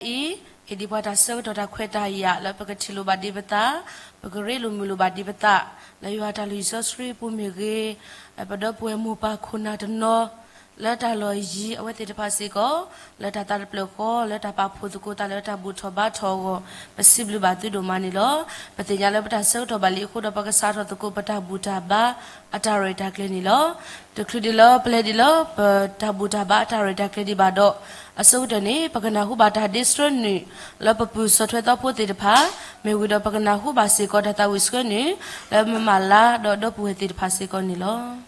အံၤ, ဟ့ၣ်ဒံးပှၤတၢ်ဆၢကတီၢ်တၢ်ခွဲးတၢ်ယာ်လၢပကထံၣ်လိာ်ဘၣ်ဒံးပသး, ပကရ့လိာ်မုာ်လိာ်ဘၣ်ဒံးပသး, လၢယွၤတၢ်လုၢ်ဟံၣ်စီဆှံပူၤမ့ၢ်ဂ့ၤ, ပဒီပုၢ်ဝဲၢ်မိၢ်ပၢ်ခိၣ်နၢ်တနီၤ လၢတၢ်လီၢ်ယံၤ အဝဲသ့ၣ်တဖၣ်စ့ၢ်ကီး, လၢတၢ်သးတဖျၢၣ်ဃီ လၢတၢ်ပာ်ဖှိၣ်သကိးသးလၢတၢ်ဘူၣ်ထီၣ်ဘါထီၣ်အဂီၢ်, ပစံးဘျုးဘၣ်သုဒိၣ်မးန့ၣ်လီၤ. ပသ့ၣ်ညါလၢပတၢ်ဆၢကတီၢ်ဘၣ်လံအဃိဒီး ပကစးထီၣ်သကိးပတၢ်ဘူၣ်တၢ်ဘါအတၢ်ရဲၣ်တၢ်ကျဲၤန့ၣ်လီၤ. တချုးဒံးလၢပလဲၤဒံးလၢပတၢ်ဘူၣ်တၢ်ဘါအတၢ်ရဲၣ်တၢ်ကျဲၤဒံးဘၣ်ဒီး, အဆိကတၢၢ်န့ၣ် ပကနၢ်ဟူဘၣ်တၢ်ဒ့ဆှၢနုာ်လၢပပုၢ်ဆီၣ်ထွဲသီဖိသ့ၣ်တဖၣ်, မ့ၢ်ဝံၤဒီးပကနၢ်ဟူဘၣ်စ့ၢ်ကီးတၢ်သးဝံၣ်ဆှၢနုာ် လၢမမၤလါဒီးဒီပုၢ်ဝဲၢ်သ့ၣ်တဖၣ်စ့ၢ်ကီးန့ၣ်လီၤ.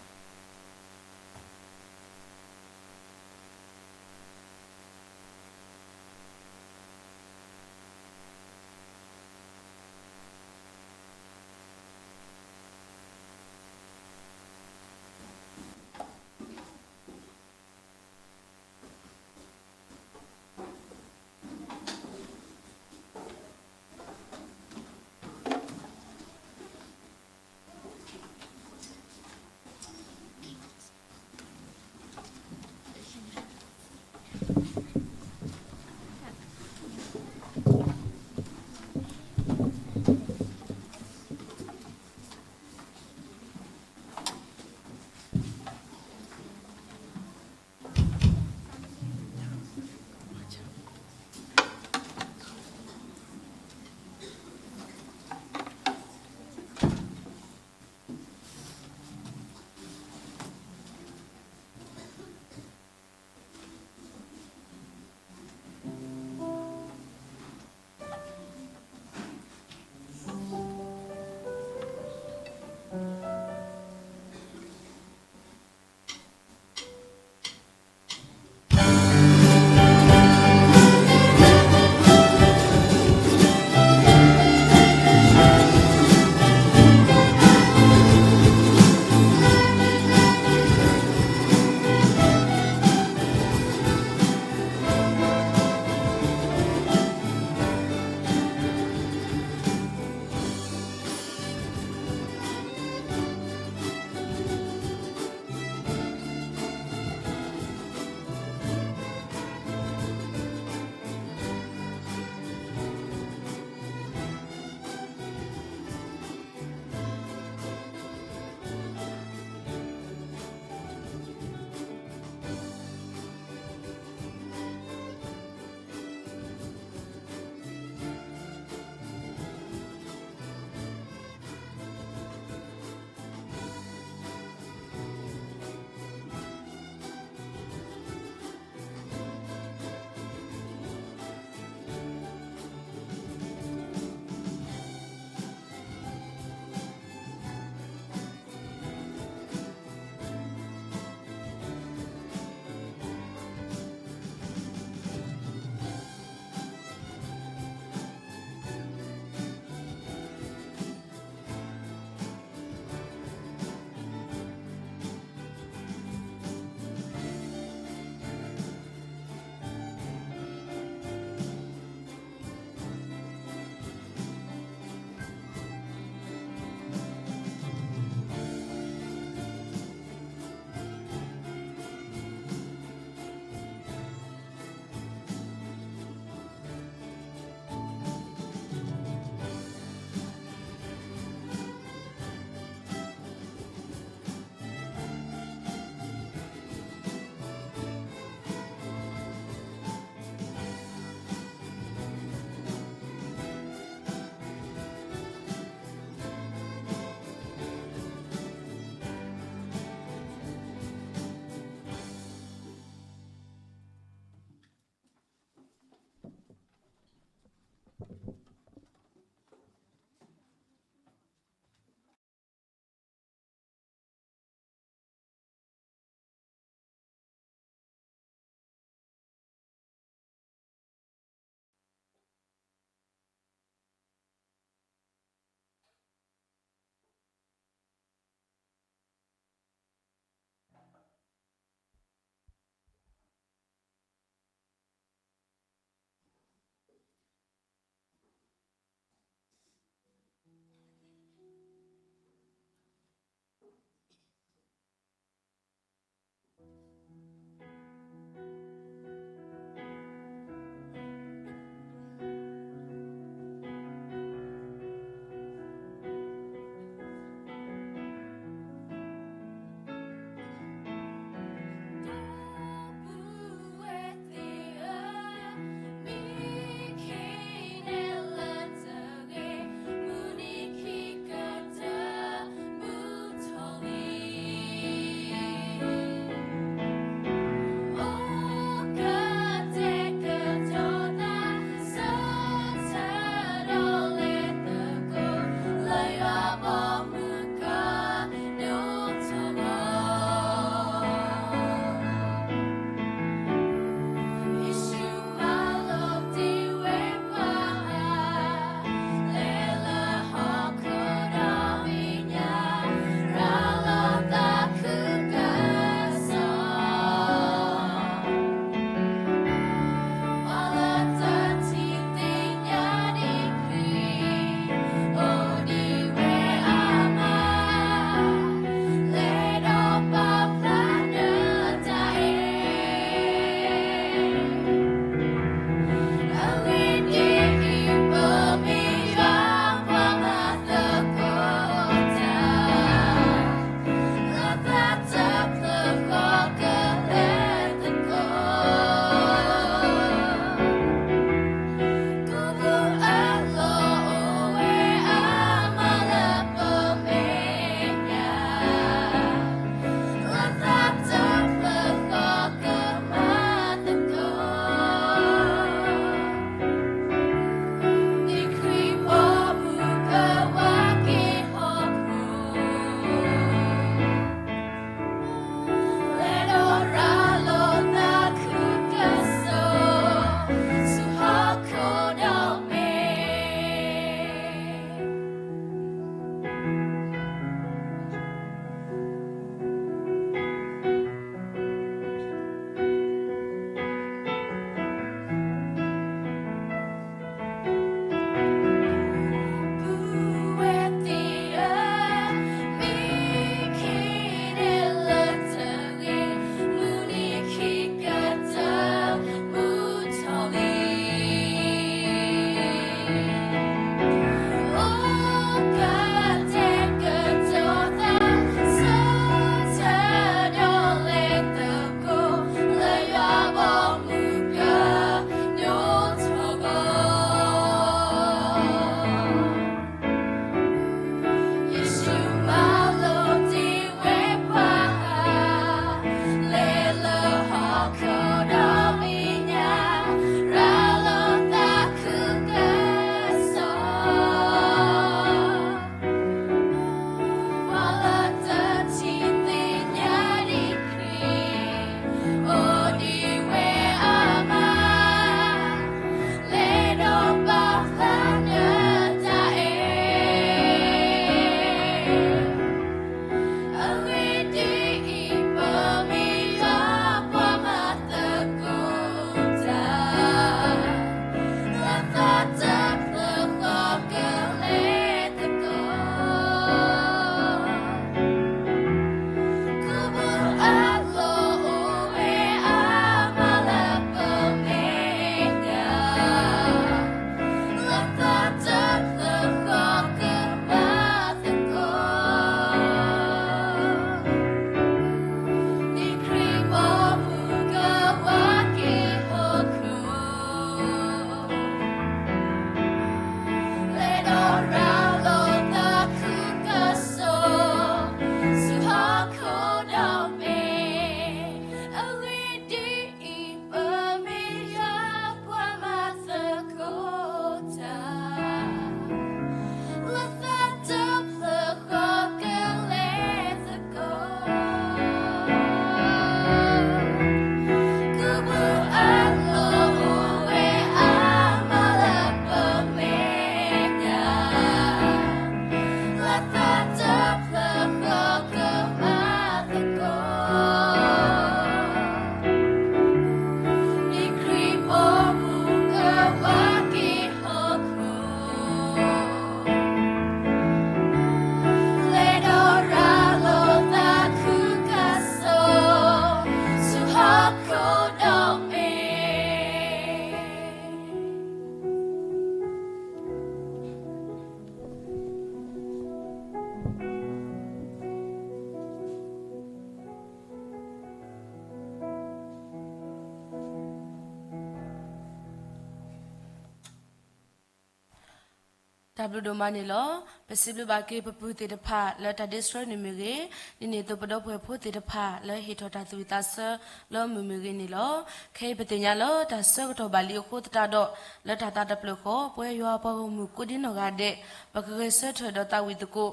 တၢ်ဘျုးဒိၣ်မးန့ၣ်လီၤ. ပစံးဘျုးဘၣ်က့ၤပပုၢ်သ့ၣ်တဖၣ်လၢတၢ်ဒ့ဆှၢန့ၣ်မ့ၢ်ဂ့ၤ, ဒ်န့ၣ်အသိးပဒီပုၢ်ဝဲၢ်ဖိသ့ၣ်တဖၣ်လၢဟ့ၣ်ထီၣ်တၢ်သူၣ်ဝံၣ်သးဆၢလၢမုာ်မ့ၢ်ဂ့ၤန့ၣ်လီၤ. ခဲအံၤပသ့ၣ်ညါလၢတၢ်ဆၢကတီၢ်ဘၣ်လံအဃိသတးဒီး, လၢတၢ်သးတဖျၢၣ်ဃီ ပဝဲယွၤအပှၤဂီၢ်မုၢ်ကိးဒံနီၢ်ဂၤဒဲး, ပကဂဲၤဆၢထၢၣ်ဒီးသးဝံၣ်သကိး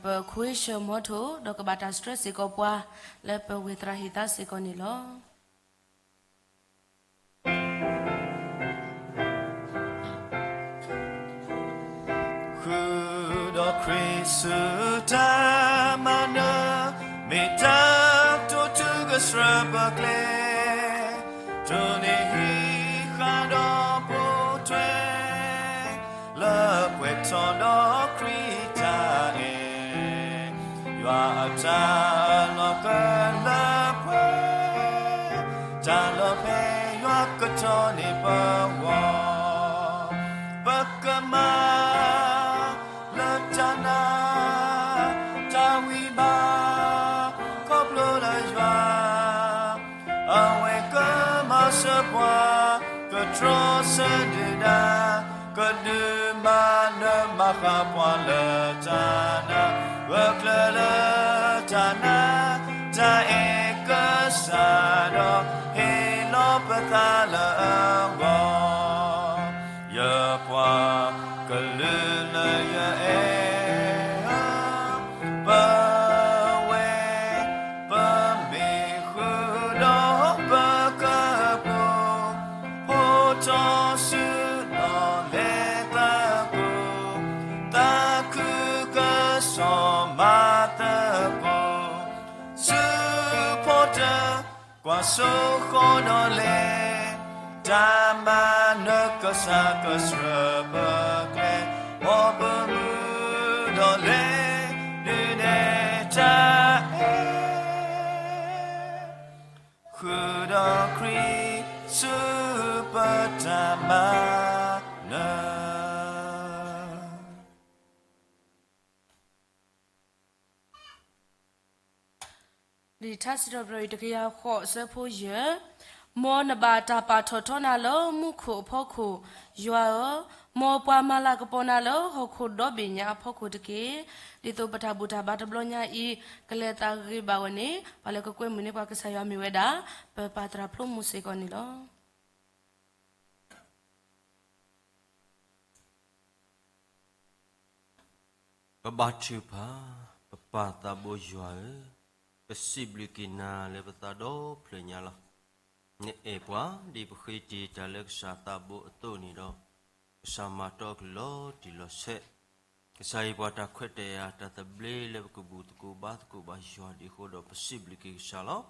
ပခွ့ၡၢၣ်မီထိၣ် ဒီးကဘၣ်တၢ်ဆှၢစ့ၢ်ကီးပှၤ လၢပဝဲၢ်သရၣ်ဟ့ၣ်သါစ့ၢ်ကီးန့ၣ်လီၤ. ဃုာ်ဒီးခရံာ်ဆူတၢ်မၤနၢၤ, မ့ၢ်တၢ်တိာ်တုၤကစၢၢ်ပကျဲ, တိၢ်န့ၢ်ဟံးဃာ်ဒီးပိာ်ထွဲ လၢကွဲးထီၣ်ဒီးခရံာ်တၢ်အဲၣ်, ယွၤအတၢ်လီၤကလၢပှဲၤ, တၢ်လၢဖဲယွၤကတီၤန့ၢ်ပဂီၢ်, ပကမၤ လၢတၢ်နာ် တၢ်ဝံၤဘၣ် ခီဖျိလၢယွၤ အဝဲကမၤစၢၤပှၤ ကတြီဆၢဒုၣ်ဒါ ကဒုးမၤနၢၤမၤဃၣ်ပှၤလၢတၢ်နာ် ဂၢၢ်ကျၢၤလၢတၢ်နာ် တၢ်အဲၣ်ကစၢ်ဒီး ဟ့ၣ်လီၤပသးလၢအဂီၢ် ယပှၤကလုာ်လၢယအဲၣ်ဧၢ, ပဝဲ ပမ့ၢ်ဃုာ်ဒီးပကပိာ်, ဖှိၣ်ထီၣ်ဆူဒီးလဲၤသကိး, သးခုကစီၣ်မၤသကိး, ဆူဖီတၢၣ် ကွၢ်စိဃီဒီးလဲၤ, တၢ်မၤနၢၤကစၢ်ကစၢၢ်ပကျဲ, မ်ပမုၢ်ဒီးလဲၤ ဒုးနဲၣ်တၢ်အဲၣ်, ဃုာ်ဒီးခရံာ် ဆူပတၢ်မၤနၢၤ လံာ်ထါစံးထီၣ်ပတြၢၤအံၤ တကယၤဃိး အဆၢဖိယဲၢ်, မ်နဘၣ်တၢ်ပာ်ထီၣ်ထီနၤလၢမူခိၣ်အဖီခိၣ်, ယွၤဧၢ, မ်ပှၤမၤလၤကပီၤနၤလၢဟီၣ်ခိၣ်ဒီဘ့ၣ်ညါအဖီခိၣ်တက့ၢ်. ဒ်သိးပတၢ်ဘူၣ်တၢ်ဘါတဘျီညါအံၤ ကလဲၤသးဂ့ၤဘၣ်ဝဲန့ၣ် ပှၤလၢကကွဲမုာ်န့ၢ်ပှၤကစၢ်ယွၤမ့ၢ်ဝဲဒၣ် ပပၢ်သရၣ်ဖျိမူစ့ၢ်ကီးန့ၣ်လီၤ. ပဘါထုကဖၣ်, ပပၢ်သးဘိယွၤဧၢ, ပစံးဘျုးက့ၤနၤလၢပသးဒီဖျၢၣ်ညါလီၤ. နအဲၣ်ပှၤဒ်ပဃ့တ့ၢ်တၢ်လၢကစၢ်သးဘိအသိးန့ၣ်ဒီး, ကစၢ်မၤတီအကလုၢ်လီၤတံၢ်လီၤဆဲး, ကစၢ်ဟ့ၣ်ပှၤတၢ်ခွဲးတၢ်ယာ်တၢ်သဘျ့လၢပကဘူၣ်သကိးဘါသကိးဘၣ်ယွၤဒ်အဃိဒီး ပစံးဘျုးက့ၤကစၢ်လီၤ.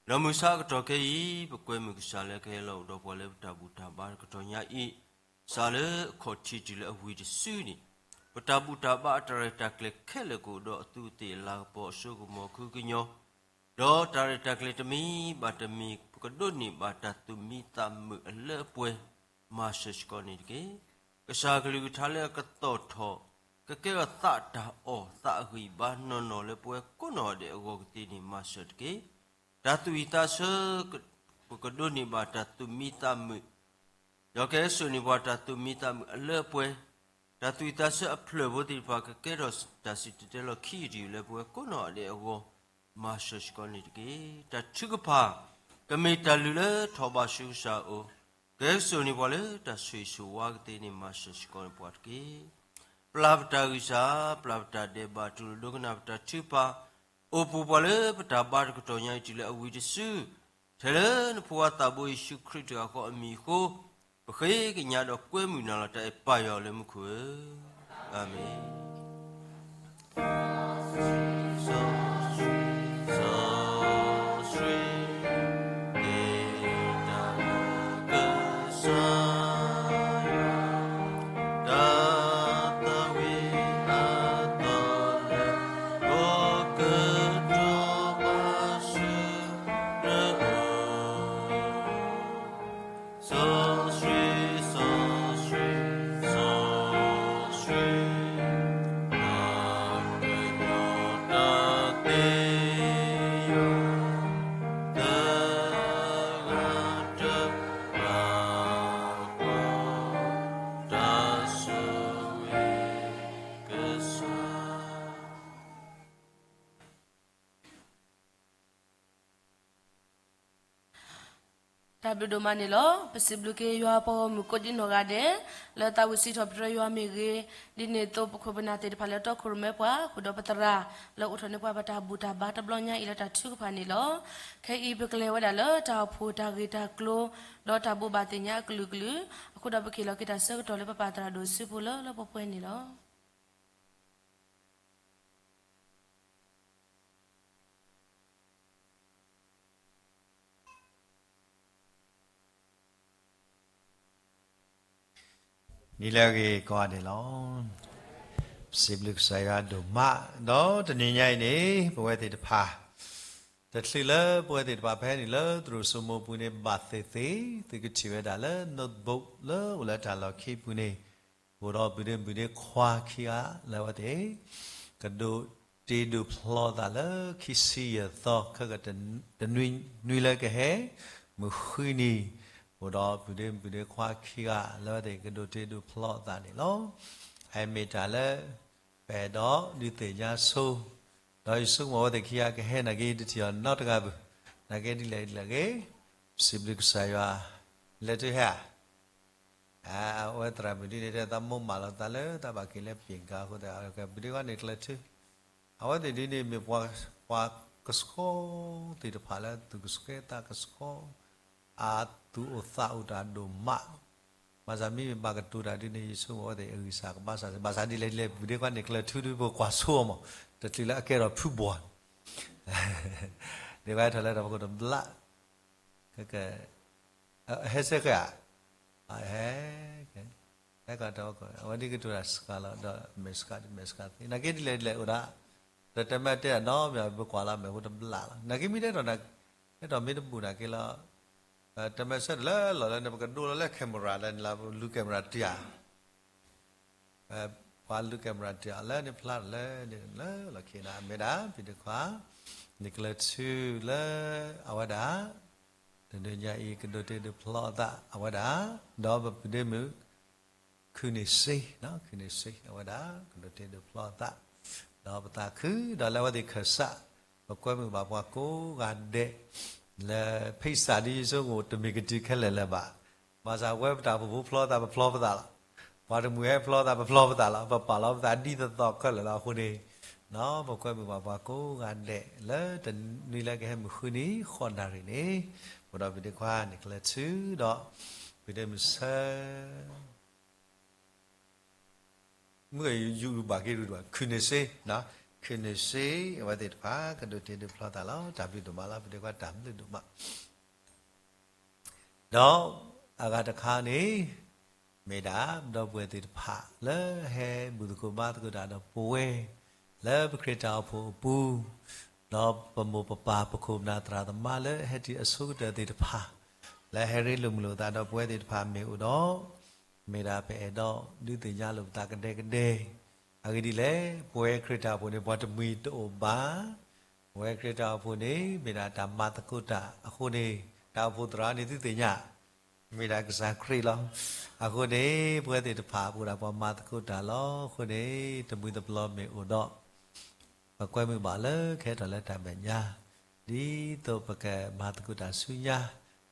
ဒီးမုၢ်ဆါအကတီၢ်ခဲအံၤ ပကွဲမုာ်ကစၢ်လၢကဟဲလီၤအိၣ်ဒီးပှၤလၢပတၢ်ဘူၣ်တၢ်ဘါတကတီၢ်ညါအံၤ, စးလၢအခီၣ်ထံးတုၤလၢအဝံၤတစုန့ၣ်, ပတၢ်ဘူၣ်တၢ်ဘါအတၢ်ရဲၣ်တၢ်ကျဲၤခဲလၢာ်ကအိၣ်ဒီးအသူးအသ့ၣ်အလၤကပီၤ အစိကမီၤခုကညီၤ, ဒီးတၢ်ရဲၣ်တၢ်ကျဲၤတမံၤဘၣ်တမံၤ ပကဒိးန့ၢ်ဘၣ်တၢ်သူၣ်မံသးမုာ်အလၢအပှဲၤ မၤစၢၤစ့ၢ်ကီးန့ၣ်တက့ၢ်. ကစၢ်ကလုၢ်ကထါလၢအကသီၣ်ထီၣ်, ကကဲထီၣ်သးတၢ်အီၣ်သးအဂံၢ်ဘါနီၢ်နီၢ်လၢပဝဲကိးနီၢ်ဒဲးအဂီၢ်ကသ့န့ၣ် မၤစၢၤတက့ၢ်. တၢ်သူၣ်ဝံၣ်သးဆၢ ပကဒိးန့ၢ်ဘၣ်တၢ်သူၣ်မံသးမုာ်, ဒီးကဟဲစိာ်န့ၢ်ပှၤတၢ်သူၣ်မံသးမုာ်အလၢအပှဲၤ, တၢ်သူၣ်ဝံၣ်သးဆၢအဖျၢၣ်ဖိသ့ၣ်တဖၣ် ကကဲထီၣ်တၢ်စံၣ်တဲၤတဲလီၤခံယုၢ်တယုၢ်လၢပဝဲကိးနီၢ်ဒဲးအဂီၢ်, မၤစၢၤစ့ၢ်ကီးန့ၣ်တက့ၢ်. တၢ်ထုကဖၣ် ကမ့ၢ်တၢ်လုၢ်လၢထီၣ်ဘးဆူကစၢ်အအိၣ်, ကဟဲစိာ်န့ၢ်ပှၤလၢတၢ်ဆိၣ်ဂ့ၤဆိၣ်ဝါကသ့န့ၣ် မၤစၢၤစ့ၢ်ကီးန့ၢ်ပှၤတက့ၢ်. ပျၢ်ပတၢ်ဂံၢ်စၢ်, ပျၢ်ပတၢ်ဒဲးဘး, တူၢ်လိာ်ဒိကနၣ်ပတၢ်ထုကဖၣ်, အိၣ်ပူၤပှၤလၢပတၢ်ဘါတကတီၢ်ညါအံၤတုၤလၢအဝံၤတစု, ထဲလၢနဖိခွါသးဘိယ့ၣ်ၡူးခရံာ်တဂၤဃီအမံၤအဃိ, ပဃ့ကညးဒီးကွဲမုာ်နၤလီၤ. တၢ်အဲၣ်ပၢ်ယွၤလၢမူခိၣ်ဧၢ, အၤမ့ၣ်. တၢ်ဘျုးဒိၣ်မးန့ၣ်လီၤ. ပစံးဘျုးက့ၤယွၤပှၤဂီၢ်မုၢ်ကိးဒံနီၢ်ဂၤဒဲး လၢသးဝံၣ်စံးထီၣ်ပတြၢၤယွၤမ့ၢ်ဂ့ၤ, ဒ်န့ၣ်အသိးပခိၣ်ပနၢ်သ့ၣ်တဖၣ်လၢတီခိၣ်ရိၣ်မဲပှၤ ဃုာ်ဒီးပသရၣ် လၢအိၣ်ထီၣ်န့ၢ်ပှၤပတၢ်ဘူၣ်တၢ်ဘါတဘျီညါအံၤလၢတၢ်ထုကဖၣ်န့ၣ်လီၤ. ခဲအံၤပကလဲၤဝဲဒၣ်လၢတၢ်အိၣ်ဖှိၣ်တၢ်ဂ့ၢ်တၢ်ကျိၤ ဒီးတၢ်ဘိးဘၣ်သ့ၣ်ညါအကလုာ်ကလုာ်, အဃိဒီးပကဟ့ၣ်လီၤက့ၤတၢ်ဆၢကတီၢ်လၢပပၢ်သရၣ်ဒိၣ်စုဖိလၢလၢပှဲၤပှဲၤန့ၣ်လီၤ. နံၤလၢအဂ့ၤကိးဂၤဒဲးန့ၣ်လီၤ. ပစံးဘျုးကစၢ်ယွၤဒိၣ်မး, ဒီးတနံၤညါအံၤန့ၣ် ပဝဲသ့ၣ်တဖၣ် တချုးလၢပဝဲသ့ၣ်တဖၣ်ဖဲန့ၣ်လၢသရိာ်စိမိၤပူၤန့ၣ် ဘၣ်သ့ၣ်သ့ၣ် သုကထံၣ်ဝဲဒၣ်လၢ notebook လၢအိၣ်လၢတၢ်လီၢ်ခံပူၤန့ၣ် အိၣ်ဒီးပုၢ်ဒ့မုၣ်ဒ့ခွါခံဂၤလၢအဝဲသ့ၣ် ကဒိးတ့ဒိးဖျီသးလၢခံဆံယဲၢ်သီ ခဲကတနွံနွံလၢကဟဲ မုၢ်ဃုနံၤ, အိၣ်ဒီးပုၢ်ဒ့မုၣ်ဒ့ခွါခံဂၤလၢအဝဲသ့ၣ်ကဒိးတ့ဒိးဖျီသးန့ၣ်လီၤ. အမ့ၢ်တၢ်လၢ ပအဲၣ်ဒိးဒုးသ့ၣ်ညါဆိ ဒီးယဆိကမိၣ်အဝဲသ့ၣ်ခံဂၤကဟဲနာ်က့ တထံၣ်အီၤနီတဂၤဘၣ်, နာ်က့ဒ်လဲၣ်ဒ်လဲၣ်ဂ့ၤ, ပစံးဘျုးကစၢ်ယွၤ လဲၤတုၤဟဲဧါ အဝဲသရၣ်မုၣ်ဒ်န့ၣ် တဲသးမိၢ်မၢလီၤသးလၢတၢ်ဘၣ်က့ၤလၢပျ့ၤကၤအဃိသတး ပဒ့ခွါန့ၣ်ကျဲၤထု, အဝဲသ့ၣ်ဒ်န့ၣ်မ့ၢ်ပှၤ ပှၤကဆှီသ့ၣ်တဖၣ်လၢသူၣ်ကဆှီသးကဆှီ အသူၣ်အိၣ်သးအိၣ်တၢ်ဒိၣ်မး, ဘၣ်ဆၣ်မ့မ့ၢ်ဘၣ်ကတိၤတၢ်ဒ်န့ၣ် ယဆိကမိၣ်အဝဲသ့ၣ်အဂံၢ်စၢ်ကဘၣ်စၢ် ဘၣ်ဆၣ်ဒ်လဲၣ်ဒ်လဲၣ် ပဒ့ခွါန့ၣ်ကျဲၤထုဒ်ပကွၢ်ဆိအီၤမး, တချုးလၢအကဲထီၣ်ဖုဘှီၣ်န့ၣ် ဒ့ခွါဟဲထီၣ်လၢတၢ်ဖီခိၣ်တဘျး ကဲ ဟဲစ့ၢ်ကီးဧါ, ဟဲ ဟဲကီးတၢ်ဖီခိၣ် အဝဲဒ်ကတိၤတၢ်စှၤလီၤ ဒီးမဲာ်ဆှးဒ်မဲာ်ဆှးသ့ နာ်က့ဒ်လဲၣ်ဒ်လဲၣ်အိၣ်ဒၣ်, ဒီးတမ့ၢ်တဲတၢ်နီတမံၤ ပကွၢ်လၢမဲာ်ဖိတဘျးလီၤ နာ်က့မ့ၢ်တဲထီၣ် တဲထီၣ်မ့ၢ်တဘူၣ်နာ်က့လီၤ, တမ့ၢ်ဆၢထၢၣ်လၢလီၢ်လၢန့ၣ် ပကဒိလီၤလၢ camera လၢန့ၣ်လၢလူၤ camera တံၢ်ဧါ ပှၤလူၤ camera တံၢ်အီၤလၢန့ၣ်ဖျါထီၣ်လၢန့ၣ်လၢလီၢ်ခံန့ၣ် မ့ၢ်ဒၣ် ပဒ့ခွါ န့ၣ်ကျဲၤထုလၢ အဝဲဒၣ် တနံၤညါအံၤ ကဒိးတ့ဒိးဖျီအသး အဝဲဒၣ် ဒီးပပုၢ်ဒ့မုၣ် ခုန့ၢ်စ့ ခုန့ၢ်စ့ အဝဲဒၣ် ကဒိးတ့ဒိးဖျီအသး ဒီးပသးခု ဒီးလၢအဝဲသ့ၣ်ခၢၣ်စး ပကွဲမုာ်ဘၣ်ပှၤကိးဂၤဒဲး လၢ ဖိစးဒ်ယဆိကမိၣ်တမ့ၢ်ကတုၤခဲလၢာ်လၢၤဘၣ်, ဘၣ်ဆၣ်ဝဲပတၢ်အိၣ်ဖှိၣ်ဖိဖျီသး ပဖျီပသးလီၤ, ပှၤတမှံၤဟဲဖျီသး ပဖျီပသးလီၤ, ပပာ်လီၤပသးဒ်သိးသိးခဲလၢာ်လီၤအဃိန့ၣ်, ပကွဲမုာ်ဘၣ်ပှၤကိးဂၤဒဲး လၢတနွံလၢကဟဲမုၢ်ဃုနံၤ ဃိးနၣ်ရံၣ်န့ၣ်, အိၣ်ဒီးပဒ့ခွါန့ၣ်ကျဲၤထုဒီး ပဒ့မုၢ်ဆၢ မုၢ်ဂဲၤယူၤဘၣ်က့ၤရူၢ်ဒိၣ် ခုန့ၢ်စ့, ခုန့ၢ်စ့ အဝဲသ့ၣ်တဖၣ် ကဒိးတ့ဒိးဖျီသးလီၤ. တၢ်ဘျုးဒိၣ်မးလီၤ ပဒ့ခွါ တၢ်ဘျုးဒိၣ်မး ဒီးအဂၤတခါန့ၣ် မ့ၢ်ဒၣ် ဒီပုၢ်ဝဲၢ်သ့ၣ်တဖၣ် လၢဟဲဘူၣ်သကိးဘါသကိးတၢ်ဒီးပဝဲ လၢပခရံာ်တၢ်အိၣ်ဖှိၣ်အပူၤ, ဒီးပမိၢ်ပပၢ်ပခိၣ်ပနၢ်သရၣ်သမါလၢဟဲတုၤအဆိကတၢၢ်သ့ၣ်တဖၣ် လၢဟဲရ့လိာ်မုာ်လိာ်သးဒီးပဝဲသ့ၣ်တဖၣ်မ့ၢ်အိၣ်ဒီး မ့ၢ်ဒၣ်ပအဲၣ်ဒိးဒုးသ့ၣ်ညါလိာ်ပသးကဒဲကဒဲ, အဂ့ၢ်ဒ်လဲၣ်, ပဝဲခရံာ်တၢ်အိၣ်ဖှိၣ်န့ၣ် ပှၤတမှံၤတအိၣ်ဘၣ်, ပဝဲခရံာ်တၢ်အိၣ်ဖှိၣ်န့ၣ် မ့ၢ်ဒၣ်တၢ်မၤသကိးတၢ်အဃိန့ၣ် တၢ်အိၣ်ဖှိၣ်သရၣ်န့ၣ်သုသ့ၣ်ညါ မ့ၢ်ဒၣ်ကစၢ်ခရံာ်လီၤ. အဃိန့ၣ် ပဝဲသ့ၣ်တဖၣ် ပအိၣ်ဒၣ်ပှၤမၤသကိးတၢ်လီၤ. အဃိန့ၣ် တမှံၤတပျီၤမ့ၢ်အိၣ်ဒီး ပကွဲမုာ်ဘၣ်လၢကဟဲထီၣ်လၢတၢ်မဲာ်ညါ, ဒ်သိးပကမၤသကိးတၢ်ဆူညါ,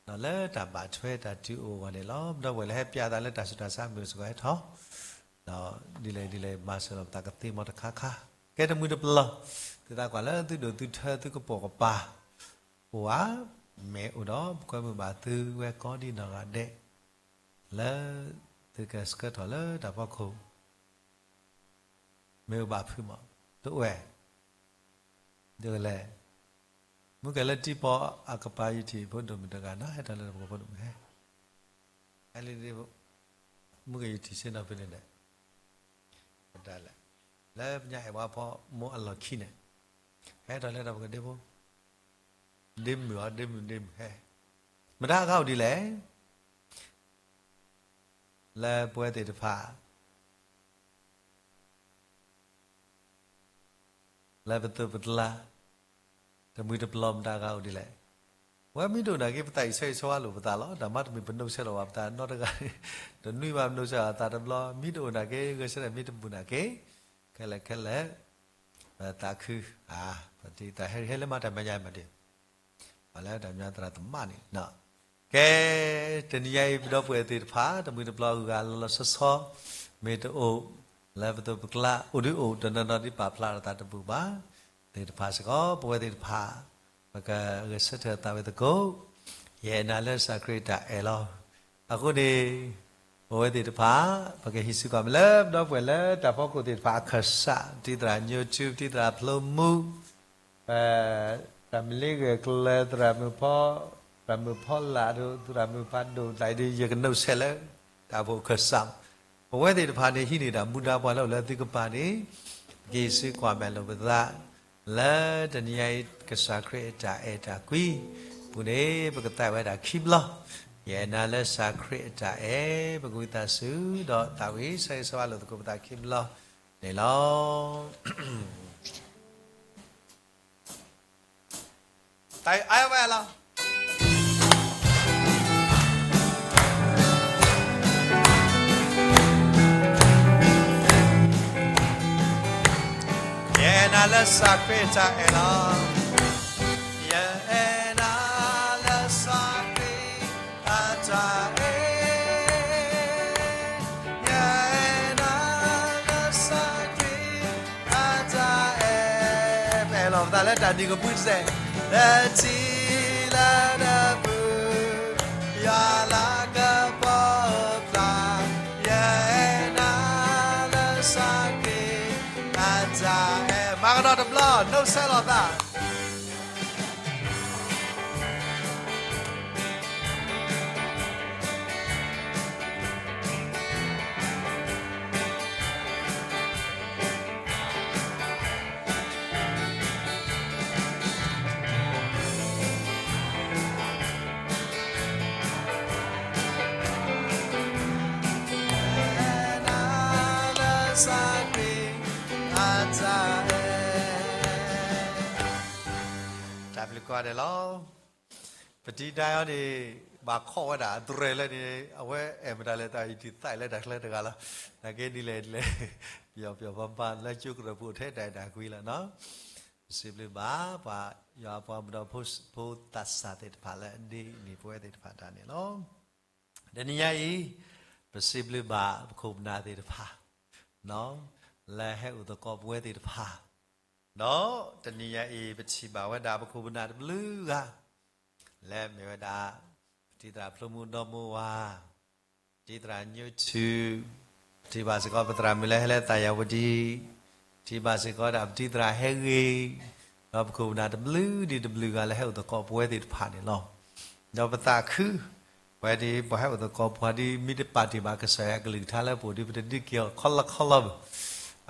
ဒီးလၢတၢ်ဘၣ်ထွဲတၢ်တုၤအိၣ်အဂီၢ်န့ၣ်လီၤ. ဒီပုၢ်ဝဲၢ်လၢဟဲပျးသးလၢတၢ်ဆူးတၢ်ဆါမုၢ်စ့ၢ်ကီးဟဲထီၣ်, ဒီးဒ်လဲၣ်ဒ်လဲၣ် မၤစၢၤလီၤပသးကသ့မီတခါခါ, ကဲတမှံၤတပျီၤ, သုသးကွၢ်လၢသုဒိၣ်သုထၢသုကပိာ်ကပၤ အိၣ်ဧါ, မ့ၢ်အိၣ်ဒီးပကွဲမုာ်ဘၣ်သုဝဲကိးဒံနီၢ်ဂၤဒဲး, လၢသုကဆှၢထီၣ်လၢတၢ်ဖီခိၣ် မ့ၢ်အိၣ်ဘၣ်ဖုးမး, တအိၣ်ဝဲ, ဒ်လဲၣ်, မုၢ်ကဲလၢတံၤပီအကပၤယထံၣ်ဖိဒိၣ်မုၣ်တဂၤနီၤ ဟဲထီၣ်လၢတၢ်ဖီခိၣ်ဖိဒိၣ်မုၣ်ဟဲ, ဟဲလံ, မုၢ်ကဲယထံၣ်စ့နီၤဖဲလဲၣ်န့ၣ်, ဒ်လဲၣ်, လၢပညါအဲၣ်ဝါဖီမိၢ်အလီၢ်ခံန့ၣ်, ဟဲထီၣ်လၢတၢ်ဖီခိၣ်ဒ့ဖိ ဒ့မုၣ်အီၤ ဒ့မုၣ်ဒ့မုၣ်ဟဲ, မတၤအဂၤအိၣ်ဒ်လဲၣ်, လၢပဝဲသ့ၣ်တဖၣ် လၢပသိးပတလါ, တမှံၤတပျီၤမတၤအဂၤအိၣ်ဒ်လဲၣ်, ပဝဲမ့ၢ်တအိၣ်နာ်က့ ပသးအံၤဆၢဂ့ၤဆၢဝါလိာ်ပသးလီၤ. တၢ်မၤတမံၤပနီၣ်ဆဲးလီၤဘၣ်ပသးနီတဂၤ, တနွံဘၣ်ပနီၣ်ဆဲးလီၤအသးတဘျီ, မ့ၢ်တအိၣ်နာ်က့ ဂဲၤဆၢထၢၣ်မ့ၢ်တဘူၣ်နာ်က့, ခဲလၢာ်ခဲလၢာ်, ပသးခု, ပတံၤသးဟဲ ဟဲလၢမၤတၢ်မဲာ်ညါမးဒ်, ပှၤလၢတၢ်မဲာ်ညါသရၣ်သမါန့ၣ်, ကဲ, တနံၤညါအံၤ ပဒီပုၢ်ဝဲၢ်သ့ၣ်တဖၣ် တမှံၤတဘျီအဂၤ လီၤလီၤဆီဆီ မ့ၢ်တအိၣ်လၢပသိးပကျါ အိၣ်ဒုးအိၣ် တနီၤနီၤဒ်ပာ်ဖျါထီၣ်သးတဘူၣ်ဘၣ် သ့ၣ်တဖၣ်စ့ၢ်ကီး ပဝဲသ့ၣ်တဖၣ် ပကဂဲၤဆၢထၢၣ်သးဝဲသကိး ယအဲၣ်နၤလၢကစၢ်ခရံာ်အတၢ်အဲၣ်လီၤ. အဃိန့ၣ် ပဝဲသ့ၣ်တဖၣ် ပကဟံးစုကွၢ်မးလၢ ပဒီပုၢ်ဝဲၢ်လၢတၢ်ဖီခိၣ်သ့ၣ်တဖၣ်အခၢၣ်စး တံၤသရၣ်ညိထူ တံၤသရၣ်ဖျိမူ ပ သရၣ်မလ့ဂဲၤကျၢၤ သရၣ်မုၣ်ဖီ သရၣ်မုၣ်ဖီလာ် သရၣ်မုၣ်ဖးဒိၣ် သရၣ်ဒုး ယကနုာ်ဆဲးလၢ တၢ်အိၣ်ဖှိၣ်အခၢၣ်စး ပဝဲသ့ၣ်တဖၣ်န့ၣ် ဟံးန့ၢ်တၢ်မူဒါပှၤလၢအိၣ်လၢသုကပၤန့ၣ် ပကဟံးစုကွၢ်မဲာ်လိာ်ပသး လၢတနံၤညါအံၤ ကစၢ်ခရံာ်အတၢ်အဲၣ်တၢ်ကွံ ပူၤန့ၣ် ပကသးဝဲဒၣ်ခံဘျီ ယအဲၣ်နၤလၢကစၢ်ခရံာ်အတၢ်အဲၣ် ပကဝံသးစူၤ ဒီးသးဝံၣ်ဆၢဂ့ၤဆၢဝါလိာ်သကိးပသးခံဘျီန့ၣ်လီၤ. တၢ်အံၤအါဝဲလီၤ. ယအဲၣ်နၤလၢကစၢ်ခရံာ်အတၢ်အဲၣ်လီၤ. ယအဲၣ်နၤလၢကစၢ်ခရံာ်အတၢ်အဲၣ်, ယအဲၣ်နၤလၢကစၢ်ခရံာ်အတၢ်အဲၣ်, ပအဲၣ်လီၤပသးလၢတၢ်နံၤကပူၤစဲး, လၢထံလၢနပူၤ, ယွၤလၤကပီၤပျၢ်, ယအဲၣ်နၤလၢကစၢ်ခရံာ်အတၢ်အဲၣ်, မၤကဒီးတဘျီ, နုာ်ဆဲးလီၤသး တၢ်ဘျုးကိးဂၤဒဲးလီၤ. ပတံၤဒါအံၤန့ၣ် ဘၣ်ခီၣ်ဝဲဒၣ်အတြဲၤလၢန့ၣ် အဝဲအဲၣ်မတၤလဲၣ် တၢ်အံၤတံၢ်သးလၢတၢ်ချၢတဂၤလီၤ. နာ်က့ဒ်လဲၣ်ဒ်လဲၣ် ပယီၤပယီၤပှၤဘၣ်လၢကၠိကရၢၢ်ပူၤထဲတၢ်အဲၣ်တၢ်ကွံလီၤနီၤ. ပစံးဘျုးဘၣ်ပှၤယွၤအပှၤမုၢ်ဒီးဖိသးစၢ်သ့ၣ်တဖၣ်လၢအဒ့န့ၢ် ပဝဲသ့ၣ်တဖၣ်တၢ်န့ၣ်လီၤ. တနံၤညါအံၤ ပစံးဘျုးဘၣ်ပခိၣ်ပနၢ်သ့ၣ်တဖၣ် လၢဟဲအိၣ်သကိးပဝဲသ့ၣ်တဖၣ် ဒီးတနံၤညါအံၤ ပထံၣ်ဘၣ်ဝဲဒၣ်ပခိၣ်ပနၢ်တဘျုးဂၤ လၢမ့ၢ်ဝဲဒၣ် ပတံၤသရၣ်ဖျိမူဒီမိၢ်ဝၤ, ပတံၤသရၣ်ညိထူ, ပထံၣ်ဘၣ်စ့ၢ်ကီးပသရၣ်မုၣ်လၢဟဲလၢသးယၤဝတံၤ, ပထံၣ်ဘၣ်စ့ၢ်ကီးဒၣ်ပတံၤသရၣ်ဟဲဂ့ၤ, ဒီးပခိၣ်ပနၢ်တဘျုးဒံးတဘျုးဂၤလၢဟဲအိၣ်သကိးပဝဲသ့ၣ်တဖၣ်န့ၣ်လီၤ. ဒီးပသးခု ပဝဲဒၣ်ပှၤဟဲအိၣ်သကိးပှၤဒ်မ့ၢ်တပာ်တ့ၢ်ဘၣ်ကစၢ်ယွၤကလုၢ်ကထါလၢပအိၣ်ဒီး ပတဒုးက့ၤအီၤခီလီခီလီဘၣ်.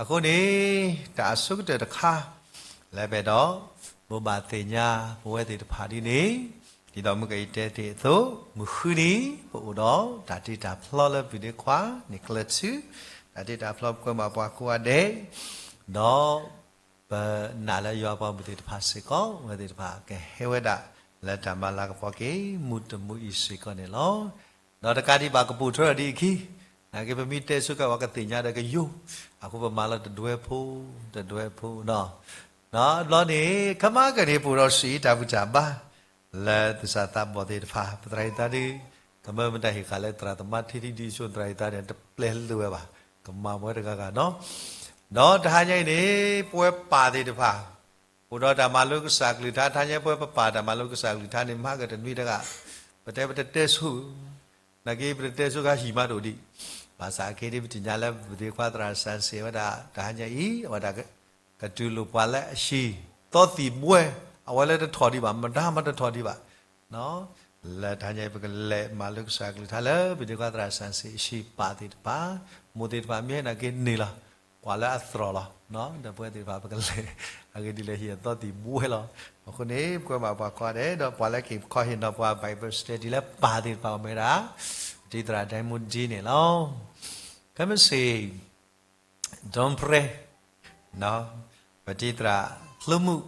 အဃိန့ၣ် တၢ်အဆိကတၢၢ်တခါ လၢပအဲၣ်ဒိး ဘိးဘၣ်သ့ၣ်ညါပဝဲသ့ၣ်တဖၣ်ဒ်န့ၣ်, ဒ်သိးမုၢ်ကယတဲတ့ၢ်အသိး မုၢ်ဃုနံၤ ပအိၣ်ဒီးတၢ်တ့တၢ်ဖျီလၢပျုၤဒ့ခွါန့ၣ်ကျၢၤထူ, တၢ်တ့တၢ်ဖျီပကွဲမးပှၤကိးဂၤဒဲး, ဒီး ပနာ်လၢယွၤပှၤမုၢ်သ့ၣ်တဖၣ်စ့ၢ်ကီး အဝဲသ့ၣ်တဖၣ်ကဟဲဝဲဒၣ် လၢတၢ်မၤလၤကပီၤက့ၤ မုၢ်တမုၢ်အံၤစ့ၢ်ကီးန့ၣ်လီၤ. ဒီးတကးဒံးဘၣ်ကပိာ်ထွဲဒီးဒ်အခံ, နာ်က့ပမ့ၢ်တဲဆိကမိၣ်ဝဲကသ့ၣ်ညါဒီးကယိ, အဃိပမၤလီၤတဒွဲဖိ, တဒွဲဖိနီၤ. ဒီးဘျီန့ၣ် ကမၤကန့ၣ် ပအိၣ်ဒီးစံးတၢ်ဘူၣ်တၢ်ဘါ လၢသူၣ်စၢ်သးဘီၣ်သ့ၣ်တဖၣ် ပသရၣ်ဟံၣ်သါဒုး ကမၢမတၤဟ့ၣ်ဃာ်လၢသရၣ်သမါထံထံဒ်ဆိ သရၣ်ဟံၣ်သါန့ၣ် တပျဲလိာ်ဝဲဘၣ်, ကမၤဝဲတဂၤဂၤနီၤ. ဒီးတဟါညါအံၤန့ၣ် ပဝဲပၢ်သ့ၣ်တဖၣ် အိၣ်ဒီးတၢ်မၤလိကစၢ်ကလုၢ်ကထါ တဟါညါ ပဝဲပပၢ်တၢ်မၤလိကစၢ်ကလုၢ်ကထါန့ၣ် မၤကတနွံတဂၤ, ပတဲပတတဲဆိ နာ်က့ပတတဲဆိခါဟံၣ်မးတအိၣ်ဒံး, ဘၣ်ဆၣ်အခဲဒ်ပသ့ၣ်ညါလၢ ပဒ့ခွါသရၣ်စၢ်စ့ၢ်ဝဲဒၣ် တဟါညါအံၤ အဝဲဒၣ် ကတုၤလိာ်ပှၤလၢအဟံၣ် သီသံၣ်ဘှဲ, အဝဲလၢတထီၣ်ဒံးဘၣ်, မတၤမးတထီၣ်ဒံးဘၣ် လၢတဟါညါအံၤ ပကလဲၤမၤလိကစၢ်ကလုၢ်ကထါလၢ ပဒ့ခွါသရၣ်စၢ်စ့ၢ်အဟံၣ်ပၢ်သ့ၣ်တဖၣ်, မိၢ်သ့ၣ်တဖၣ်မ့ၢ်ဟဲနာ်က့န့ၢ်လီၤ, ကွၢ်လၢအသရိာ်လီၤ, ဒီးပဝဲသ့ၣ်တဖၣ်ပကလဲၤ အဂ့ၢ်ဒ်လဲၣ်ဟံၣ်အသီသံၣ်ဘှဲလီၤ. အဃိန့ၣ် ပကွဲမးပှၤကိးဂၤဒဲး ဒီးပှၤလၢက့ၤခီဟ့ၣ်နီၤပှၤ Bible study လၢပၢ်သ့ၣ်တဖၣ်အမဲာ်ဒၣ် ပတံၤသရၣ်ဒဲမူဒံန့ၣ်လီၤ. ခဲမုၢ်ဆ့ၣ် ဒိၣ်ဖရဲ ပတံၤသရၣ်ဖျိမုၣ်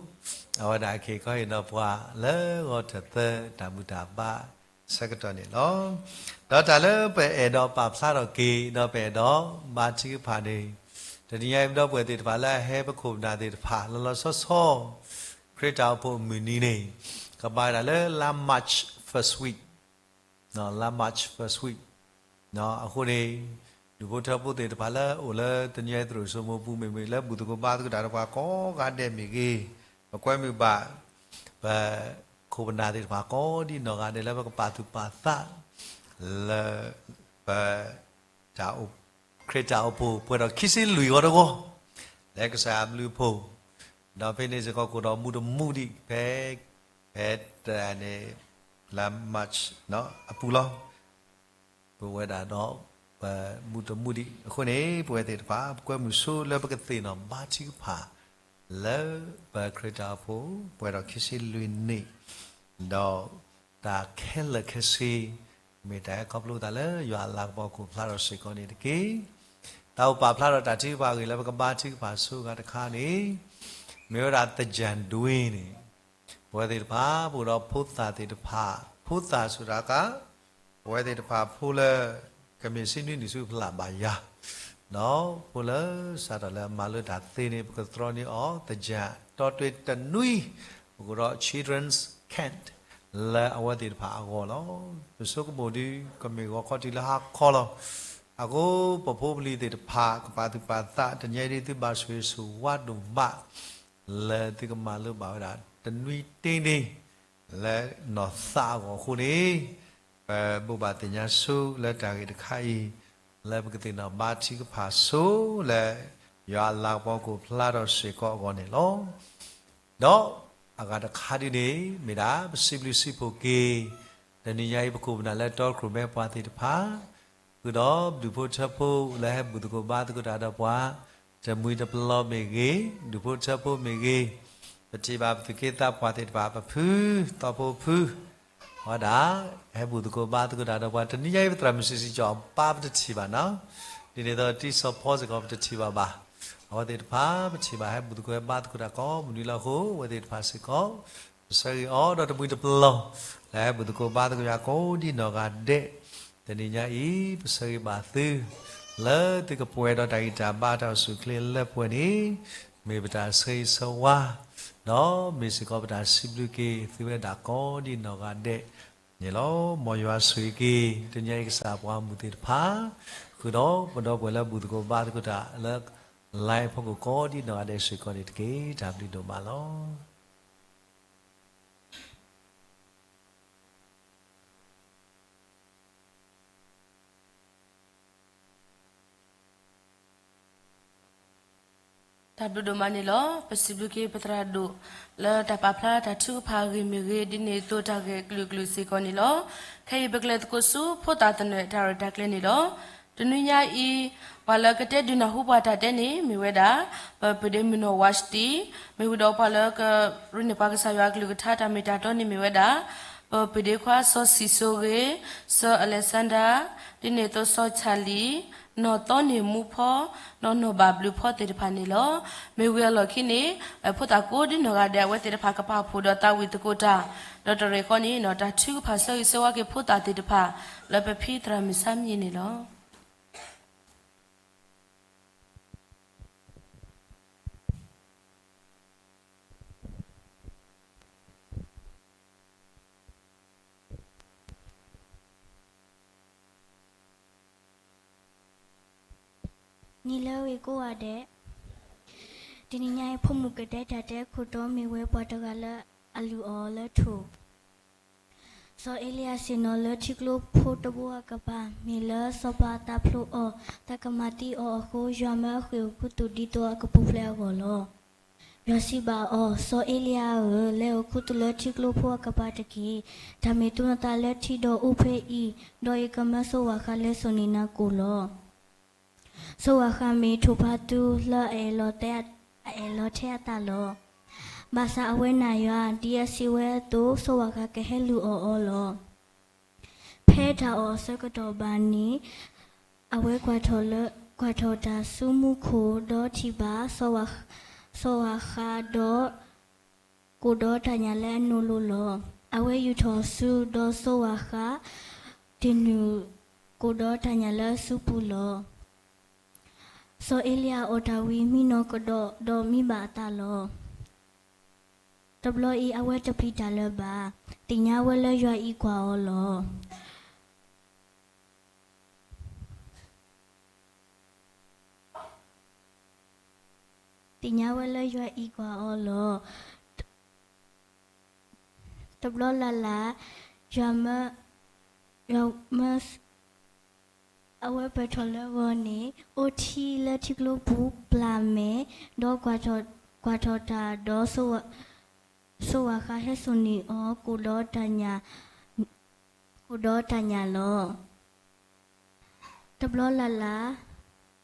အဝဲဒၣ်က့ၤခီဟ့ၣ်နီၤပှၤလၢဂီၤထၢၣ်သၢ တၢ်ဘူၣ်တၢ်ဘါဆၢကတီၢ်န့ၣ်လီၤ. ဒီးတၢ်လၢပအဲၣ်ဒိးပာ်ဖျါထီၣ်က့ၤ ဒီးပအဲၣ်ဒိးဘါထုကဖၣ်န့ၣ် တနံၤညါအံၤ ပဒီပုၢ်ဝဲၢ်သ့ၣ်တဖၣ်လၢအဟဲပခိၣ်ပနၢ်သ့ၣ်တဖၣ် လီၤလီၤဆီဆီ ခရံာ်တၢ်အိၣ်ဖှိၣ်အမုၢ်နံၤန့ၣ် ကဘၣ်ဝဲဒၣ်လၢလါ March first week လါ March first week အဃိန့ၣ် ဒူၣ်ဖိထၢဖိသ့ၣ်တဖၣ်လၢအိၣ်လၢတနံၤအံၤသရိာ်စိမိၤပူၤ မ့မ့ၢ်လၢဘူၣ်သကိးဘါသကိးတၢ်ဒီးပှၤကိးဂၤဒဲးမ့ၢ်ဂ့ၤ, ပကွဲမုာ်ဘၣ် ပခိၣ်ပနၢ်သ့ၣ်တဖၣ်ကိးဒံနီၢ်ဂၤဒဲးလၢပကပာ်သူၣ်ပာ်သး လၢ ပ ခရံာ်တၢ်အိၣ်ဖှိၣ်ပှဲၤထီၣ်ခံဆံလွံၢ်ဂီၤတဂီၤ လၢကစၢ်ယွၤအဘျုးအဖှိၣ်, ဒီးဖဲန့ၣ်စ့ၢ်ကီးကအိၣ်ဒီးမူတမူဒံး ဖဲ ဖဲတၢ်န့ၣ် လါ March အပူၤလီၤ. ပဝဲဒၣ်ဒီး ပမူတမူဒံးအဃိန့ၣ် ပဝဲသ့ၣ်တဖၣ် ပကွဲမုာ်ဆိလၢပကသ့ၣ်နီၣ်ဘါထုကဖၣ် လၢပခရံာ်တၢ်အိၣ်ဖှိၣ် ပှဲၤထီၣ်ခံဆံလွံၢ်နံၣ် ဒီးတၢ်ခဲလၢာ်ခဲဆ့ မ့ၢ်တၢ်ဟဲခီဖျိသးလၢယွၤအလၤကပီၤကအိၣ်ဖျါထီၣ်စ့ၢ်ကီးန့ၣ်တက့ၢ်. တၢ်အိၣ်ပာ်ဖျါထီၣ်တၢ်ထုကဖၣ်အဂ့ၢ်လၢပကဘါထုကဖၣ်ဆိအဂၤတခါန့ၣ် မ့ၢ်ဝဲဒၣ်သၢၣ်ဒွံန့ၣ် ပဝဲသ့ၣ်တဖၣ် ပအိၣ်ဒီးဖိသၣ်သ့ၣ်တဖၣ် ဖိသၣ်ဆိဒၣ်ကါ ပဝဲသ့ၣ်တဖၣ်ဖိလၢ ကမ့ၢ်ဆံနွံနံၣ်ဆူဖျၢၣ်ဘၣ်ယၤ ဒီးဖိလၢစးထီၣ်လၢအမၤလိတၢ်သ့န့ၣ် ပကသြီန့ၢ်အီၤသၢၣ်တီတွ့တနွံ ပကအိၣ်ဒီး Children's Camp လၢအဝဲသ့ၣ်တဖၣ်အဂီၢ်လီၤ. ပဆိကမိၣ်ဒုး ကမ့ၢ်ဂီၤခီတုၤလၢဟါခီလီၤ. အဃိပဖိပလံၤသ့ၣ်တဖၣ် ကပာ်သူၣ်ပာ်သး တနံၤအံၤဒ်သုဘၣ်ဆိၣ်ဂ့ၤဆိၣ်ဝါဒိၣ်မး လၢသုကမၤလိဘၣ်ဝဲဒၣ် တနွံတ့န့ၣ် လၢနီၢ်သးအဂီၢ်အဃိန့ၣ် ပဘိးဘၣ်သ့ၣ်ညါဆိလၢတၢ်ဂ့ၢ်တခါအံၤ လၢပကသ့ၣ်နီၣ်ဘါထုကဖၣ်ဆိလၢ ယွၤအလၤကပီၤကအိၣ်ဖျါထီၣ်စ့ၢ်ကီးအဂီၢ်န့ၣ်လီၤ. ဒီးအဂၤတခါဒ်န့ၣ် မ့ၢ်ဒၣ်ပစံးဘျုးစံးဖှိၣ်က့ၤ တနံၤညါအံၤပခိၣ်ပနၢ်လၢတီခိၣ်ရိၣ်မဲပှၤသ့ၣ်တဖၣ် ဃုာ်ဒီးဒူၣ်ဖိထၢဖိလၢဟဲဘူၣ်သကိးဘါသကိးတၢ်ဒီးပှၤ တမှံၤတပလီၢ်မ့ၢ်ဂ့ၤ, ဒူၣ်ဖိထၢဖိမ့ၢ်ဂ့ၤ, ပထံၣ်ဘၣ်ပသူၣ်က့သးပှၢ်သ့ၣ်တဖၣ် ပဖု သီဖိဖု ဝဲဒၣ် ဟဲဘူၣ်သကိးဘါသကိးတၢ်ဒီးပှၤ တနံၤညါအံၤပသရၣ်မုၣ်စံးစံးကၠီၤအပၢ်ပတထံၣ်ဘၣ်နီၤ, ဒ်န့ၣ်အသိးတံၤစီၤဖီစ့ၢ်ကီးပတထံၣ်ဘၣ်ဘၣ်. အဝဲသ့ၣ်တဖၣ် ပထံၣ်ဘၣ်ဟဲဘူၣ်သကိးဟဲဘါသကိးတၢ်ကိးမုၢ်နံၤလီၤအဃိ အဝဲသ့ၣ်တဖၣ်စ့ၢ်ကီး ပဆၢဂ့ၤအီၤဒီးတမှံၤတပလီၢ် လၢဟဲဘူၣ်သကိးဘါသကိးယွၤကိးဒံနီၢ်ဂၤဒဲး, တနံၤညါအံၤ ပဆၢဂ့ၤဘၣ်သု လၢသုကပှဲၤဒီးတၢ်ဂံၢ်တၢ်ဘါတၢ်အိၣ်ဆူၣ်အိၣ်ချ့လၢပှဲၤန့ၣ် မ့ၢ်ပတၢ်ဆၢဂ့ၤဆၢဝါ ဒီးမ့ၢ်စ့ၢ်ကီးပတၢ်စံးဘျုးက့ၤသုဝဲဒၣ်ကိးဒံနီၢ်ဂၤဒဲးန့ၣ်လီၤ. မ်ယွၤဆိၣ်ဂ့ၤက့ၤ တနံၤညါအံၤကစၢ်ပှၤမုၢ်သ့ၣ်တဖၣ် ဃုာ်ဒီးပဒီပုၢ်ဝဲၢ်လၢဘူၣ်သကိးဘါသကိးတၢ်လၢ line အဖီခိၣ်ကိးဒံနီၢ်ဂၤဒဲးစ့ၢ်ကီးန့ၣ်တက့ၢ်. တၢ်ဘျုးဒိၣ်မးလီၤ. တၢ်ဘျုးဒိၣ်မးန့ၣ်လီၤ. ပစံးဘျုးက့ၤပသရၣ်ဒိၣ် လၢတၢ်ပာ်ဖျါတၢ်ထုကဖၣ်အဂ့ၢ်မ့ၢ်ဂ့ၤ ဒ်န့ၣ်အသိးတၢ်ဂ့ၢ်အကလုာ်ကလုာ်စ့ၢ်ကီးန့ၣ်လီၤ. ခဲအံၤပကလဲၤသကိးဆူဖိသၣ်သနၢၣ်တၢ်ရဲၣ်တၢ်ကျဲၤန့ၣ်လီၤ. တနွံညါအံၤ ပှၤလၢကတဲဒုးနၢ်ဟူပှၤတၢ်တဲန့ၣ် မ့ၢ်ဝဲဒၣ် ပပၢၤဒ့မုၣ်နီၢ်ဝါစတံ မ့ၢ်ဝံၤဒီးပှၤလၢကရ့န့ၢ်ပှၤကစၢ်ယွၤအကလုၢ်ကထါတၢ်မ့ၢ်တၢ်တီန့ၣ်မ့ၢ်ဝဲဒၣ် ပပၢၤဒ့ခွါစီၤစံၣ်စိဂ့ၤ, စီၤအလဲးစဲဒါ, ဒ်န့ၣ်အသိးစီၤဆၣ်လံၣ်, နီၢ်သီန့ၢ်မူဖီ, နီၢ်နီၢ်ဘၣ်ဘျုးဖီသ့ၣ်တဖၣ်န့ၣ်လီၤ. မ့ၢ်ဝံၤအလီၢ်ခံန့ၣ် ဖိသၣ်ကိးဒံနီၢ်ဂၤဒဲး အဝဲသ့ၣ်တဖၣ်ကပာ်ဖှိၣ်ဒီးသးဝံၣ်သကိးတၢ် ဒီးတရ့ၣ်ဃီန့ၣ် တၢ်ထုကဖၣ်ဆၢဂ့ၤဆၢဝါက့ၤဖိသၣ်သ့ၣ်တဖၣ် လၢပဖံသရၣ်မုၣ်ဆါမံၤန့ၣ်လီၤ. နံၤလၢအဂ့ၤကိးဂၤဒဲး, တနံၤညါအံၤ ဖိမုၣ်ကတဲတၢ်တဲအခိၣ်တီမ့ၢ်ဝဲပှၤတဂၤလၢအလုၢ်အီၣ်အီၤလၢထိၣ် စီၤအ့လံယၤဆ့ၣ်နီၤလၢထံကျိဖိတဘိအကပၤ, မ့ၢ်လၢစီၤပၤသးဖျိအီၤ, သးကမၤသံအီၤအဃိ, ယွၤမၢအဃ့ၢ်အိၣ်ခူသူၣ်ဒ်သိးအကပူၤဖျဲးအဂီၢ်လီၤ. ယွၤစံးဘၣ်အီၤ, စီၤအ့လံယၤဧၢ, လဲၤအိၣ်ခူသူၣ်လၢထံကျိဖိအကပၤတက့ၢ်. တၢ်မ့ၢ်သူနသးလၢထံဒီးအိၣ်ဖဲအံၤ, ဒီးယကမၢစီၤဝၤဃးလဲၤစိာ်န့ၢ်နၤကိၣ်လီၤ. စီၤဝၤဃးမ့ၢ်ထိၣ်ဖးသူလၢအအဲၣ်လီၤထဲအသးလီၤ. ဘၣ်ဆၣ်အဝဲနာ်ယွၤ, ဒ်အစံးဝဲအသိး, စီၤဝၤဃးကဟဲလုၢ်အီၣ်အီၤလီၤ. ဖဲတၢ်အီၣ်အဆၢကတီၢ်ဘၣ်န့ၣ်, အဝဲကွၢ်ထီၣ်တၢ်ဆူမူခိၣ်, ဒီးထံၣ်ဘၣ်စီၤဝၤဃးဒီး ကိၣ်ဒီးတၢ်ညၣ်လၢအနိလိၤလီၤ. အဝဲယူာ်ထီၣ်အစု, ဒီးစီၤဝၤဃးတနုာ်ကိၣ်ဒီးတၢ်ညၣ်လၢအစုပူၤလီၤ. စီၤအ့လံယၤအီၣ်တၢ်ဝံၤမံနီၤကဒီး, ဒီးမံဘၣ်အသးလီၤ. တဘျီအံၤအဝဲတပျံၤတၢ်လၢၤဘၣ်. သ့ၣ်ညါဝဲလၢယွၤအံးကွၢ်အီၤလီၤ. သ့ၣ်ညါဝဲလၢယွၤအံးကွၢ်အီၤလီၤ. တဘျီလၢ်လၢ် ယွၤမၢ ယွၤမၢ အဝဲပၢၢ်ထီၣ်လၢဂီၤန့ၣ် အိၣ်ထံလၢထံကျိပူၤ ပျၢ်မဲာ်, ဒီးကွၢ်ထီၣ်တၢ်ဒီး စိဝၤဃါဟဲစိာ်န့ၢ်အီၤ ကိၣ်ဒီးတၢ်ညၣ်လီၤ. တဘျီလၢ်လၢ်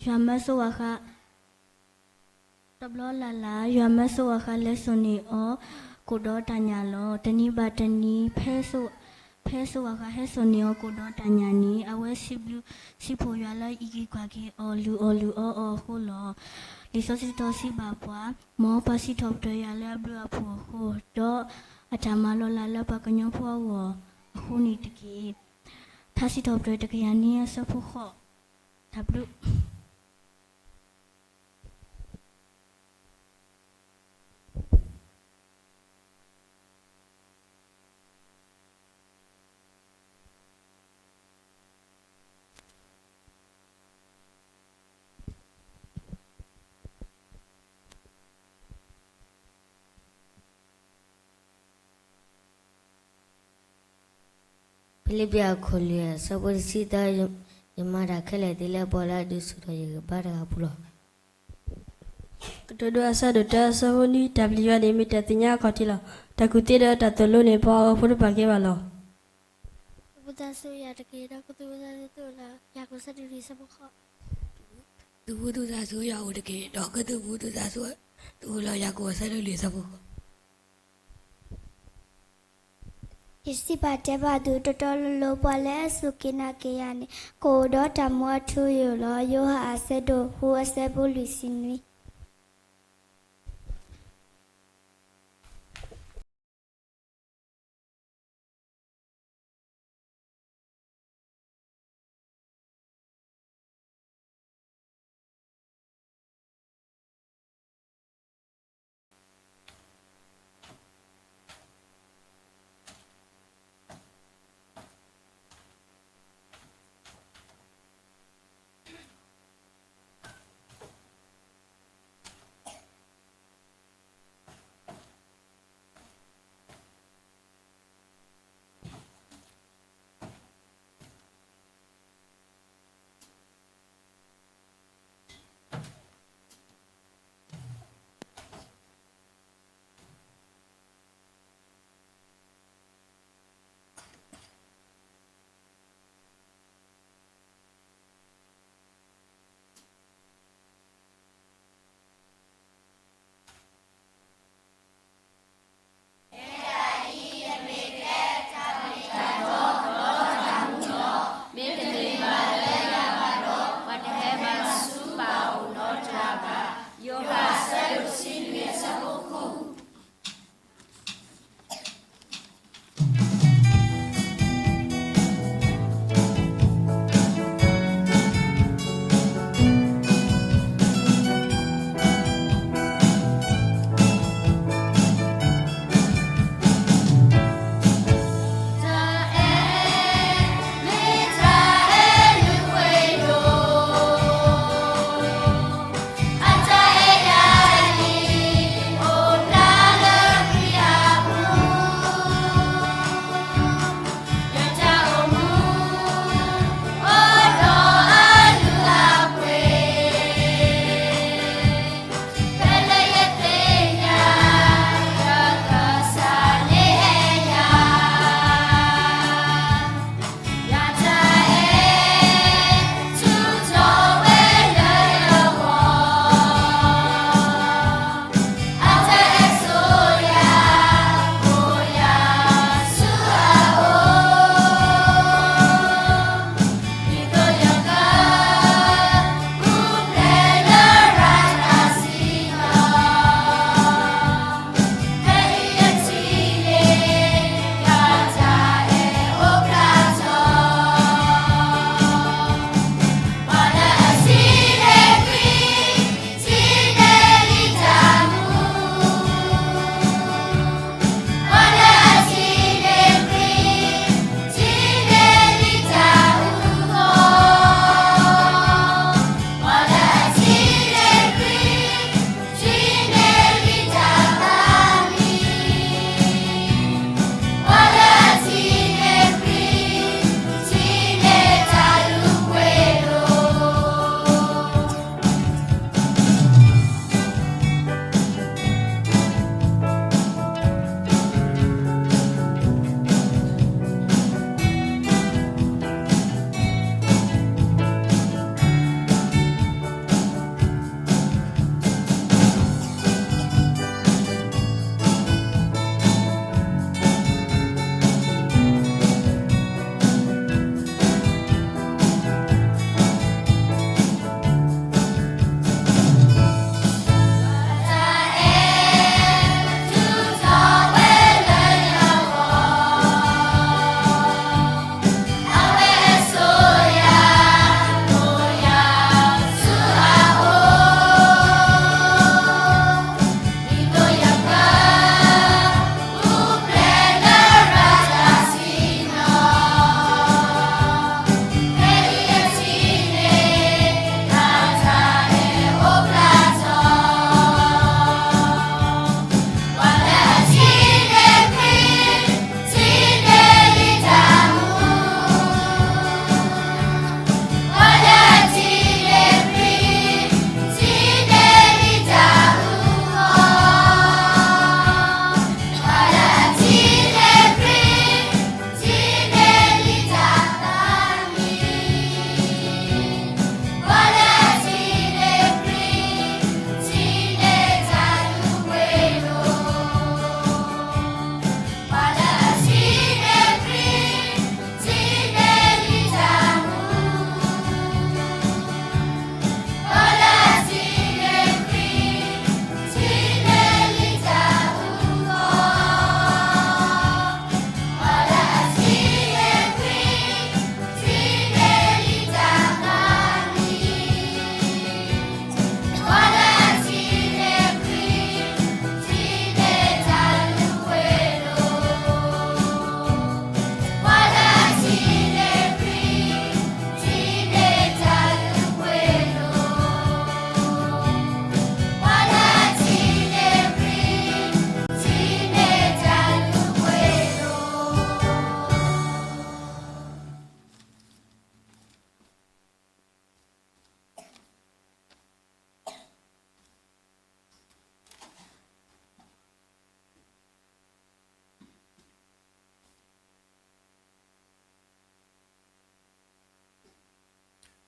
ယွၤမၢစိဝၤဃါ တဘျီလၢ်လၢ် ယွၤမၢစိဝၤဃါလဲၤစိာ်န့ၢ်အီၤ ကိၣ်ဒီးတၢ်ညၣ်လီၤ. တနံၤဘၣ်တနံၤ ဖဲစိဝၤဃါဟဲစိာ်န့ၢ်အီၤ ကိၣ်ဒီးတၢ်ညၣ်န့ၣ် အဝဲစံးဘျုးစံးဖှိၣ်ယွၤလၢအံးက့ၤကွၢ်က့ၤအီၤ လုၢ်အီၣ်လုၢ်အီအီၤအဃိလီၤ. လံာ်စီဆှံတဆံဘၣ်ပှၤ, မ်ပှၤစံးထီၣ်ပတြၢၤယွၤလၢအဘျုးအဖှိၣ်အဃိ, ဒီးအတၢ်မၤလီၤလးလၢပှၤကညီဖိအဂီၢ်အဃိန့ၣ်တက့ၢ်. ထါစံးထီၣ်ပတြၢၤတကယၤနွံအဆၢဖိဃိး, တၢ်ဘျုး. ဖံလံးပံးအခိၣ်လွံၢ်အဆၢဖိတဆံသၢ, ယမၤတၢ်ခဲလၢာ်သ့လၢပှၤလၢအဒုးဆူၣ်ထီၣ်ယဂံၢ်ဘါတဂၤအပူၤလီၤ. ကတိၤဒိအဆၢဒိၣ်တၢအဆၢဖိနွံ, တၢ်ပျံၤယွၤန့ၣ်မ့ၢ်တၢ်သ့ၣ်ညါအခီၣ်ထံးလီၤ. တၢ်ကူၣ်သ့ဒီးတၢ်သိၣ်လိန့ၣ် ပှၤအီၤဖိတပာ်ကဲဘၣ်လီၤ. သုဘူးသးစူၤယၤတက့ၢ်ဒီးကသူၣ်ဘူးသးစူၤသုလီၤ. ယၤကိာ်အဆၢဒိၣ်လွံၢ်အဆၢဖိဃိး. သုဘူးသုသးစူၤယၤအိၣ်တက့ၢ်ဒီးကသူၣ်ဘူးသုသးစူၤသုလီၤ. ယၤကိာ်အဆၢဒိၣ်လွံၢ်အဆၢဖိဃိး. ယစံးဘၣ်တဲဘၣ်သုတီတီလိၤလိၤ, ပှၤလၢအစူၢ်က့ၤနာ်က့ၤယၤန့ၣ် ကအိၣ်ဒီးတၢ်မူအထူအယိာ်လီၤ. ယိၤဟၣ်အဆၢဒိၣ်ဃုအဆၢဖိလွံၢ်ဆံနွံ.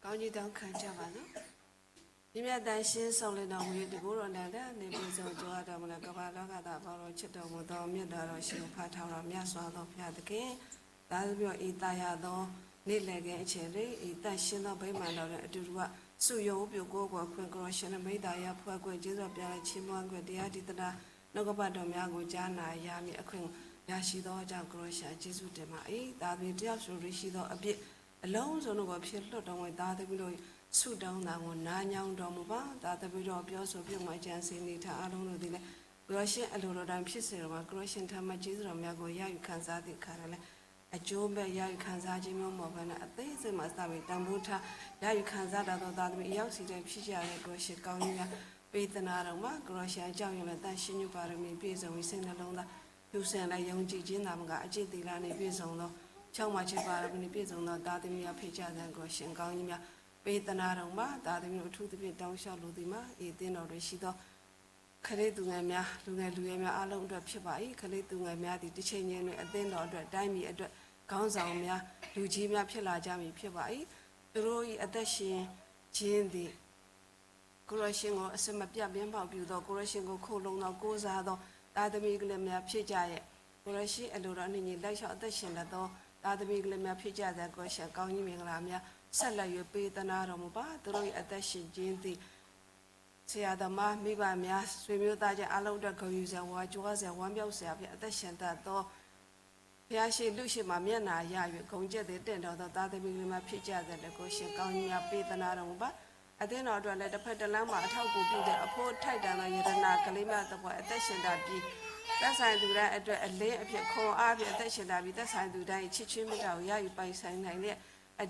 အီၤညီတၢ်ခၢၣ်တၢ်ဘၣ်လီၤ. ယမ့ၢ်အတၢ်ရှင်းစုံလၢနီၢ်ဝံၤတကူဒီးနၤလၢ န့ၣ်ပှ့ၤစိာ်ကၠိအတၢ်မူလၢကဘၣ်လီၤဂာ်သးဘၣ်ဒီး ဆၢထၢၣ်မူဒီး မ့ၢ်ဒၣ်ဒီး ဆံးဖးထီၣ်ဒီးမၢ်စွၤအသီဖၣ်တက့ၢ်. သးသမူအံၤသးယၤဒီး န့ၣ်လဲၤက့ၤအဆဲးရ့ၣ်အံၤ သးရှင်းဒီးဘဲမးဒီး အတူတကွ ဆူယအိၣ်ပၠိကိးကွၢ်ခွဲး ကရၢၢ်ရှဲလၢမ့ၢ်သးယၤ ဖှဲကွဲးက့ၤဒီးပျၢ်လၢဆံမွဲကွဲး တယၤဒံးသဒၣ် နီၢ်ကပၤဒီးမၢ်အဂီၢ် ကၢနၤယၤမ့ၢ်အခွဲး ယၤဆံးဒီးတၢ်ကရၢၢ်ရှဲ က့ၤစူးတဲမးအံၤ သးသမူတယၤစူးရ့ၣ်ဆံးဒီးအဘျ့ အလီၢ်အိၣ်စိၤနဂီၢ် ဖဲလီၢ်တီၤဝဲ သးသမူဒီး ဆူၣ်ဒီးသးဂီၢ် နၤညါဒီးမိၢ်ပၢ် သးသမူဒီး ပျီစိၤပျီမး ကၢစ့န့ၣ် ထါအါလီၢ်နုာ်သ့ၣ်လဲၣ် ကရၢၢ်ရှဲအလိၤဒီး တၢ်ဖံးစ့ၢ်ကီးမး ကရၢၢ်ရှဲထါမၤက့ၤစ့ၢ်ကီးမၢ်အဂီၢ် ယၤယုၢ်ခၣ်စၢ်သ့ၣ်ခါဒီးလဲၣ် အကၠိဘဲ ယၤယုၢ်ခၣ်စၢ်က့ၤမ့ၢ်မီၢ်ဖဲန့ၣ် အသ့စ့ၢ်မးသးဝံၣ်တၢ်မူထါ ယၤယုၢ်ခၣ်စၢ်တၢ်သိးသးသမူ ယဝ်စံးတၢ်ဖံးကၢ်လဲၣ် ကရၢၢ်ရှဲကီၢ်ညီမး ပ့ၤသနာ်ဒီးမး ကရၢၢ်ရှဲအကၠီယိၤလၢ သးရှင်းယူၢ်ပၤရမံၤ ပြည့်စုံဝံၤ စိတ်နှလုံးသား သူစံးလၢ ယုံကြည်ခြင်းသာမက အကျင့်သီလနှင့် ပြည့်စုံသော ဖြောင့်မတ်ခြင်းပါရမီနှင့် ပြည့်စုံသော သားသမီးများ ဖြစ်ကြသည့် ကရၢၢ်ရှဲကီၢ်ညီမး ပ့ၤသနာ်ဒီးမး သားသမီး အထူးသဖြင့် တောင်းလျှောက်လိုသည်မှာ အသင်းတော်အတွက်ရှိသော ကလေးသူငယ်များ လူငယ်လူရွယ်များ အားလုံးအတွက်ဖြစ်ပါ၏။ ကလေးသူငယ်များသည် တစ်ချိန်ချိန်တွင် အသင်းတော်အတွက် တိုင်းပြည်အတွက် ခေါင်းဆောင်များ လူကြီးများ ဖြစ်လာကြမည် ဖြစ်ပါ၏။ သူတို့၏ အသက်ရှင်ခြင်းသည် ကိုယ်တော်ရှင်ကို အစင်မပြတ် မျက်မှောက်ပြုသော ကိုယ်တော်ရှင်ကို ခိုလှုံသော ကိုးစားသော သားသမီးကလေးများ ဖြစ်ကြရဲ့ ကိုယ်တော်ရှင်အလိုတော်နှင့်ညီ လိုက်လျောက်အသက်ရှင်တတ်သော သားသမီးကလေးများ ဖြစ်ကြသည့် ကိုယ်တော်ရှင်ကောင်းကြီးမင်္ဂလာများ ဆက်လက်၍ပေးသနားတော်မူပါ။ သူတို့၏အသက်ရှင်ခြင်းသည် ဆရာသမား မိဘများ ဆွေမျိုးသားချင်းအားလုံးအတွက် ဂုဏ်ယူစရာ ဝါကြွားစရာ ဝမ်းမြောက်စရာဖြစ် အသက်ရှင်တတ်သော ဘုရားရှေ့ လူရှေ့မှာ မျက်နှာရ၍ ဂုဏ်ကျက်သည့် တင့်တော်သော သားသမီးကလေးများ ဖြစ်ကြသည့်အတွက် ကိုယ်ရှင်ကောင်းကြီးများ ပေးသနားတော်မူပါ။ အသင်းတော်အတွက်လည်း တစ်ဖက်တစ်လမ်းမှာ အထောက်အကူပြုတဲ့ အဖို့ထိုက်တန်သော ရတနာကလေးများသဖွယ် အသက်ရှင်တတ်ပြီး သက်ဆိုင်သူတိုင်းအတွက် အလင်းအဖြစ် ခွန်အားဖြင့် အသက်ရှင်တတ်ပြီး သက်ဆိုင်သူတိုင်း၏ ချစ်ခြင်းမေတ္တာကို ရယူပိုင်ဆိုင်နိုင်တဲ့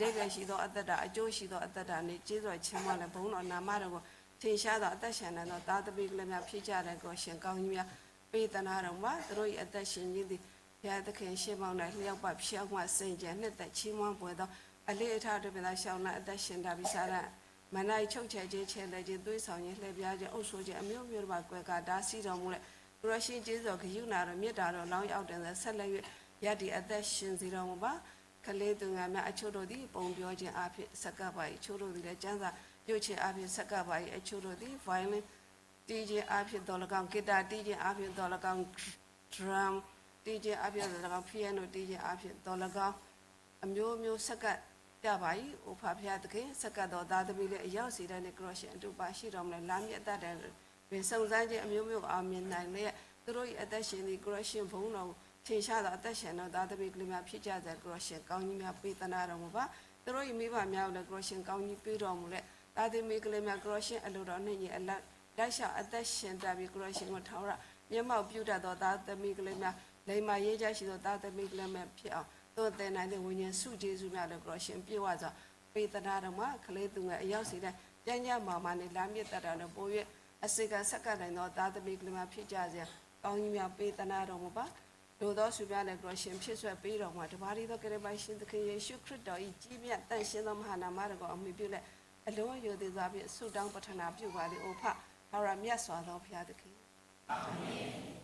အဓိပ္ပာယ်ရှိသော အသက်တာ အကျိုရှိသော အသက်တာနှင့် ကျေးဇူးတော်ချီးမွမ်းလျက် ဘုန်းတော်နာမတော်ကို ထင်ရှားစွာ အသက်ရှင်နိုင်သော သားသမီးကလေးများ ဖြစ်ကြတဲ့ ကိုယ်ရှင်ကောင်းကြီးများ ပေးသနားတော်မူပါ။ သူတို့၏အသက်ရှင်ခြင်းသည် ဘုရားသခင်ရှေ့မှောက်၌ လျောက်ပတ်ဖြောင့်မတ် စင်ကြယ်နှစ်သက် ချီးမွမ်းဘွယ်သော အလင်းအထက်တွင် ပင်သာလျှောက်လန်း အသက်ရှင်တတ်ပြီး စာတန် မဏ္ဍိုင်ချုပ်ချယ်ခြင်း၊ ချယ်လှယ်ခြင်း၊ သွေးဆောင်ခြင်း၊ လှည့်ဖြားခြင်း၊ အုပ်စိုးခြင်း အမျိုးမျိုးတို့မှ ကွယ်ကာတားဆီးတော်မူလျက် ကိုယ်တော်ရှင်ကျေးဇူးတော် ဂရုဏာတော် မေတ္တာတော် လောင်းရောက်တင်စွာ ဆက်လက်၍ ရပ်တည်အသက်ရှင်စေတော်မူပါ။ ကလေးသူငယ်များ အချို့တို့သည် ပုံပြောခြင်းအားဖြင့် ဆက်ကပ်ပါ၏၊ အချို့တို့သည်လည်း ကျမ်းစာရွတ်ခြင်းအားဖြင့် ဆက်ကပ်ပါ၏၊ အချို့တို့သည် violin တီးခြင်းအားဖြင့်သော်လည်းကောင်း၊ guitar တီးခြင်းအားဖြင့်သော်လည်းကောင်း၊ drum တီးခြင်းအားဖြင့်သော်လည်းကောင်း၊ piano တီးခြင်းအားဖြင့်သော်လည်းကောင်း အမျိုးမျိုးဆက်ကပ်ကြပါ၏။ အိုဖါဖျားသခင် ဆက်ကပ်သောသားသမီးလေး အယောက်စီတိုင်းနှင့် ကရောရှင်အတူပါရှိတော်မူလျက် လမ်းမြစ်အသက်တာတွင် စုံစမ်းခြင်းအမျိုးမျိုးကို အောင်မြင်နိုင်လျက် သူတို့၏အသက်ရှင်သည့် ကရောရှင်ဘုန်းတော်ကို ထင်ရှားသောအသက်ရှင်သောသားသမီးကလေးများ ဖြစ်ကြသည့် ကရောရှင်ကောင်းကြီးများ ပေးသနားတော်မူပါ။ သူတို့၏မိဘများကိုလည်း ကရောရှင်ကောင်းကြီးပေးတော်မူလျက် သားသမီးကလေးများ ကရောရှင်အလိုတော်နှင့်ညီ အလ- လိုက်လျှောက်အသက်ရှင်တတ်ပြီး ကရောရှင်ကို ထာဝရမျက်မှောက်ပြုတတ်သော သားသမီးကလေးများ လိမ္မာရေးကြရှိသော သားသမီးကလေးများဖြစ်အောင် သွန်သင်နိုင်သည့် ဝိညာဉ်ဆုကျေးဇူးများလည်း ကရောရှင်ပြည့်ဝစွာ ပေးသနားတော်မူပါ။ ကလေးသူငယ်အယောက်စီတိုင်း ကျန်းကျန်းမာမာနှင့် လမ်းမြစ်သက်တာတွင် ပို၍ အစေခံဆက်ကပ်နိုင်သော သားသမီးကလေးများ ဖြစ်ကြစေရန် ကောင်းကြီးများ ပေးသနားတော်မူပါ။ ဒိၣ်သောဆူပြားလၢ ကရောရှင်ဖြည့်စွက်ပေးတော်မူပါ။ တပါးတည်းသော ကယ်တင်ပါရှင်သခင်ယေရှုခရစ်တော်၏ ကြီးမြတ်သန့်ရှင်းသော မဟာနာမတော်ကို အမှီပြုလျက် အလွန်ယိုသေစွာဖြင့် ဆုတောင်းပတ္ထနာပြုပါသည် အိုဖါ ထာဝရမြတ်စွာသောဘုရားသခင်။ အာမင်။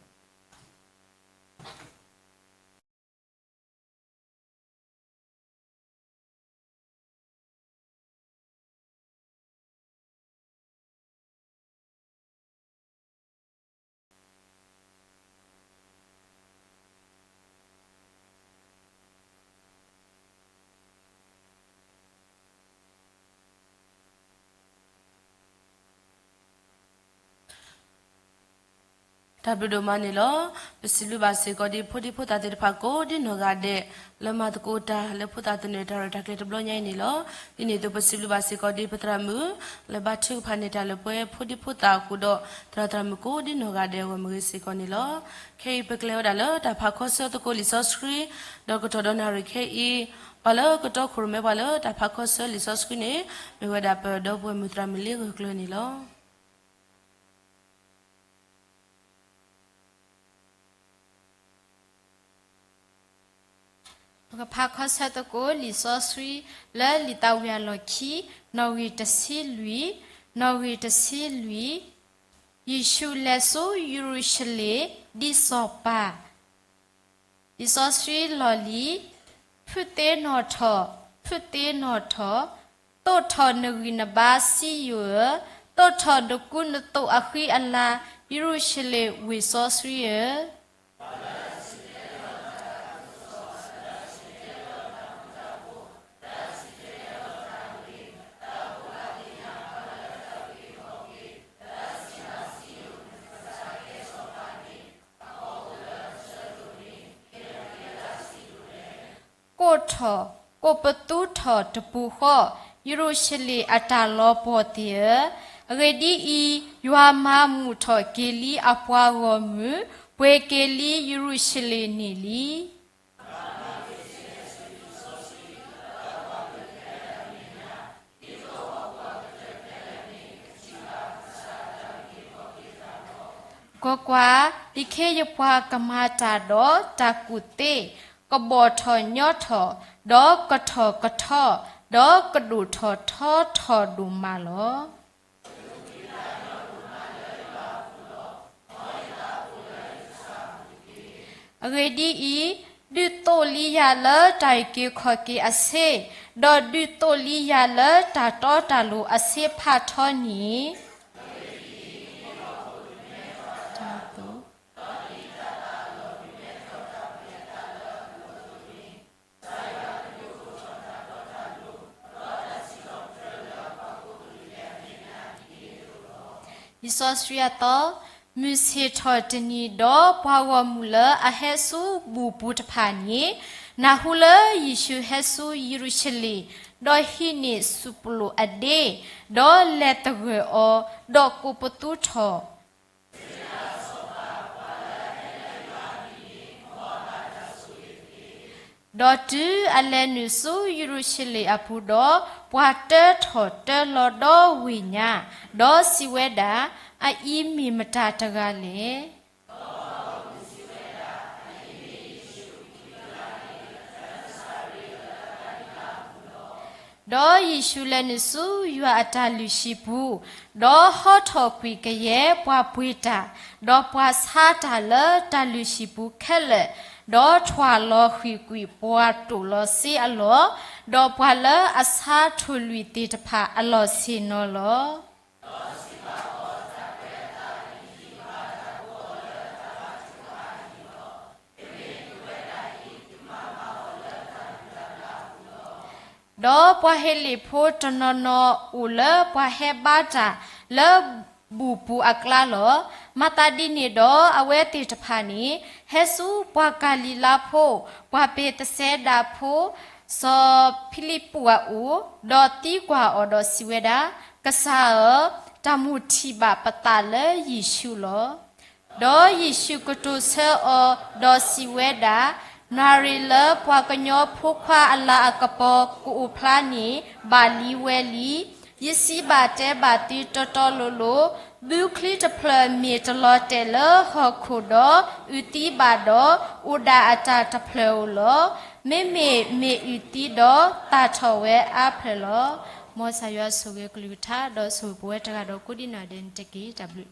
တၢ်ဘျုးဒိၣ်မးန့ၣ်လီၤ. ပစံးဘျုးဘၣ်စ့ၢ်ကီးဒ် ဖိဒံဖိသၣ်သ့ၣ်တဖၣ် ကိးဒ်နီၢ်ဂၤဒဲး လၢမၤသကိးတၢ်လၢဖိသၣ်သနၢၣ်တၢ်ရဲၣ်တၢ်ကျဲၤတဘျီညါအံၤန့ၣ်လီၤ. ဒ်န့ၣ်အသိး ပစံးဘျုးဘၣ်စ့ၢ်ကီးဒ် ပသရၣ်မုၣ် လၢဘါထုကဖၣ်န့ၢ်တၢ်လၢပှဲၤ ဖိဒံဖိသၣ်အဃိဒီး သရၣ်သရၣ်မုၣ်ကိးဒ်နီၢ်ဂၤဒဲးအဂီၢ် မ့ၢ်ဂ့ၤစ့ၢ်ကီးန့ၣ်လီၤ. ခဲအံၤပကလဲၤဝဲဒၣ်လၢတၢ်ဖးခီဆၢသကိးလံာ်စီဆှံ ဒီးကတီၢ်ဒီးနၣ်ရံၣ်ခဲအံၤ ပှၤလၢကတီခိၣ်ရိၣ်မဲပှၤလၢတၢ်ဖးခီဆၢလံာ်စီဆှံန့ၣ် မ့ၢ်ဝဲဒၣ်ပဒီပုၢ်ဝဲၢ်မုၣ်သရၣ်မုၣ်လ့ဂၢၢ်ကျၢၤန့ၣ်လီၤ. ပကဖးခီဆၢသကိးလံာ်စီဆှံ လၢလံာ်သးဝံၣ်အလီၢ်ခံ နီၣ်ဂံၢ်တဆံလွံၢ်, နီၣ်ဂံၢ်တဆံလွံၢ်, ယ့ၣ်ၡူးလဲၤဆူယရူၤၡလ့ၣ် ဒ်စီၤပၤ လံာ်စီဆှံလီၢ်လံၤ, ဖုးသ့နီၣ်ထီၣ်, ဖုးသ့နီၣ်ထီၣ်, သိးထီၣ်နဂံၢ်နဘါစံယိၣ်ဧၢ, သိးထီၣ်နကူနသိးအဃံအလၤ ယရူၤၡလ့ၣ်ဝ့ၢ်စီဆှံဧၢ. ကိးထီၣ်, ကိးပသူထီၣ်တပူၤဃီ, ယရူၤၡလ့ၣ်အတၢ်လီၤပှီၢ်သ့ၣ်ဧၢ, အဂ့ၢ်ဒ်အံၤ, ယွၤမၤမုာ်ထီၣ်က့ၤလံအပှၤဂီၢ်မုၢ်, ပှ့ၤက့ၤလံယရူၤၡလ့ၣ်န့ၣ်လံ. ကွၢ်ကွၢ်, လံာ်ခ့ယပှၤကမၤတၢ်ဒီးတၢ်ကူၣ်သ့, ကဘီၣ်ထီၣ်ညီထီၣ်, ဒီးကထီၣ်ကထီ, ဒီးကဒိၣ်ထီၣ်ထီထီၣ်ဒိၣ်မးလီၤ. အဂ့ၢ်ဒ်အံၤ, ဒုးသိးလံယၤလၢတၢ်အုၣ်က့ၤခီၣ်က့ၤအဆ့, ဒီးဒုးသိးလံယၤလၢတၢ်တီတၢ်လိၤအဆ့ဖးထီန့ၣ် လံာ်စီဆှံအသီ, မုၢ်ဆ့ၣ်ထီၣ်တနံၤဒီးပှၤဂီၢ်မုၢ်လၢအဟဲဆူဘူၣ်ပူၤတဖၣ်န့ၣ်, နၢ်ဟူလၢယ့ၣ်ၡူးဟဲဆူယရူၤၡလ့ၣ်, ဒီးဟံးန့ၢ်စူၣ်ပလိာ်အဒ့, ဒီးလဲၤသဂၢၢ်အီၤ, ဒီးကိးပသူထီၣ် ဒီးတုၤအလဲၤနုာ်ဆူယရူၤၡလ့ၣ်အပူၤဒီး, ပှၤတၢထီၣ်တၢလီၤဒီဝ့ၢ်ညါ, ဒီးစံးဝဲဒၣ်, အအံၤမ့ၢ်မတၤတဂၤလဲၣ်. ဒီးယ့ၣ်ၡူးလဲၤနုာ်ဆူယွၤအတၢ်လုၢ်ဟံၣ်ပူၤ, ဒီးဟီထီၣ်ကွံာ်ကယဲၢ်ပှၤပှ့ၤတၢ်, ဒီးပှၤဆါတၢ်လၢတၢ်လုၢ်ဟံၣ်ပူၤခဲလၢာ်, ဒီးထွၣ်လီၤဃံၣ်ကွံာ်ပှၤတိာ်လီၤစ့အလီၢ်, ဒီးပှၤလၢအဆါထိၣ်လွံၢ်သ့ၣ်တဖၣ်အလီၢ်ဆ့ၣ်နီၤလီၤ. ဒီးပှၤဟ့လ့ၣ်ဖိတနီၤနီၤအိၣ်လၢပှၤဟဲဘါတၢ်လၢဘူၣ်ပူၤအကျါလီၤ. မၤသးဒ်န့ၣ်ဒီးအဝဲသ့ၣ်တဖၣ်န့ၣ် ဟဲဆူပှၤကၤလံၤလါဖိ, ပှၤပ့းသစဲဒၤဖိ, စီၤဖံလံးပူးအအိၣ်, ဒီးသံကွၢ်အီၤဒီးစံးဝဲဒၣ်, ကစၢ်ဧၢ, တၢ်မိၣ်ထံၣ်ဘၣ်ပသးလၢယ့ၣ်ၡူးလီၤ. ဒီးယ့ၣ်ၡူးကတိၤဆၢအီၤဒီးစံးဝဲဒၣ်, နၣ်ရံၣ်လၢပှၤကညီဖိခွါအလၤအကပီၤကအိၣ်ဖျါန့ၣ် ဘၣ်လံဝဲလံ. ယစံးဘၣ်တဲဘၣ်သုတီတီလိၤလိၤ, ဘုချံတဖျၢၣ်မ့ၢ်တလီၤတဲာ်လၢဟီၣ်ခိၣ်ဒီးအုၣ်သံဘၣ်ဒီး, အိၣ်ဒၣ်အတၢ်တဖျၢၣ်ဧိၤလီၤ. မ့မ့ၢ်မ့ၢ်အုၣ်သံဒီးသၣ်ထီၣ်ဝဲအါဖျၢၣ်လီၤ. မ်ကစၢ်ယွၤဆိၣ်ဂ့ၤအကလုၢ်ကထါ ဒီးဆိၣ်ဂ့ၤပဝဲတဂၤဒီးကိးဒံးနီၢ်ဒဲးန့ၣ်တက့ၢ်. တၢ်ဘျုး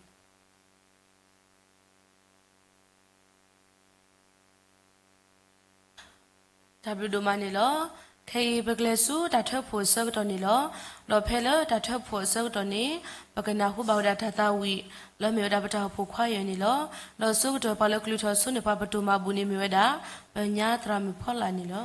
တၢ်ဘျုးဒိၣ်မးန့ၣ်လီၤ. ခဲအံၤပကလဲၤဆူတၢ်ထၢဖှိၣ်အဆၢကတီၢ်န့ၣ်လီၤ. ဒီးဖဲလၢတၢ်ထၢဖှိၣ်အဆၢကတီၢ်န့ၣ်, ပကနၢ်ဟူဘၣ်ဝဲဒၣ်တၢ်သးဝံၣ် လၢမ့ၢ်ဝဲဒၣ်ပတၢ်အိၣ်ဖှိၣ်ခွါယဲၢ်န့ၣ်လီၤ. ဒီးအဆိကတၢၢ်ပှၤလၢကလုၢ်ထီၣ်ဆိန့ၢ်ပှၤပတိၢ်မၤဘူၣ်န့ၣ်မ့ၢ်ဝဲဒၣ် ပညါသရၣ်မုၣ်ဖီလာ်န့ၣ်လီၤ.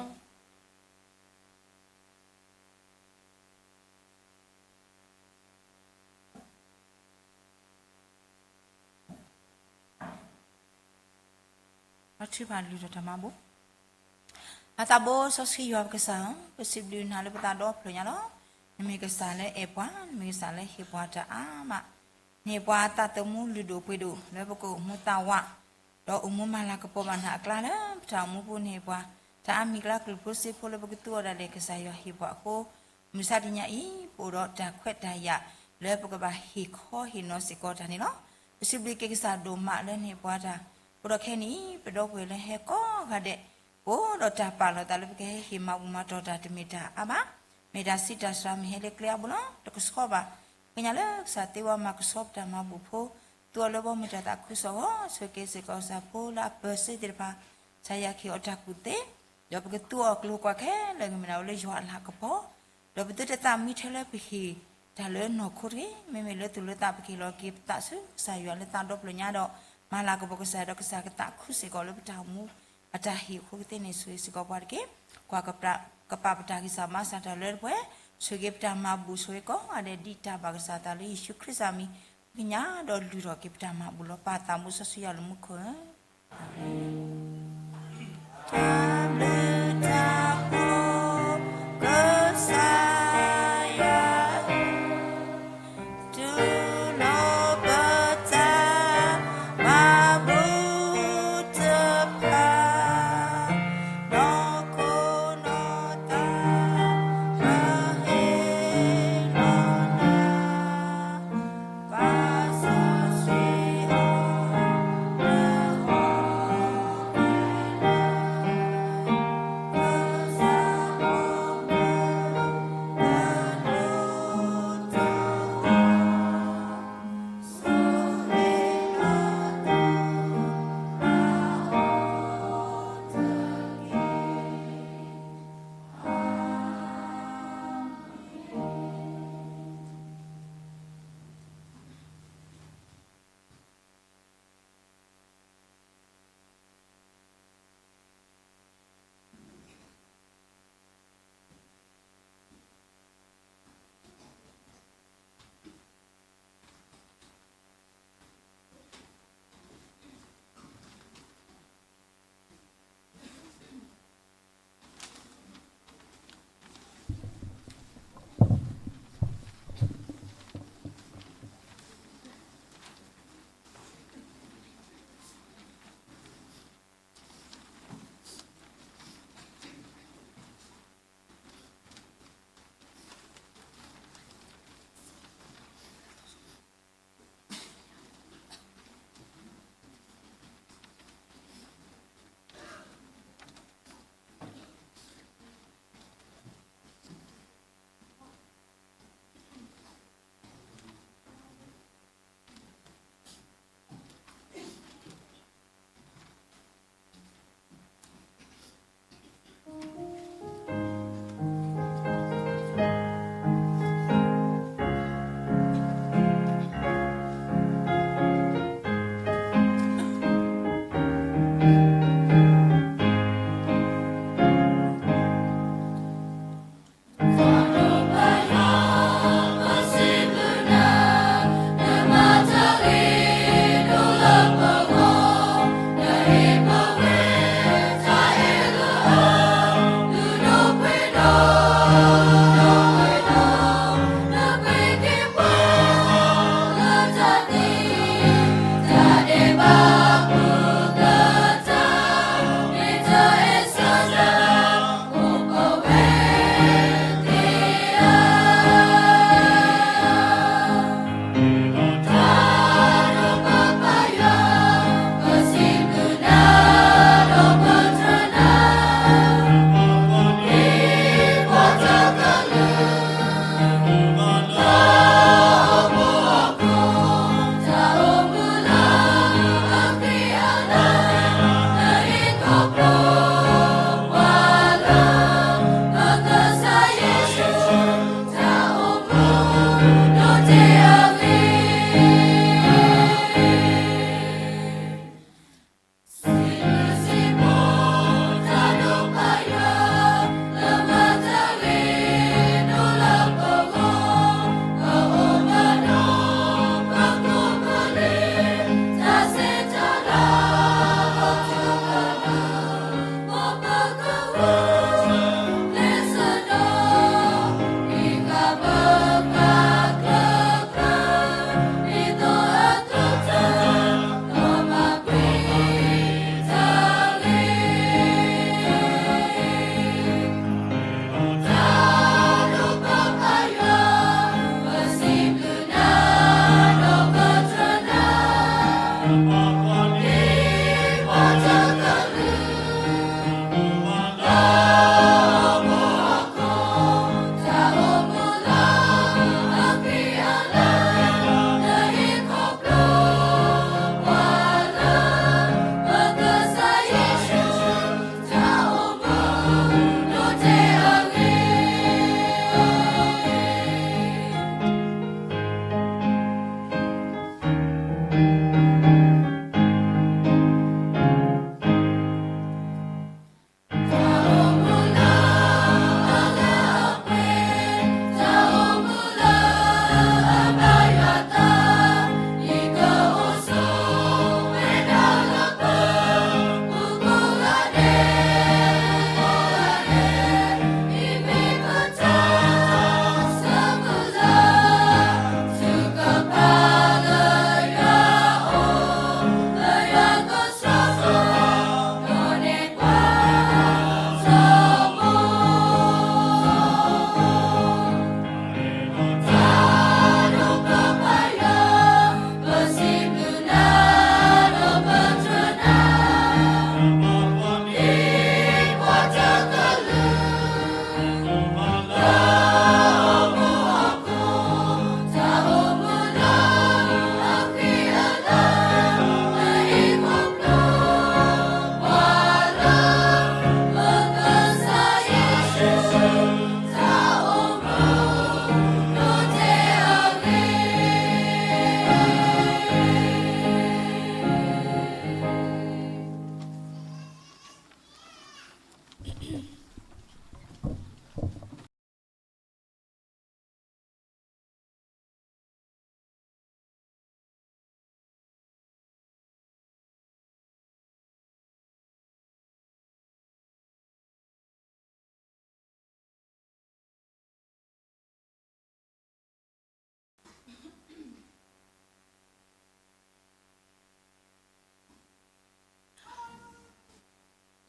ပထံၣ်ဘၣ်လုၢ်ထီၣ်တၢ်မၤဘူၣ်. ပသးဘိစီဆှံယွၤပကစၢ်ဧၢ, ပစံးဘျုးနၤလၢပသးဒီဖျၢၣ်ညါလီၤ. နမ့ၢ်ကစၢ်လၢအဲၣ်ပှၤ, နမ့ၢ်ကစၢ်လၢဟ့ၣ်ပှၤတၢ်အါမး, နဟ့ၣ်ပှၤသးသမူလုၢ်ဒိၣ်ပှ့ၤဒိၣ် လၢပကအိၣ်မူသးဝး ဒီးအိၣ်မူမၤလၤကပီၤဘၣ်နၤအကျါလၢ ပတၢ်အိၣ်မူပူၤန့ၣ်ပှၤ, တၢ်အါမံၤကျါကလုၢ်ဖိစ့ဖိလၢပကသူအီၤဒၣ်လဲာ် ကစၢ်ယွၤဟ့ၣ်ပှၤအဃိ, မုၢ်ဆါတနံၤညါအံၤ ပအိၣ်ဒီးတၢ်ခွဲးတၢ်ယာ် လၢပကဘၣ်ဟ့ၣ်ခီဟ့ၣ်နီၤစ့ၢ်ကီးတၢ်န့ၣ်လီၤ. ပစံးဘျုးက့ၤကစၢ်ဒိၣ်မးလၢနဟ့ၣ်ပှၤတၢ်, ပအိၣ်ဒီးခဲအံၤန့ၣ် ပဒီပုၢ်ဝဲၢ်လၢဟဲကိးဂၤဒဲး ပအိၣ်ဒီးတၢ်ပာ်လီၤသးလၢပကဟဲဟ့ၣ်မၤဘူၣ်မၤတီၢ်တၢ်တမ့ၢ်တၢ်အါဘၣ်, မ့ၢ်တၢ်စံးတၢ်စှၤမ့ၢ်ဟဲလၢကျဲအါဘိလီၤ. တကဆှီဘၣ်, ဃ့ကညးလၢကစၢ်သ့ဝဲမၤကဆှီပတၢ်မၤဘူၣ်ဖိ, သူအီၤလၢဘီမုၢ်တၢ်သးခုကစီၣ်အဂီၢ်, ဆိၣ်ဂ့ၤက့ၤစ့ၢ်ကီးကစၢ်ဖိလၢအပၢၢ်စ့သ့ၣ်တဖၣ်, ကစၢ်ယွၤကဟ့ၣ်အီၤတၢ်ကူၣ်သ့, ဒီးပကသူအီၤကျိၤကွၢ်ခဲလၢာ် ကမ့ၢ်ဒၣ်ဝဲလၢယွၤအလၤကပီၤ, ဒီးပသုတသးမံထဲလၢပဟ့ၣ်တၢ်လၢနီၢ်ခိတဂ့ၤ, မ့မ့ၢ်လၢသူၣ်လၢသးပကဟ့ၣ်လီၤက့ၤပသးဆူကစၢ်ယွၤလၢသးဒီဖျၢၣ်ညါဒီး မၤလၤကပီၤကစၢ်ယွၤဒီးကစၢ်ကသးခုစ့ၢ်ကီးလၢပတၢ်အိၣ်မူ အတၢ်ဟ့ၣ်အဃိကသ့န့ၣ် ဆိၣ်ဂ့ၤစ့ၢ်ကီးပှၤတက့ၢ်. ကွၢ်ကပာ်ပတၢ်ဂံၢ်စၢ်ဘါစၢ်တၢ်လၢပှဲၤ, ဆိၣ်ဂ့ၤပတၢ်မၤဘူၣ်ဆိၣ်ဂ့ၤကိးဂၤဒဲး ဒ်တၢ်ဘၣ်ကစၢ်သးလၢယ့ၣ်ၡူးခရံာ်စၢ်မံၤ ကညးဒီးလုၢ်ထီၣ်က့ၤပတၢ်မၤဘူၣ်လီၤ. ပၢ်သးမူစီဆှံယွၤလၢမူခိၣ်ဧၢ တၢ်ဘျုးတၢ်ဖှိၣ် ကစၢ်ယွၤ, တူၢ်လိာ်ပတၢ်မၤဘူၣ်တဖၣ် နီၢ်ခိနီၢ်သး ကဟ့ၣ်လီၤနၤ ပၢ်စီဆှံအိၣ်လၢဟီၣ်ခိၣ်လၢ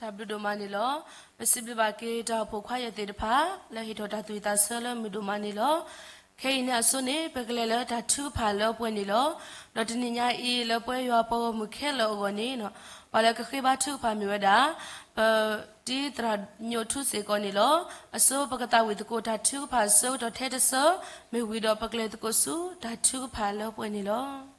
တၢ်ဘျုးဒိၣ်မးန့ၣ်လီၤ. ပစံးဘျုးဘၣ်က့ၤတၢ်အိၣ်ဖှိၣ်ခွါယဲၢ်သ့ၣ်တဖၣ် လၢဟ့ၣ်ထီၣ်တၢ်သူၣ်ဝံၣ်သးဆၢလၢမုာ်ဒိၣ်မးန့ၣ်လီၤ. ခဲအံၤန့ၣ်အစိၤန့ၣ် ပကလဲၤလၢတၢ်ထုကဖၣ်လၢပှဲၤန့ၣ်လီၤ. ဒီးတနံၤညါအံၤလၢပဝဲယွၤပှၤဂီၢ်မုၢ်ခဲလၢာ်အဂီၢ်န့ၣ် ပှၤလၢကဃ့ဘါထုကဖၣ်မ့ၢ်ဝဲဒၣ် ပတံၤသရၣ်ညိၣ်ထူစ့ၢ်ကီးန့ၣ်လီၤ. အစိၤပကသးဝံၣ်သကိးတၢ်ထုကဖၣ်အဆၢကတီၢ်ထဲတဆၢ မ့ၢ်ဝံၤဒီးပကလဲၤသကိးဆူတၢ်ထုကဖၣ်လၢပှဲၤန့ၣ်လီၤ.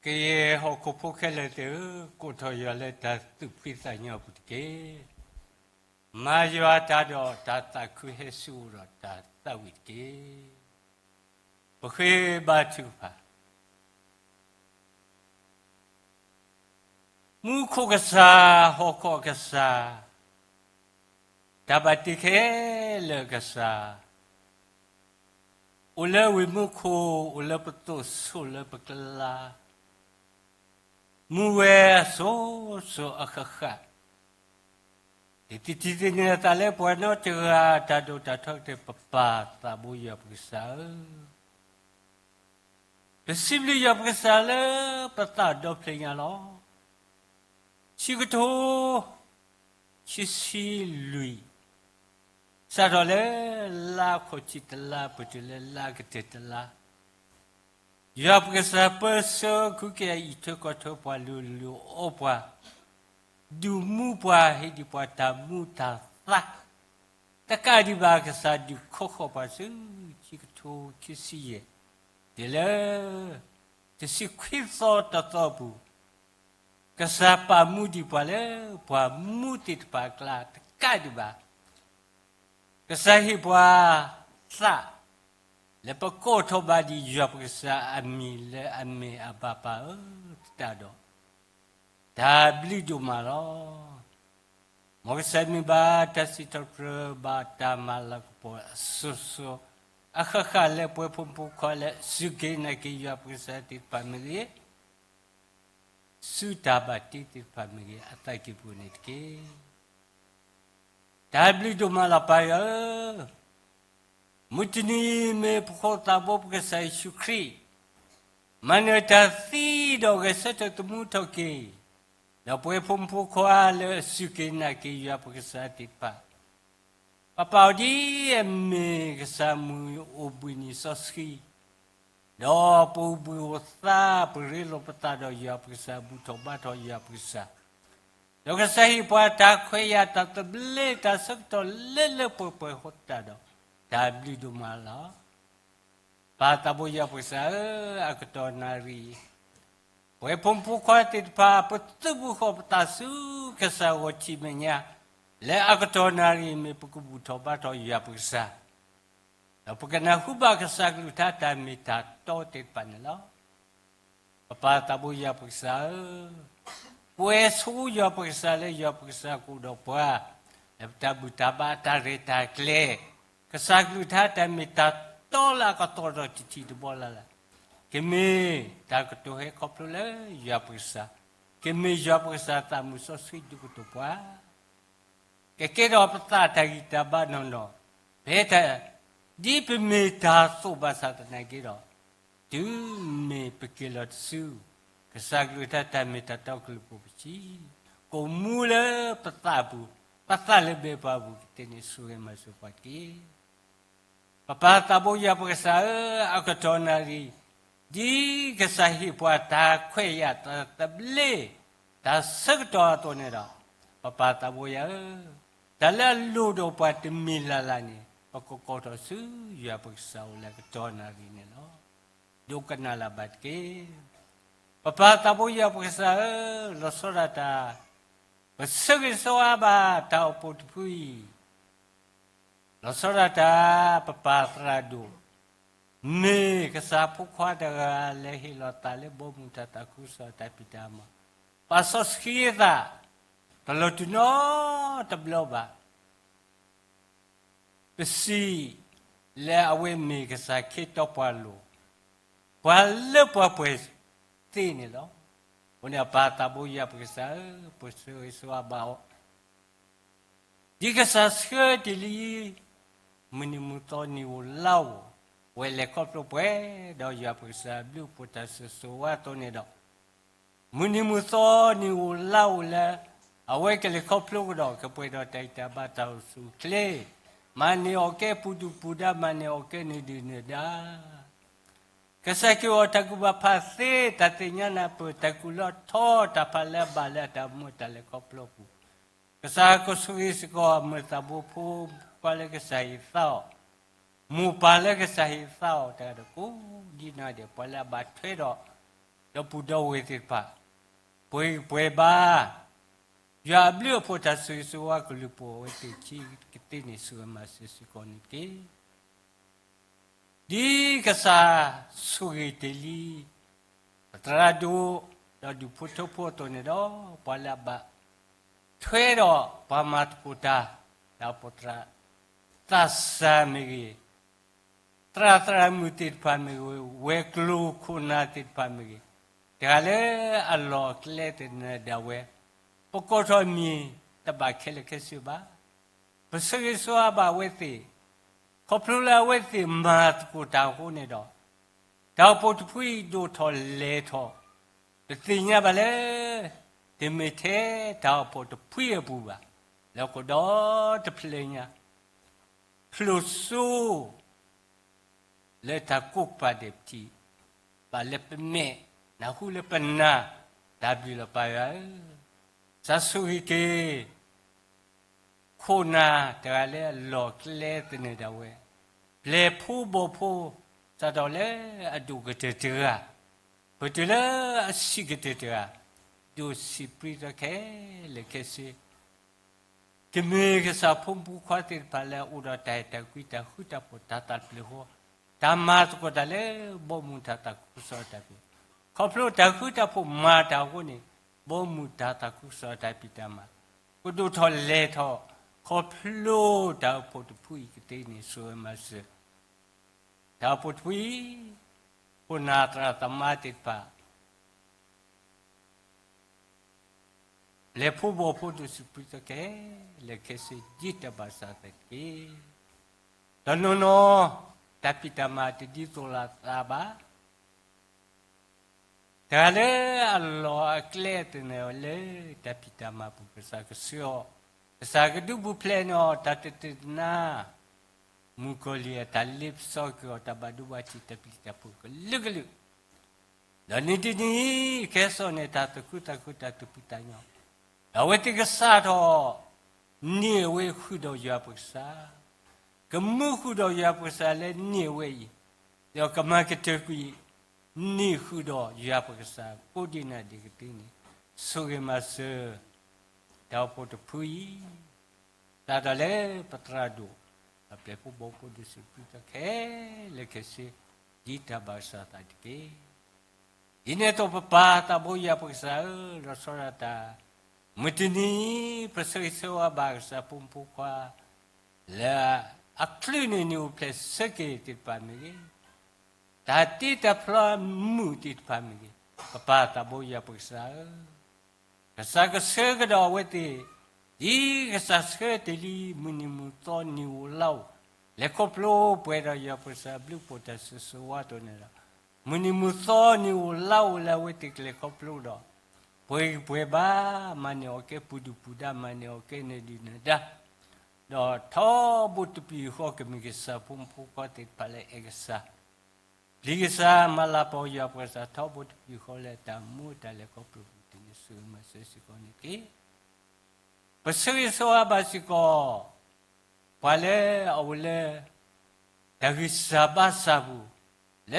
ကယဲၢ်ဟီၣ်ခိၣ်ဖိခဲလၢာ်သ့ၣ်ဧၢ, ကိးထီၣ်ယွၤလၢတၢ်သူၣ်ဖှံသးညီအပူၤတက့ၢ်. မၤယွၤတၢ်ဒီးတၢ်သးခုဟဲဆူအအိၣ်ဒီးတၢ်သးဝံၣ်တက့ၢ်. ပဃ့ဘါထုကဖၣ်. မူခိၣ်ကစၢ်, ဟီၣ်ခိၣ်အကစၢ်, တၢ်ဘၣ်တ့ခဲလၢာ်အကစၢ်, အိၣ်လၢဝ့ၢ်မူခိၣ်, အိၣ်လၢပသိၣ်ဆိၣ်လၢပကျါ, မူဝဲအစိၤစိၤအဃၣ်ဃၣ်, ဒ်တထံၣ်သန့ၤအသးလၢပှၤနီတဂၤအတၢ်ဒိၣ်တၢ်ထီကတၢၢ်, ပပၢ်သးဘိယွၤပကစၢ်ဧၢ, ပစံးဘျုးယွၤပကစၢ်လၢပသးဒီဖျၢၣ်ညါလီၤ. ခံကထိခံဆံလွံၢ်, စးထီၣ်လၢလါခီၣ်ထံးတလါ ပတုၤလၢလါကတၢၢ်တလါ, ယွၤပကစၢ်ပၢဆှၢဃုာ်က့ၤအအံးထွဲကွၢ်ထွဲပှၤ လုၢ်လုၢ်အီၣ်ပှၤ, ဒုးမူပှၤ, ဟ့ၣ်ဒံးပှၤတၢ်မူတၢ်သါ တကးဒံးဘၣ် ကစၢ်ဒုးခီဃီၤပှၤဆူခံကထိခံဆံယဲၢ်, တုၤလၢ တဆံခွံသီတသီအပူၤ, ကစၢ်ပာ်မူဒံးပှၤလၢပှၤမူသ့ၣ်တဖၣ်အကျါတကးဒံးဘၣ်, ကစၢ်ဟ့ၣ်ပှၤသး လၢပကိးထီၣ်ဘၣ်ဒံးယွၤပကစၢ်အမံၤလၢအမ့ၢ်အဘၣ်ပၢ်ဧၢ သတးဒီး တၢ်ဘျုးဒိၣ်မးလီၤ. မ်ကစၢ်မ့ၢ်ဘၣ်တၢ်စံးထီၣ်ပတြၢၤ ဘၣ်တၢ်မၤလၤကပီၤအစိၤစိၤအဃၣ်ဃၣ်လၢပဝဲဖိမုၣ်ဖိခွါလၢ စူၢ်က့ၤနာ်က့ၤယွၤပကစၢ်သ့ၣ်တဖၣ်မ့ၢ်ဂ့ၤ, ဆူတၢ်ဘၣ်တ့သ့ၣ်တဖၣ်မ့ၢ်ဂ့ၤ အသးကံၢ်ပူၤန့ၣ်တက့ၢ်. တၢ်ဘျုးဒိၣ်မးလီၤ ပၢ်ယွၤဧၢ, မုၢ်တနံၤအံၤမ့ၢ်ပခိၣ်သးဘိပကစၢ်ယ့ၣ်ၡူးခရံာ် မၤနၢၤတၢ်သံဒီးဂဲၤဆၢထၢၣ်သမူထီၣ်က့ၤ, ဒီးပဝဲဖိမုၣ်ဖိခွါလၢအစူၢ်က့ၤနာ်က့ၤယွၤပကစၢ်သ့ၣ်တဖၣ်, ပပာ်အီၤဒ်အမ့ၢ်ကစၢ်မုၢ်အိၣ်ဘှံးနံၤစီဆှံ, ဒီးပအိၣ်ဘှံးအိၣ်သါ ပရ့လိာ်ပသးဒီးယွၤပကစၢ် ဘူၣ်ထီၣ်ဘါထီၣ်ယွၤပကစၢ်, ဒီးကစၢ်ဟ့ၣ်ပှၤတၢ်ခွဲးယာ်တၢ်သဘျ့တၢ်ဆၢကတီၢ်လၢလၢပှဲၤပှဲၤအဃိသတးဒီး တၢ်ဘျုးဒိၣ်မးလီၤ. ပၢ်သးဘိယွၤပကစၢ်ဧၢ, အကတီၢ်နၣ်ရံၣ်အံၤ ပဝဲဖိမုၣ်ဖိခွါသ့ၣ်တဖၣ် ပသုးဘူးဃီၤပသးဆူကစၢ်ဂီၤထံးမဲာ်ညါ, လၢအကတီၢ်နၣ်ရံၣ်အံၤမ့ၢ်ပကဘူၣ်ထီၣ်ဘါထီၣ်ယွၤပကစၢ် ဒီးပကနၢ်ဟူဘၣ်ကစၢ်ကလုၢ်ကထါတၢ်မ့ၢ်တၢ်တီသ့ၣ်တဖၣ်န့ၣ်လီၤ. ပပၢ်သးဘိယွၤပကစၢ်ဧၢ, ပှဲၤဆိယွၤပကစၢ်လၢယွၤပကစၢ်ကအိၣ်ဒီးပှၤ, လၢပတၢ်ဘူၣ်တၢ်ဘါတၢ်ရဲၣ်တၢ်ကျဲၤ, ကစၢ်ကလုၢ်ကထါတၢ်မ့ၢ်တၢ်တီလၢအကတီၢ်ဒီးတထံၣ်တဘီလၢ်လၢ်, ကမ့ၢ်တၢ်ကတိၤဟဲခီဖျိလၢယွၤပကစၢ် ကမ့ၢ်ယွၤပကစၢ်သးမုၢ်စီဆှံဒိၣ်ကတၢၢ်ပှၤ, ကကဲထီၣ်ပသးတၢ်ဂံၢ်တၢ်ဘါနီၢ်နီၢ်, ပဟဲတၢ်, ဒ်ပမ့ၢ်တၢ်သိၣ်ဘၣ်ဆၣ်သနာ်က့ဒီး, တုၤမ့ၢ်ပက့ၤလီၤတစု, ကစၢ်ကလုၢ်ကထါတၢ်မ့ၢ်တၢ်တီကလုၢ်ပူၤပစံး, ကအိၣ်မူလၢပသးပူၤ, ပသးလၢဘဲပှၤပူၤကသ့န့ၣ် ဆိၣ်ဂ့ၤမၤစၢၤပှၤတက့ၢ်. ပပၢ်သးဘိယွၤပကစၢ်ဧၢ, အကတီၢ်နၣ်ရံၣ်, ဒ်ကစၢ်ဟ့ၣ်ပှၤတၢ်ခွဲးယာ်တၢ်သဘျ့, တၢ်ဆၢကတီၢ်အသိးန့ၣ်ဒီး, ပပၢ်သးဘိယွၤဧၢ, တၢ်လၢအလိၣ်ဒီးပှၤတမံၤလၢ်လၢ်န့ၣ် ပကကိးထီၣ်ဆူယွၤပကစၢ်အိၣ်လၢအကတီၢ်နၣ်ရံၣ်န့ၣ်လီၤ. ဒိကနၣ်လၢၤဘၣ်တက့ၢ်. ပပၢ်သးဘိယွၤပကစၢ်ဧၢ, လီၤဆီဒၣ်တၢ်, ပဆၢဂ့ၤဆၢဝါဘၣ်တၢ်အိၣ်ဖှိၣ်တဖုအံၤ, လီၤဆီဒၣ်တၢ်, ပပၢ်သရၣ်ဒိၣ်, မ့ၢ်ကစၢ်ဖိခွါတဂၤလၢဟ့ၣ်လီၤသးလၢဘီမုၢ်တၢ်သးခုကစီၣ်တၢ်ဖံးတၢ်မၤ, ပာ်စီဆှံအသး, တလီၤတူာ်နီတဘျီဘၣ် ပစံး, လၢအဝဲမ့ၢ်ကစၢ်ခ့တီပှၤလိၤ, ပှၤလၢပှၤပှဲၤသ့န့ၣ်လီၤ. အဃိန့ၣ် ပပၢ်သးဘိယွၤပကစၢ်ဧၢ, ပဆၢဂ့ၤဆၢဝါဘၣ်အီၤ, ဒ်ကစၢ်ဆှၢတ့ၢ်လံ မုၢ်နံၤမုၢ်သီနံၣ်ဧိၤလါဧိၤ, ဝဲလဲၤခီဖျိပှဲၤဒီးယွၤပကစၢ်အဘျုးအဖှိၣ်တၢ်စၢၤစိၤဝါအသိးန့ၣ်ဒီး, မုၢ်နံၤမုၢ်သီနံၣ်ဧိၤလါဧိၤလၢ အဝဲကလဲၤခီဖျိကဒီး ကပှဲၤဒီးတၢ်ဂံၢ်တၢ်ဘါတၢ်အိၣ်ဆူၣ်အိၣ်ချ့, မၤန့ၢ်အီၣ်ကဲပူၤဒုၣ်ပူၤဒါ မၤန့ၢ်အီၣ်ကဲနုာ်ဒုၣ်နုာ်ဒါ ကစၢ်က့ၤအီၤတၢ်ကူၣ်ဘၣ်ဖးသ့ တၢ်သ့ၣ်ညါနၢ်ပၢၢ် တၢ်ကူၣ်လၢထီ တၢ်ဖးလၢအဘၣ်လၢအတၢ်မူတၢ်လဲၤခီဖျိပူၤ, ကစၢ်ကဆိၣ်ဂ့ၤစ့ၢ်ကီးအမုၢ်သးဘိဖိခွါလၢကစၢ်ဟ့ၣ်သါအီၤ, မိၢ်ပၢ်လၢကစၢ်ဟ့ၣ်သါအီၤတဂၤဒီးကိးဒံးနီၢ်ဒဲး ပှၤလၢအဘၣ်ထွဲဒီး ဒီပုၢ်ဒီဝဲၢ်သ့ၣ်တဖၣ်, ပှဲၤဂံၢ်ပှဲၤဘါ, ယွၤအဘျုးအဖှိၣ်တၢ်ဆိၣ်ဂ့ၤဆိၣ်ဝါကလုၢ်ပှိၤဝဲသ့ၣ်ခံကသ့န့ၣ် ဆိၣ်ဂ့ၤမၤစၢၤစ့ၢ်ကီးန့ၣ်တက့ၢ်. ဒ်ကစၢ်ဆိၣ်ဂ့ၤတ့ၢ်လံ ပသရၣ်ဒိၣ် ဒီးဒူၣ်ဖိထၢဖိအသိးန့ၣ်ဒီး ပှၤလၢအဘၣ်ထွဲဒီးပှၤမၤသကိးတၢ်, ဒီးပသရၣ်သးစၢ်မ့ၢ်ဂ့ၤ, သရၣ်သရၣ်မုၣ်သ့ၣ်တဖၣ်မ့ၢ်ဂ့ၤ, ဝဲၤကျိၤခိၣ်နၢ်သ့ၣ်တဖၣ်မ့ၢ်ဂ့ၤ, တဂၤလၢအလီၢ်အကျဲသနၢၣ်ဒၣ်ဝဲ, ပကိးထီၣ်မံၤတဘၣ်ခဲလၢာ်ခဲဆ့ဘၣ်. ပဆၢဂ့ၤဆၢဝါဘၣ်အဝဲသ့ၣ်, ခီဖျိလၢအဝဲသ့ၣ်မၤသကိးတၢ်အဃိန့ၣ်ဒီး, တၢ်အိၣ်ဖှိၣ်တဖုအံၤဒိၣ်ထီၣ်လဲၤထီၣ်, ပသ့ၣ်ညါဘၣ်လၢ တမ့ၢ်ထဲတၢ်အိၣ်ဖှိၣ်တဖုအံၤအပူၤဘၣ်, လၢခိၣ်ဒီတဖျၢၣ်ညါ, ဖျိးစိ လၢတၢ်ကိးကပၤဒဲးပထံၣ်, ဘၣ်လၢပမဲာ်, နၢ်ဟူလၢပနၢ်, တၢ်ဘျုးလီၤပၢ်ယွၤဧၢ, စၢ်ဆိၣ်ဂ့ၤက့ၤ ခိၣ်နၢ်တဂၤလၢအလီၢ်အကျဲသနၢၣ်ဒၣ်ဝဲ, ပျဲၢ်ဖိဘီၣ်ဖိ, စးထီၣ်လၢအဒိၣ်ကတၢၢ်တဂၤ, ပတုၤလၢအဆံးကတၢၢ်တဂၤ, ဒိၣ်စံးပြံသီခဲလၢာ်ခဲဆ့ ကမ့ၢ်ကစၢ်ဖိမုၣ်ဖိခွါသ့ၣ်တဖၣ်လၢအအိၣ်ဒီးတၢ်အဲၣ်တၢ်ကွံ တၢ်ဃူတၢ်ဖိး တၢ်သးတဖျၢၣ်ဃီ, တၢ်မၤသကိးတၢ်လၢဘီမုၢ်တၢ်သးခုကစီၣ်တၢ်ဖံး, ခီဖျိတၢ်ဃူတၢ်ဖိးမၤတၢ်အဃိန့ၣ်, ဘီမုၢ်တၢ်သးခုကစီၣ်တၢ်ဖံးတၢ်မၤ, ကဒိၣ်ထီၣ်လဲၤထီၣ်, ခီဖျိတၢ်အိၣ်ဖှိၣ်တဖုအံၤကသ့န့ၣ် ဆိၣ်ဂ့ၤမၤစၢၤ တၢ်အိၣ်ဖှိၣ်တဖုအံၤ, ခိၣ်နၢ်သရၣ်သမါသ့ၣ်တဖၣ် ပျဲၢ်ဖိဘီၣ်ဖိဒိၣ်စံးပြံသီခဲလၢာ်ခဲဆ့ ဒ်တၢ်ဘၣ်ဆၣ်သနာ်က့, တနီၤနီၤ, တၢ်ဖံးတၢ်မၤတဒ်သိးလိာ်သးဘၣ်. တဂၤလၢအလီၢ်အကျဲသနၢၣ်လၢတၢ်ဖံးတၢ်မၤပူၤ ကစၢ်ကဆှၢအီၤ, ကစၢ်ကဒုးပူၤဖျဲးန့ၢ်အီၤ တၢ်တတၢၢ်တနါ မုၣ်ကီၤလံၢ်အတၢ်လ့ပစီက့ၤအီၤ တၢ်ဘၣ်ဒိဘၣ်ထံး တၢ်ပျံၤတၢ်ဖုးကလုာ်ကလုာ်, ဒီးန့ၢ်တနံၤအံၤ ကဟဲစိာ်န့ၢ်တၢ်သူၣ်ခုသးခု တၢ်သူၣ်ဖှံသးညီ, ဒီးအဝဲသ့ၣ်ကစးထီၣ် န့ၢ်အဝဲဃုာ်ဒီးယွၤပကစၢ်, ကမူဃုာ်ဒီးယွၤပကစၢ်လၢန့ၢ်အဝဲအံၤ, ဒီးကမၤကတၢၢ်ကွံာ် န့ၢ်ဃုာ်ဒီးယွၤပကစၢ် ကိးဒံးနၤဒဲးကသ့န့ၣ်, ဆိၣ်ဂ့ၤမၤစၢၤ တၢ်အိၣ်ဖှိၣ်တဖုအံၤ, စးထီၣ်လၢပသရၣ်ဒိၣ်, ဒီးပျဲၢ်ဖိဘီၣ်ဖိဒိၣ်စံးပြံသီခဲလၢာ်ခဲဆ့, ဒ်တၢ်ဘၣ်ကစၢ်သးတက့ၢ်. ဒ်န့ၣ်အသိးပပၢ်သးဘိယွၤပကစၢ်ဧၢ, လီၤဆီဒၣ်တၢ်, မုၢ်တနံၤအံၤ ပဆၢဂ့ၤဆၢဝါဘၣ်ကစၢ်ဖိမုၣ်ဖိခွါ လၢအချုးန့ၢ်နံၣ်အိၣ်ဖျဲၣ်ဆၢက့ၤသ့ၣ်တဖၣ်မ့ၢ်ဂ့ၤ, တၢ်တ့တၢ်ဖျီမုာ်သ့ၣ်တဖၣ်မ့ၢ်ဂ့ၤ, ပပၢ်သးဘိယွၤပကစၢ်ဧၢ, ကစၢ်ကဆှၢကဒီးအဝဲသ့ၣ်, ဒ်ကစၢ်ဆှၢတ့ၢ်လံ မုၢ်နံၤမုၢ်သီနံၣ်ဧိၤလါဧိၤ, လဲၤခီဖျိပှဲၤဒီးယွၤပကစၢ် ဘျုးဖှိၣ်တၢ်စၢၤဆၢဝါအသိးန့ၣ်ဒီး, မုၢ်နံၤမုၢ်သီနံၣ်ဧိၤလါဧိၤလၢအဝဲသ့ၣ်ကလဲၤခီဖျိဒီး, ပှဲၤဂံၢ်ပှဲၤဘါ, မၤန့ၢ်အီၣ်ကဲပှၤဒုၣ်ပှၤဒါ, မၤန့ၢ်အီၣ်ကဲနၢၤဒုၣ်နၢၤဒါ, ဒီးထီဘိတပျုာ်ဃီကမ့ၢ်ကစၢ်ဖိမုၣ်ဖိခွါသ့ၣ်တဖၣ်လၢအဲၣ်ကစၢ်, ပျံၤကစၢ်, မၤလၤကပီၤယွၤပကစၢ် ထီဘိတပျုာ်ဃီလၢတၢ်မူတၢ်လဲၤခီဖျိပူၤတန့ၣ် ဆိၣ်ဂ့ၤမၤစၢၤစ့ၢ်ကီးန့ၣ်တက့ၢ်. ပဆၢဂ့ၤဆၢဝါဘၣ်စ့ၢ်ကီး ပှၤလၢအအိၣ်လၢ တၢ်ဂံၢ်စၢ်ဘါစၢ်ပူၤ, လၢ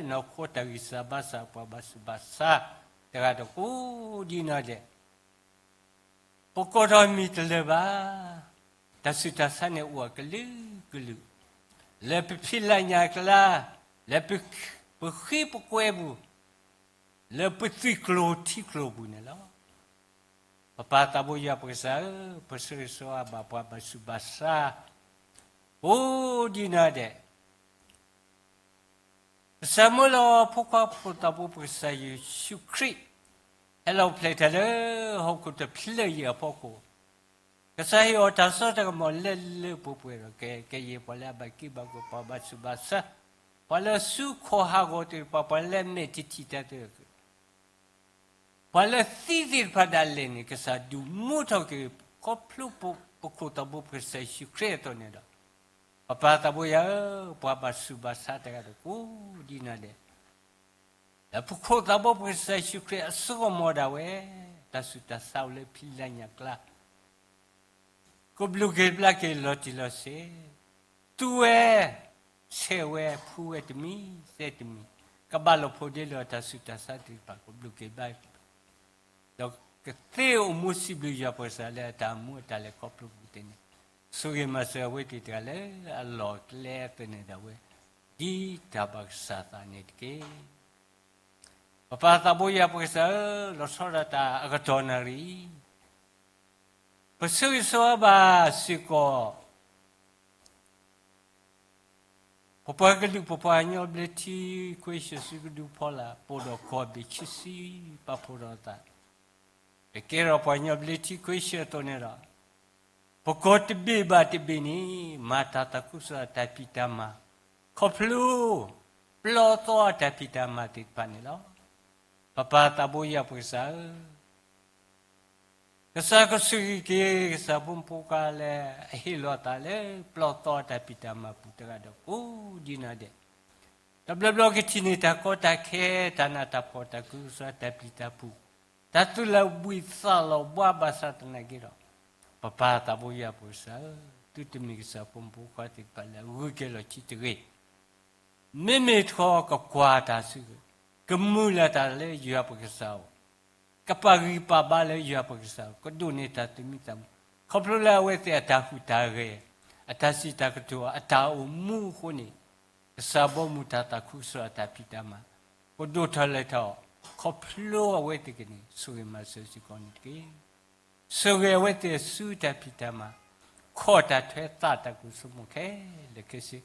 နီၢ်ခိတၢ်ဂံၢ်စၢ်ဘါစၢ် ပှၤဘၣ်ဆူးဘၣ်ဆါ တဂၤဒီးကိးဒ်နီၢ်ဒဲး, ပကိးထီၣ်မံၤတလၢာ်ဘၣ်. တၢ်ဆူးတၢ်ဆါန့ၣ်အိၣ်အကလုာ်ကလုာ်, လၢပဖံးလၢ်ညၣ်အကျါ, လၢပဃံပကွဲပူၤ, လၢပသွံၣ်ကျိၤထံကျိၤပူၤန့ၣ်လီၤ. ပပၢ်သးဘိယွၤပကစၢ်ဧၢ, ပဆၢဂ့ၤဆၢဝါဘၣ်ပှၤဘၣ်ဆူးဘၣ်ဆါ ကိးဒ်နီၢ်ဒဲး, ကစၢ်မၢလီၤဖိခွါဖိသးဘိပကစၢ်ယ့ၣ်ၡူးခရံာ်, ဟဲလီၤအိၣ်ဖျဲၣ်ထီၣ်လၢဟီၣ်ခိၣ်တဖျၢၣ်အံၤအဖီခိၣ်, ကစၢ်ဟ့ၣ်အီၤတၢ်စိတၢ်ကမီၤလၢလၢပှဲၤပှဲၤဒီး ကကဲယဲၢ်ပှၤလၢအဘၣ်က့ဘၣ်ကီ ပှၤဘၣ်ဆူးဘၣ်ဆါ, ပှၤလၢအစုခီၣ်ဟးဂီၤသ့ၣ်တဖၣ်, ပှၤလၢအမဲာ်တထံၣ်တၢ်သ့ၣ် ပှၤလၢသံသ့ၣ်တဖၣ်ဒၣ်လဲာ်န့ၣ် ကစၢ်ဒုးမူထီၣ်က့ၤ ခီဖျိပခိၣ်သးဘိပကစၢ်ယ့ၣ်ၡူးခရံာ်အသိးန့ၣ်ဒီး, ပပၢ်သးဘိယွၤဧၢ, ပှၤဘၣ်ဆူးဘၣ်ဆါတဂၤဒီးကိးဒ်နီၢ်ဒဲး, လၢပခိၣ်သးဘိပကစၢ်ယ့ၣ်ၡူးခရံာ်အစိကမီၤဒၣ်ဝဲ, တၢ်ဆူးတၢ်ဆါအိၣ်လၢဖံးလၢ်ညၣ်အကျါ ကဘျုးက့ၤဘျါက့ၤလီၤတံၢ်လီၤဆဲး, သူဝဲ, ဆဲးဝဲ, ဖှူဝဲတမံၤသဲတမံၤ, ကဘၣ်လိာ်ဖိးဒ့လၢတၢ်ဆူးတၢ်ဆါသ့ၣ်တဖၣ် ကဘျုးက့ၤဘျါက့ၤ, ဒီးကသ့အိၣ်မူစံးဘျုးယွၤပကစၢ်လၢအတၢ်မူအတၢ်လဲၤခီဖျိပူၤသ့ၣ်န့ၣ်, ဆိၣ်ဂ့ၤမၤစၢၤအဝဲသ့ၣ်တဂၤလၢအလီၢ်အကျဲသန့ၤဒၣ်ဝဲ, ဒ်တၢ်ဘၣ်ကစၢ်သးန့ၣ်တက့ၢ်. ပပၢ်သးဘိယွၤပကစၢ်ဧၢ, လီၤဆီဒၣ်တၢ်အကတီၢ်နၣ်ရံၣ်အံၤ, ပဆၢဂ့ၤဆၢဝါဘၣ်စ့ၢ်ကီး ပပှၤကလုာ် ပပှၤကညီဘျၢထံ ခွဲးၡၢၣ် စုကဒုဖီလာ် ပအိၣ်ဒီးကီၢ်ဘ့ၣ်ခံဆံ ပာ်ဖှိၣ်ထီၣ်အသး, ကကဲထီၣ်ပှၤကညီဘျၢထံခွဲးၡၢၣ်အသိးန့ၣ်ဒီး, ပကီၢ်တဘ့ၣ်ဘၣ်တဘ့ၣ်န့ၣ် မၤတၢ်သးခုကစီၣ်အတၢ်ဖံးတၢ်မၤ, ခီဖျိ ပျီသီအတၢ်ဖံးတၢ်မၤသ့ၣ်တဖၣ်န့ၣ်လီၤ. ပပၢ်သးဘိယွၤပကစၢ်ဧၢ, ကစၢ်ကဆိၣ်ဂ့ၤက့ၤ ကစၢ်ဖိမုၣ်ဖိခွါလၢအဟ့ၣ်လီၤအသးလၢပျီသီအတၢ်ဖံးတၢ်မၤပူၤတဂၤဒီးကိးဒ်နီၢ်ဒဲး, တဘျီဘျီကထံၣ်န့ၢ်တၢ်ကီတၢ်ခဲ တၢ်နးတၢ်ဖှီၣ် တၢ်သးခုကစီၣ်တၢ်ပျံၤတၢ်ဖုး, တၢ်သူၣ်လီၤဘှံးသးလီၤဘှါဘၣ်ဆၣ်သနာ်က့ဒီး, ပပၢ်သးဘိယွၤပကစၢ်ဧၢ, သုတမ့ၢ်ကစၢ်ဖိမုၣ်ဖိခွါသ့ၣ်တဖၣ်လၢအဂုၤက့ၤလီၤခံတဂ့ၤ မ့မ့ၢ်တခီကကွၢ်တၢ်စုကဝဲၤ, ကမုၢ်လၢ်တၢ်လၢယွၤပကစၢ်အအိၣ်, ကပာ်ဂံၢ်ပာ်ဘါလၢယွၤပကစၢ်အအိၣ်, ကဒိးန့ၢ်တၢ်သူၣ်မံသးမုာ်, ခီဖျိလၢအဝဲသ့ၣ်အတၢ်ဟူးတၢ်ဂဲၤ, အတၢ်စံးတၢ်ကတိၤ, အတၢ်အိၣ်မူအဃိန့ၣ်, ကစၢ်ဘီမုၢ်တၢ်သးခုကစီၣ်အတၢ်ဖံးတၢ်မၤ, ကဒိၣ်ထီၣ်လဲၤထီၣ်, ခီဖျိအဝဲသ့ၣ်ကန့ၣ် ဆိၣ်ဂ့ၤမၤစၢၤစ့ၢ်ကီးန့ၣ်တက့ၢ်. ဆိၣ်ဂ့ၤအဝဲသ့ၣ်ဆူတၢ်ဖံးတၢ်မၤ, ခီၣ်တၢ်ထွဲသးတၢ်ကိၢ်ဆိကမိၣ်ခဲလၢာ်ခဲဆ့,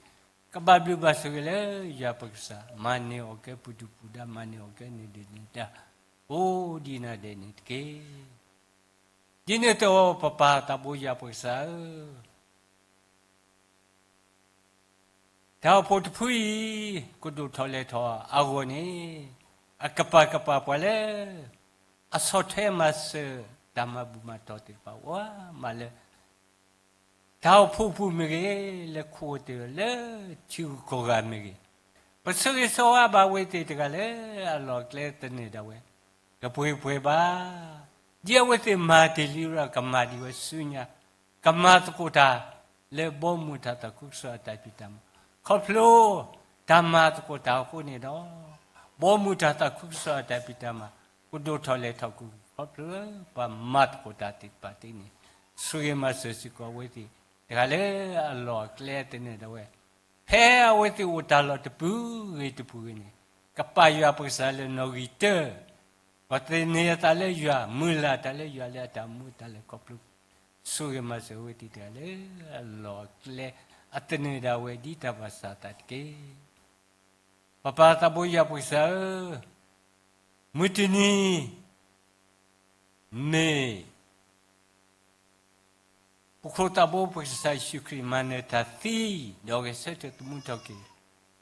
ကဘၣ်ဘျုးဘၣ်ဆိၣ်ဂ့ၤလၢယွၤပကစၢ်, မၤန့ၢ်အီၣ်ကဲပှၤဒုၣ်ပှၤဒါ, မၤန့ၢ်အီၣ်ကဲနၢၤဒုၣ်နၢၤဒါ, ကိးဒ်နီၢ်ဒဲးန့ၣ်တက့ၢ်. ဒ်န့ၣ်အသိးပပၢ်သးဘိယွၤပကစၢ်ဧၢ, တၢ်အိၣ်ဖှိၣ်တဖုအံၤ ကဒိၣ်ထီၣ်လဲၤထီၣ်အဂီၢ်န့ၣ်, အကပၤကပၤပှၤလၢ အဆီၣ်ထွဲမၤစၢၤတၢ်မၤဘူၣ်မၤတီၢ်သ့ၣ်တဖၣ်အိၣ်မးလၢ တၢ်အိၣ်ဖှိၣ်ပူၤမ့ၢ်ဂ့ၤ, လၢခိၣ်သ့ၣ်လၢထံဂုၤကီၢ်ဂၤမ့ၢ်ဂ့ၤ, ပဆၢဂ့ၤဆၢဝါဘၣ်အဝဲသ့ၣ်တဂၤလၢအလီၢ်အကျဲသန့ၤဒၣ်ဝဲ, ကပှဲၤပှဲၤဘၣ်, ဒ်အဝဲသ့ၣ်မၤတ့ၢ်လံဒီးကမၤဒံးဝဲဆူညါ, ကမၤသကိးတၢ် လၢဘီမုၢ်တၢ်သးခုကစီၣ်အတၢ်ဖံးတၢ်မၤ, ခီဖျိ တၢ်မၤသကိးတၢ်အဃိန့ၣ်ဒီး, ဘီမုၢ်တၢ်သးခုကစီၣ်အတၢ်ဖံးတၢ်မၤ, ကဒိၣ်ထီၣ်လဲၤထီၣ်ကွံာ် ခီဖျိလၢပှၤမၤသကိးတၢ်သ့ၣ်တဖၣ်သ့န့ၣ်, ဆိၣ်ဂ့ၤမၤစၢၤစ့ၢ်ကီးအဝဲသ့ၣ် တဂၤလၢအလီၢ်အကျဲသန့ၤဒၣ်ဝဲ, ဖဲအဝဲသ့ၣ်အိၣ်တၢ်လီၢ်တပူၤဂ့ၤတပူၤဂ့ၤန့ၣ်, ကပာ်ယွၤပကစၢ်လၢနီၣ်ဂံၢ်တၢ, ပှၤသန့ၤအသးလၢယွၤ, မုၢ်လၢ်တၢ်လၢယွၤလၢအတၢ်မူတၢ်လဲၤခီဖျိ, ဆိၣ်ဂ့ၤမၤစၢၤအဝဲသ့ၣ်တဂၤလၢအလီၢ်အကျဲအသန့ၤဒၣ်ဝဲဒ်တၢ်ဘၣ်ဆၣ်သးတက့ၢ်. ပပၢ်သးဘိယွၤပကစၢ်ဧၢ, မုၢ်တနံၤ မ့ၢ် ပခိၣ်သးဘိပကစၢ်ယ့ၣ်ၡူးခရံာ်မၤနၢၤတၢ်သံ, ဒီးဂဲၤဆၢထၢၣ်သမူထီၣ်က့ၤ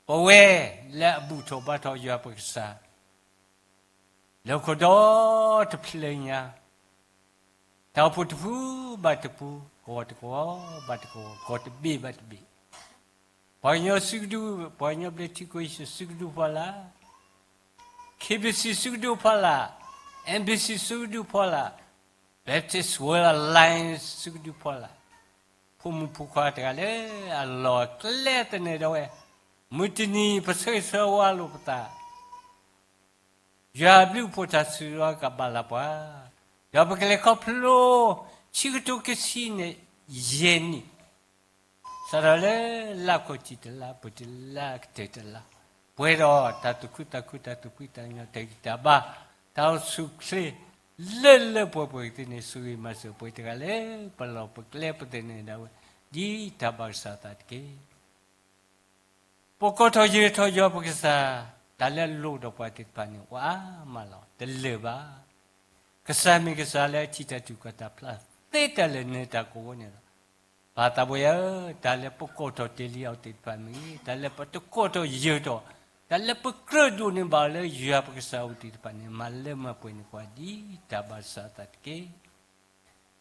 ပဝဲလၢအဘူၣ်ထီၣ်ဘါထီၣ်ယွၤပကစၢ် လၢခိၣ်ဒီတဖျၢၣ်ညါ, တၢ်အိၣ်ဖှိၣ်တပူၤဘၣ်တပူၤ, ကဝီၤတကဝီၤ, ကီၢ်တဘ့ၣ်ဘၣ်တဘ့ၣ်, ပှၤကညီစုကဒု, ပှၤကညီဘျၢထံခဝ့ၡၢၣ်စုကဒုဖီလာ်, KBCစုကဒုဖီလာ်, MBCစုကဒုဖီလာ်, Baptist World Allianceစုကဒုဖီလာ်, ဖိမုၣ်ဖိခွါတဂၤလၢအလီၢ်အကျဲသနၢၣ်ဒၣ်ဝဲ, မုၢ်တနံၤပဆၢဂ့ၤဆၢဝါလိာ်ပသး ယွၤအဘျုးအဖှိၣ်တၢ်ဆိၣ်ဂ့ၤကဘၣ်လၢပှၤ, ဒီးပကလဲၤခီဖျိ ဆံကထိခံဆံန့ၣ် ယဲၢ်နံၣ်, စးထီၣ်လၢလါခီၣ်ထံးတလါ, ပှဲၤတလါ, ကတၢၢ်တလါ, ပှဲၤဒီးတၢ်သူၣ်ခုသးခု, တၢ်သူၣ်ဖှံသးညီ, တၢ်ဂံၢ်တၢ်ဘါ, တၢ်အိၣ်ဆူၣ်အိၣ်ချ့ လၢလၢပှဲၤပှဲၤကသ့န့ၣ် ဆိၣ်ဂ့ၤမၤစၢၤပှၤတဂၤလၢ်လၢ် ပလီၢ်ပကျဲပသနၢၣ်ဒၣ်ဝဲ ဒ်တၢ်ဘၣ်ကစၢ်အသးတက့ၢ်. ပကိးထီၣ်ယဲၢ်ထီၣ်ယွၤပကစၢ်, တၢ်လၢအလိၣ်ဒီးပှၤသ့ၣ်တဖၣ်န့ၣ် အိၣ်အါမးလီၤ. တလၢာ်ဘၣ်. ကစၢ်မ့ၢ်ကစၢ်လၢအထံၣ်တၢ်တူၢ်ခီၣ်တၢ်ဖျါသ့တၢ်လၢာ်နၢၤတၢ်ကဝီၤန့ၣ်လီၤ. ပၢ်သးပှဲၤဧၢ, တၢ်လၢပကိးထီၣ်တ့ၢ်လံအီၤသ့ၣ်တဖၣ်မ့ၢ်ဂ့ၤ, တၢ်လၢပတကိးထီၣ်ယဲၢ်ထီၣ်, တၢ်လၢပကြၢးဒိးန့ၢ်ဘၣ်အီၤလၢယွၤပကစၢ်အအိၣ်သ့ၣ်တဖၣ်န့ၣ် မၤလၢမၤပှဲၤန့ၢ်ပှၤဒ်တၢ်ဘၣ်ကစၢ်အသးတက့ၢ်.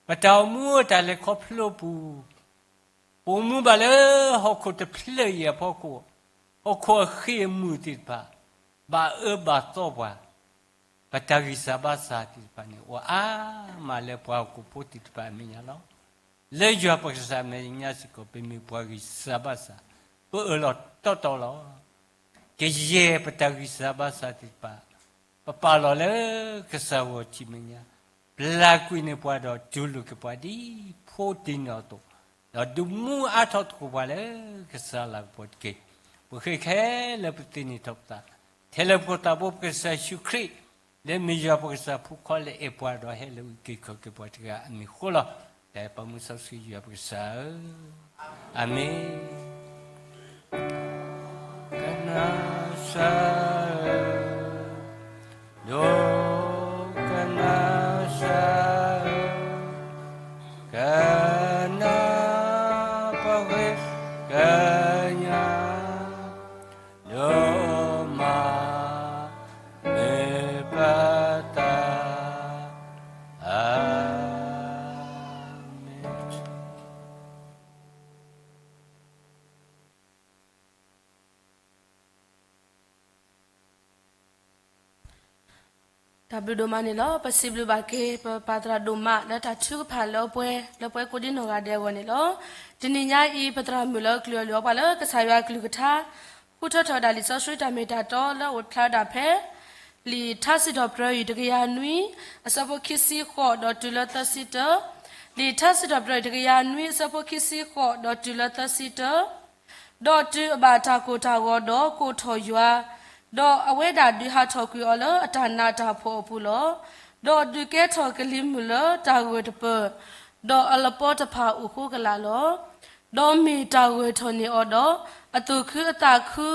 ပတၢ်အိၣ်မူတၢ်လဲၤခီဖျိပူၤ, ပအိၣ်မူဘၣ်လၢဟီၣ်ခိၣ်တဖျၢၣ်အံၤအဖီခိၣ်, ဟီၣ်ခိၣ်အဃ့ၢ်အမုာ်သ့ၣ်တဖၣ်, ဘၣ်အၢဘၣ်သီပှၤ, ပတၢ်ဂံၢ်စၢ်ဘါစၢ်သ့ၣ်တဖၣ်န့ၣ် အိၣ်အါမးလၢပှၤဟီၣ်ခိၣ်ဖိသ့ၣ်တဖၣ်အမဲာ်ညါလီၤ. လၢယွၤပကစၢ်အမဲာ်ညါစ့ၢ်ကီး ပမ့ၢ်ပှၤဂံၢ်စၢ်ဘါစၢ်, ပအၢၣ်လီၤတီတီလီၤ. ကယဲၢ်ပတၢ်ဂံၢ်စၢ်ဘါစၢ်သ့ၣ်တဖၣ်, ပပာ်လီၤလၢကစၢ်ဂီၢ်ထံးမဲာ်ညါ, ပျၢ်ကွံာ်န့ၢ်ပှၤဒီးတူၢ်လိာ်က့ၤပှၤဒ်ဖိတ့ၢ်န့ၢ်အီၤအသိး, ဒီးဒုးမူအါထီၣ်သကိးပှၤလၢကစၢ်လၤကပီၤတက့ၢ်. ပဃ့ခဲလၢာ်ပသ့န့ၢ်ထီၣ်ပသး, ထဲလၢပခိၣ်သးဘိပကစၢ်ယ့ၣ်ၡူးခရံာ်, လၢမ့ၢ်ယွၤပကစၢ်ဖိခွါလၢအဲၣ်ပှၤဒီးဟဲလၢအုၣ်က့ၤခီၣ်က့ၤပှၤတဂၤအမံၤအဃိလီၤ. တၢ်အဲၣ်ပာ်မူစီဆှံယွၤပကစၢ်ဧၢ, အၤမ့ၣ်. ကနၣ်စၢ်ဧၢ, ဒိကနၣ်စၢ်ဧၢ, ကနၣ်ပဂ့ၢ်ကညး, ဒိမၤမ့ၢ်ပသး, အၤမ့ၣ်. တၢ်ဘျုးဒိၣ်မးန့ၣ်လီၤ. ပစံးဘျုးဘၣ်က့ၤ ပပၢ်သရၣ်ဒိၣ်မး လၢတၢ်ထုကဖၣ်လၢပှဲၤ လၢပှဲၤကိးဒံနီၢ်ဂၤဒဲးအဂီၢ်န့ၣ်လီၤ. တနံၤညါအံၤ ပသရၣ်မုၣ်လၢကလုၢ်အီၣ်လုၢ်အီပှၤလၢကစၢ်ယွၤအကလုၢ်ကထါ ဃုထၢထီၣ်ဝဲဒၣ်လံာ်စီဆှံတၢ်မ့ၢ်တၢ်တီလၢအိၣ်ဖျါဝဲဒၣ်ဖဲ လံာ်ထါစံးထီၣ်ပတြၢၤအံၤ တကယၤနွံ အဆၢဖိခံဆံဃိး ဒီးတုၤလၢသၢဆံတၢ, လံာ်ထါစံးထီၣ်ပတြၢၤအံၤ တကယၤနွံ အဆၢဖိခံဆံဃိး ဒီးတုၤလၢသၢဆံတၢ, ဒီးတုၤအဘၣ်တၢ်ကိၢ်တၢ်ဂီၤ ဒီးကိးထီၣ်ယွၤ, ဒီးအဝဲဒၣ်ဒုးဟးထီၣ်ကွံာ်အီၤလၢအတၢ်နးတၢ်ဖှီၣ်အပူၤလီၤ. ဒီးဒုးကဲထီၣ်ကလံၤမုၢ်လၢတၢ်ဂၢၢ်တပၢၢ်, ဒီးအလပီတဖၣ်အိၣ်ဃိကလာ်လီၤ. ဒီးမ့ၢ်တၢ်ဂၢၢ်ထီၣ်န့ၢ်အီၤဒီး အသူၣ်ခုအသးခု,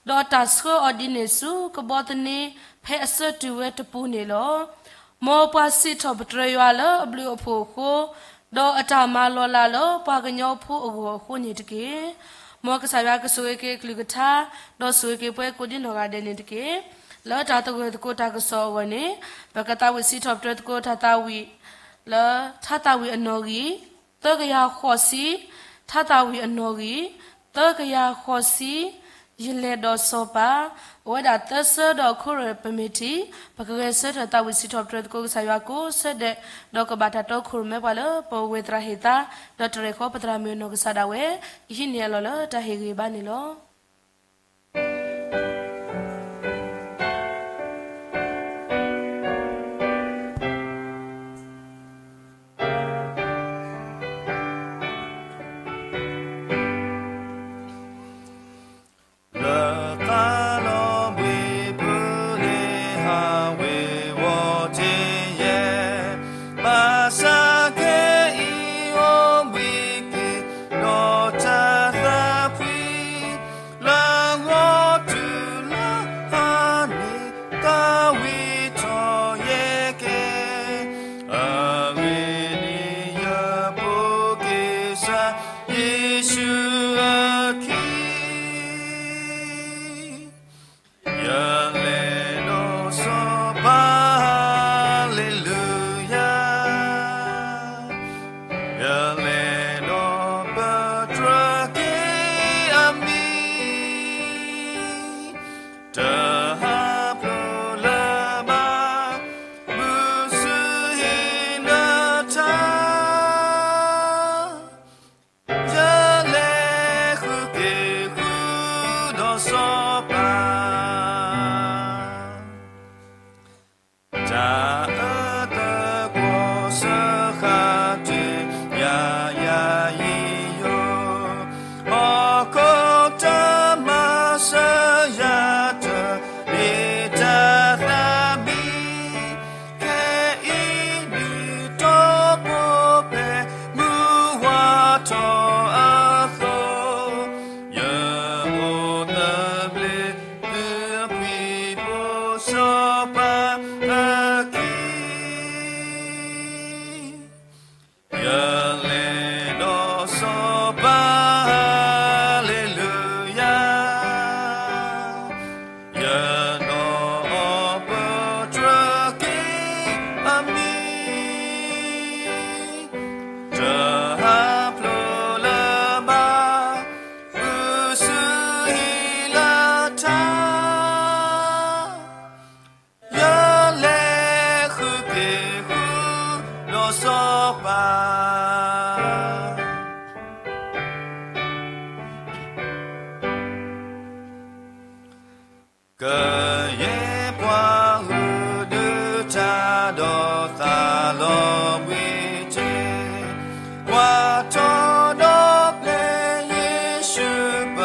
ဒီးတၢ်ဆှၢအီၤဒ်န့ၣ်ဆူကဘီသန့ ဖဲအဆၢတုၤဝဲတပူၤန့ၣ်လီၤ. မ်ပှၤစံးထီၣ်ပတြၢၤယွၤလၢအဘျုးအဖှိၣ်အဃိ, ဒီးအတၢ်မၤလီၤလးလၢပှၤကညီဖိအဂီၢ်အဃိန့ၣ်တက့ၢ်. မ်ကစၢ်ယွၤကဆိၣ်ဂ့ၤက့ၤအကလုၢ်ကထါ, ဒီးဆိၣ်ဂ့ၤက့ၤပှၤကိးဒံနီၢ်ဂၤဒဲးန့ၣ်တက့ၢ်. လၢတၢ်သဂၢၢ်သကိးတၢ်ကစီၣ်အဂီၢ်န့ၣ်, ပကသးဝံၣ်စံးထီၣ်ပတြၢၤသကိးတၢ်သးဝံၣ် လၢထါသးဝံၣ်အနီၣ်ဂံၢ် သၢကယၤဃိးဆံ, ထါသးဝံၣ်အနီၣ်ဂံၢ် သၢကယၤဃိးဆံ, ယလဲၤဒီးစီၤပၤ, အဝဲဒၣ်သၢဆၢဒီးခိၣ်ရၢၣ်ပမ့ၢ်ထံၣ်, ပကဂဲၤဆၢထၢၣ်သးဝံၣ်စံးထီၣ်ပတြၢၤသကိးကစၢ်ယွၤကိးဆၢဒဲး, ဒီးကဘၣ်တၢ်တီခိၣ်ရိၣ်မဲပှၤလၢပဝဲသရၣ်ဟ့ၣ်သါ, ဒီးတရဲၣ်ဃီပသရၣ်မုၣ်အနီၢ်ကစၢ်ဒၣ်ဝဲ, ယဟံးန့ၢ်အလီၢ်လၢတၢ်ဟ့ၣ်ဂံၢ်ဘါန့ၣ်လီၤ. ယ့ၣ်ၡူးအခံ ယလဲၤဒီးစီၤပၤ ဟၤလ့လူယၤ, ယလဲၤဒီးပတြၢၤက့ၤအမံၤ, တဟးဖျိးလၢၤဘၣ် မုၢ်ဆူၣ်ဟံးလၢထါ ယလဲၤဃုက့ၤဃုာ်ဒီးစီၤပၤ, တၢ်အၢသကွီၤစၢဃာ်တ့ၢ် ယၤယၤယံာ်ယိာ်, ဟီၣ်ခိၣ်တၢ်မၤစၢၤယၤတမ့ၢ်တၢ်သးမံ ခဲအံၤဒ်တီၢ်ဖိဖဲ မုၢ်ဝါထီၣ်အသိး, ယအိၣ်သဘျ့သုဖှံဖိစီၤပၤအခံ ယလဲၤဒီးစီၤပၤ ဟၤလ့လူယၤ, ယဒီးအီၤပတြၢၤက့ၤအမံၤ, တဟးဖျိးလၢၤဘၣ် မုၢ်ဆူၣ်ဟံးလၢထါ ယလဲၤဃုက့ၤဃုာ်ဒီးစီၤပၤ, ကယဲၢ်ပှၤဂုာ်ဒုးတၢ်ဒီးသးလီၤဘှံးတ့ၢ်, ကွၢ်ထီၣ်ဒီးပျဲယ့ၣ်ၡူးပ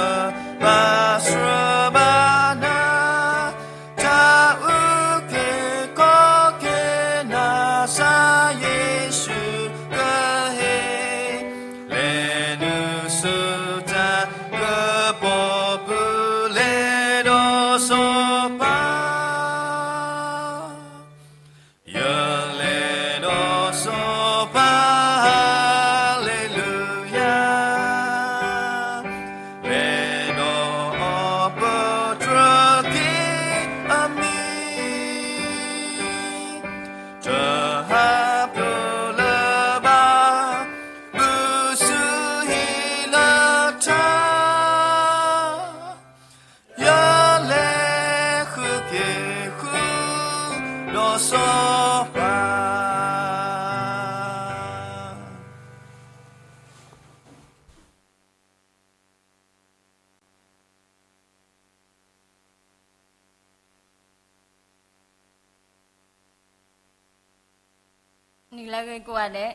ဘၣ်ဆှၢဘၣ်နၤ, တၢ်အုၣ်က့ၤခီၣ်က့ၤနၤ ကစၢ်ယ့ၣ်ၡူးကဟ့ၣ်, လဲၤနုာ်ဆူတၢ်ကပီၤပူၤ လဲၤဒီးစီၤပၤ ယလဲၤဒီးစီၤပၤ ဟၤလ့လူယၤ, လဲၤဒီးအီၤပတြၢၤက့ၤအမံၤ, တဟးဖျိးလၢၤဘၣ် မုၢ်ဆူၣ်ဟံးလၢထါ ယလဲၤဃုက့ၤဃုာ်ဒီးစီၤပၤ. နံၤလၢအဂ့ၤကိးဂၤဒဲး,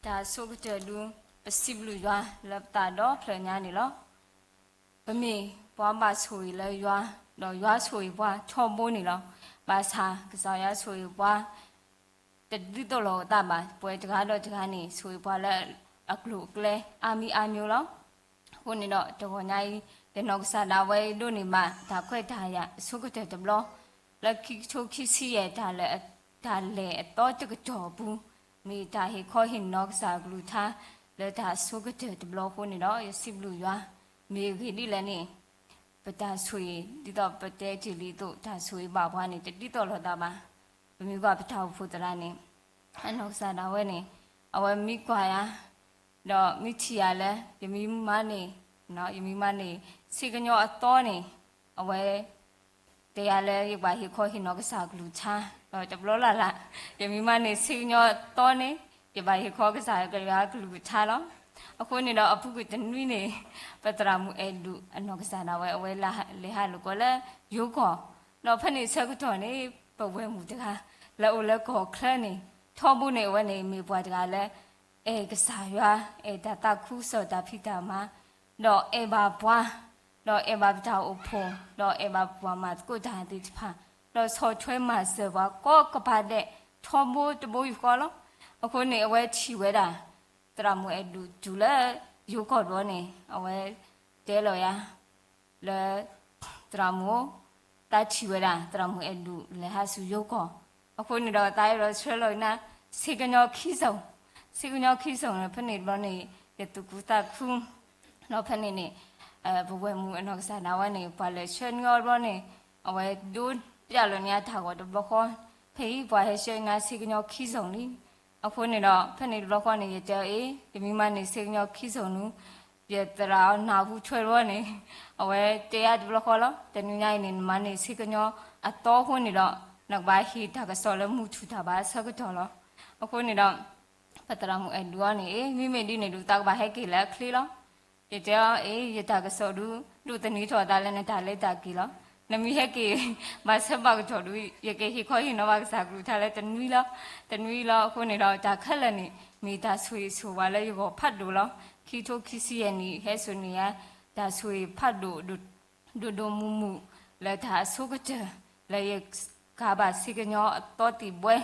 တၢ်ဆိကတၢၢ်ဒု ပစံးဘျုးယွၤလၢပသးဒီဖျၢၣ်ညါန့ၣ်လီၤ. ပမ့ၢ်ပှၤဘၣ်ဆိၣ်ဂ့ၤလၢယွၤ, ဒီးယွၤဆိၣ်ဂ့ၤပှၤထီဘိန့ၣ်လီၤ. ဘၣ်ဆၣ်ကစၢ်ယွၤဆိၣ်ဂ့ၤပှၤ တဒုးသိၣ်လိအသးဘၣ်. ပဝဲတဂၤဒီးတဂၤန့ၣ် ဆိၣ်ဂ့ၤပှၤလၢအကျိၤအကျဲအါမံၤအါမံၤလီၤ. အဃိန့ၣ်ဒီး တဂီၤညါအံၤ ယနီၢ်ကစၢ်ဒၣ်ဝဲဒိးန့ၢ်ဘၣ်တၢ်ခွဲးတၢ်ယာ်အဆိကတၢၢ်တဘျီ, လၢခံကထိခံဆံယဲၢ် တၢ်လဲၤအသီတကတီၢ်အပူၤ, မ့ၢ်တၢ်ဟ့ၣ်ခီဟ့ၣ်နီၤကစၢ်အကလုၢ်ကထါ လၢတၢ်ဆိကတၢၢ်တဘျီအဃိန့ၣ်ဒီး ယစံးဘျုးယွၤ, မ့ၢ်အဂ့ၢ်ဒ်လဲၣ်န့ၣ်, ပတၢ်ဆိၣ်ဂ့ၤ ဒ်သိးပတဲတ့ၢ်လံအသိး တၢ်ဆိၣ်ဂ့ၤဘၣ်ပှၤန့ၣ် တဒ်သိးလိာ်သးဘၣ်. ပမ့ၢ်ကွၢ်ပတၢ်အိၣ်ဖှိၣ်သရၣ်န့ၣ် အနီၢ်ကစၢ်ဒၣ်ဝဲန့ၣ် အဝဲမံကွၢ်ယၤ, ဒီးမံထံၣ်ယၤလၢ ယမံမါန့ၣ်, ယမံမါန့ၣ် ဆ့ကညီအသီန့ၣ် အဝဲ တဲယၤလၢ ယကဘၣ်ဟ့ၣ်ခီဟ့ၣ်နီၤကစၢ်ကလုၢ်ကထါ, ဒီးတဘျီလၢ်လၢ် ယမံမါန့ၣ် ဆ့ကညီအသီန့ၣ် ယဘၣ်ဟ့ၣ်ခီကစၢ်ယွၤကလုၢ်ကထါလီၤ. အဃိန့ၣ်ဒီး အပူၤကွံာ်တနွံန့ၣ် ပသရၣ်မုၣ်အဲၣ်ဒူၣ်အနီၢ်ကစၢ်ဒၣ်ဝဲ အဝဲလဲၤဟးလိာ်ကွဲလၢယိၤကီၢ်, ဒီးဖဲန့ၣ်ဆၢကတီၢ်န့ၣ် ပဝဲၢ်မုၣ်တဂၤ လၢအအိၣ်လၢကီၢ်ချၢန့ၣ် ထီဘိန့ၣ် အဝဲန့ၣ်မ့ၢ်ပှၤတဂၤလၢ အဲၣ်ကစၢ်ယွၤ, အဲၣ်တၢ်သးခုကစီၣ်တၢ်ဖံးတၢ်မၤ, ဒီးအဲၣ်ဘၣ်ပှၤ, ဒီးအဲၣ်ဘၣ်ပတၢ်အိၣ်ဖှိၣ်, ဒီးအဲၣ်ဘၣ်ပှၤမၤသကိးတၢ်သ့ၣ်တဖၣ်, ဒီးဆီၣ်ထွဲမၤစၢၤပှၤကိးကပၤဒဲး ထီဘိတဘိယူၢ်ဃီလီၤ. အဃိန့ၣ် အဝဲထံၣ်ဝဲဒၣ် သရၣ်မုၣ်အဲၣ်ဒူၣ်တုၤလၢယိၤကီၢ်ဒီးန့ၣ် အဝဲတဲလီၤယၤ လၢ သရၣ်မုၣ်, သးထံၣ်ဝဲဒၣ် သရၣ်မုၣ်အဲၣ်ဒူၣ်လဲၤဟးဆူယိၤကီၢ်, အဃိန့ၣ်ဒီး သးအဲၣ်ဒိးဆှၢလီၤနၤ ဆ့ကညီခံစိၤ, ဆ့ကညီခံစိၤန့ၣ် ဖဲန့ၣ်တဘျီန့ၣ် ယသူၣ်ခုသးခု ဒီးဖဲန့ၣ်န့ၣ် ပဝဲၢ်မုၣ်အနီၢ်ကစၢ်ဒၣ်ဝဲန့ၣ် ပှၤလဲၤဆှၢနွံအီၤတဘျီန့ၣ် အဝဲဒိးပျၢ်လီၤန့ၢ်အတၢ်ဂီၤတဘျီဃီ, ဖဲအံၤပှၤဟဲဆှၢနၤဆ့ကညီခံစိၤလံ. အဃိန့ၣ်ဒီး ဖဲန့ၣ်တဘျီဃီန့ၣ် ယတဲအီၤအ့ၣ် တမံၤမးန့ၣ် ဆ့ကညီခံစိၤနူ ယသရၣ်အီၤနၢ်ဟူထွဲတဘျီန့ၣ် အဝဲတဲယၤတဘျီဃီလီၤ. တနွံညါအံၤန့ၣ် နမၤန့ၢ်ဆ့ကညီအသီအဃိန့ၣ်ဒီး နကဘၣ်ဟ့ၣ်တၢ်ကစီၣ်လၢမုၢ်ထူၣ်တၢ်ဘၣ်အဆၢကတီၢ်လီၤ. အဃိန့ၣ်ဒီး ပသရၣ်မုၣ်အဲၣ်ဒိးအီၤန့ၣ် အ့ၣ် မ့မ့ၢ်ဒ်န့ၣ်ဒုး သးကဘၣ်ဟဲက့ၤလၢအချ့လီၤ. ယတဲအီၤ အ့ၣ် ယတၢ်ကစီၣ်ဒုး ဒိးသန့ၤထီၣ်အသးလၢနတၢ်လဲၤတၢ်က့ၤလီၤ. နမ့ၢ်ဟဲက့ၤ ဘၣ်ဆၢဘၣ်ကတီၢ်ဒုး ယကဟ့ၣ်ခီဟ့ၣ်နီၤဘၣ်ကစၢ်ကလုၢ်ကထါလၢတနွံလီၤ, တနွံလီၤ. အဃိန့ၣ်ဒီး တၢ်ခဲလၢာ်န့ၣ် မ့ၢ်တၢ်ဆိၣ်ဂ့ၤဆိၣ်ဝါလၢယဂီၢ်ဖးဒိၣ်လီၤ. ခံထိခံဆံယဲၢ်နံၣ် ဟဲစိာ်န့ၢ်ယၤ တၢ်ဆိၣ်ဂ့ၤဖးဒိၣ် ဒိၣ်ဒိၣ်မုၢ်မုၢ် လၢတၢ်အဆိကတၢၢ် လၢယကၤဘၣ်ဆ့ကညီအသီသံၣ်ဘှဲ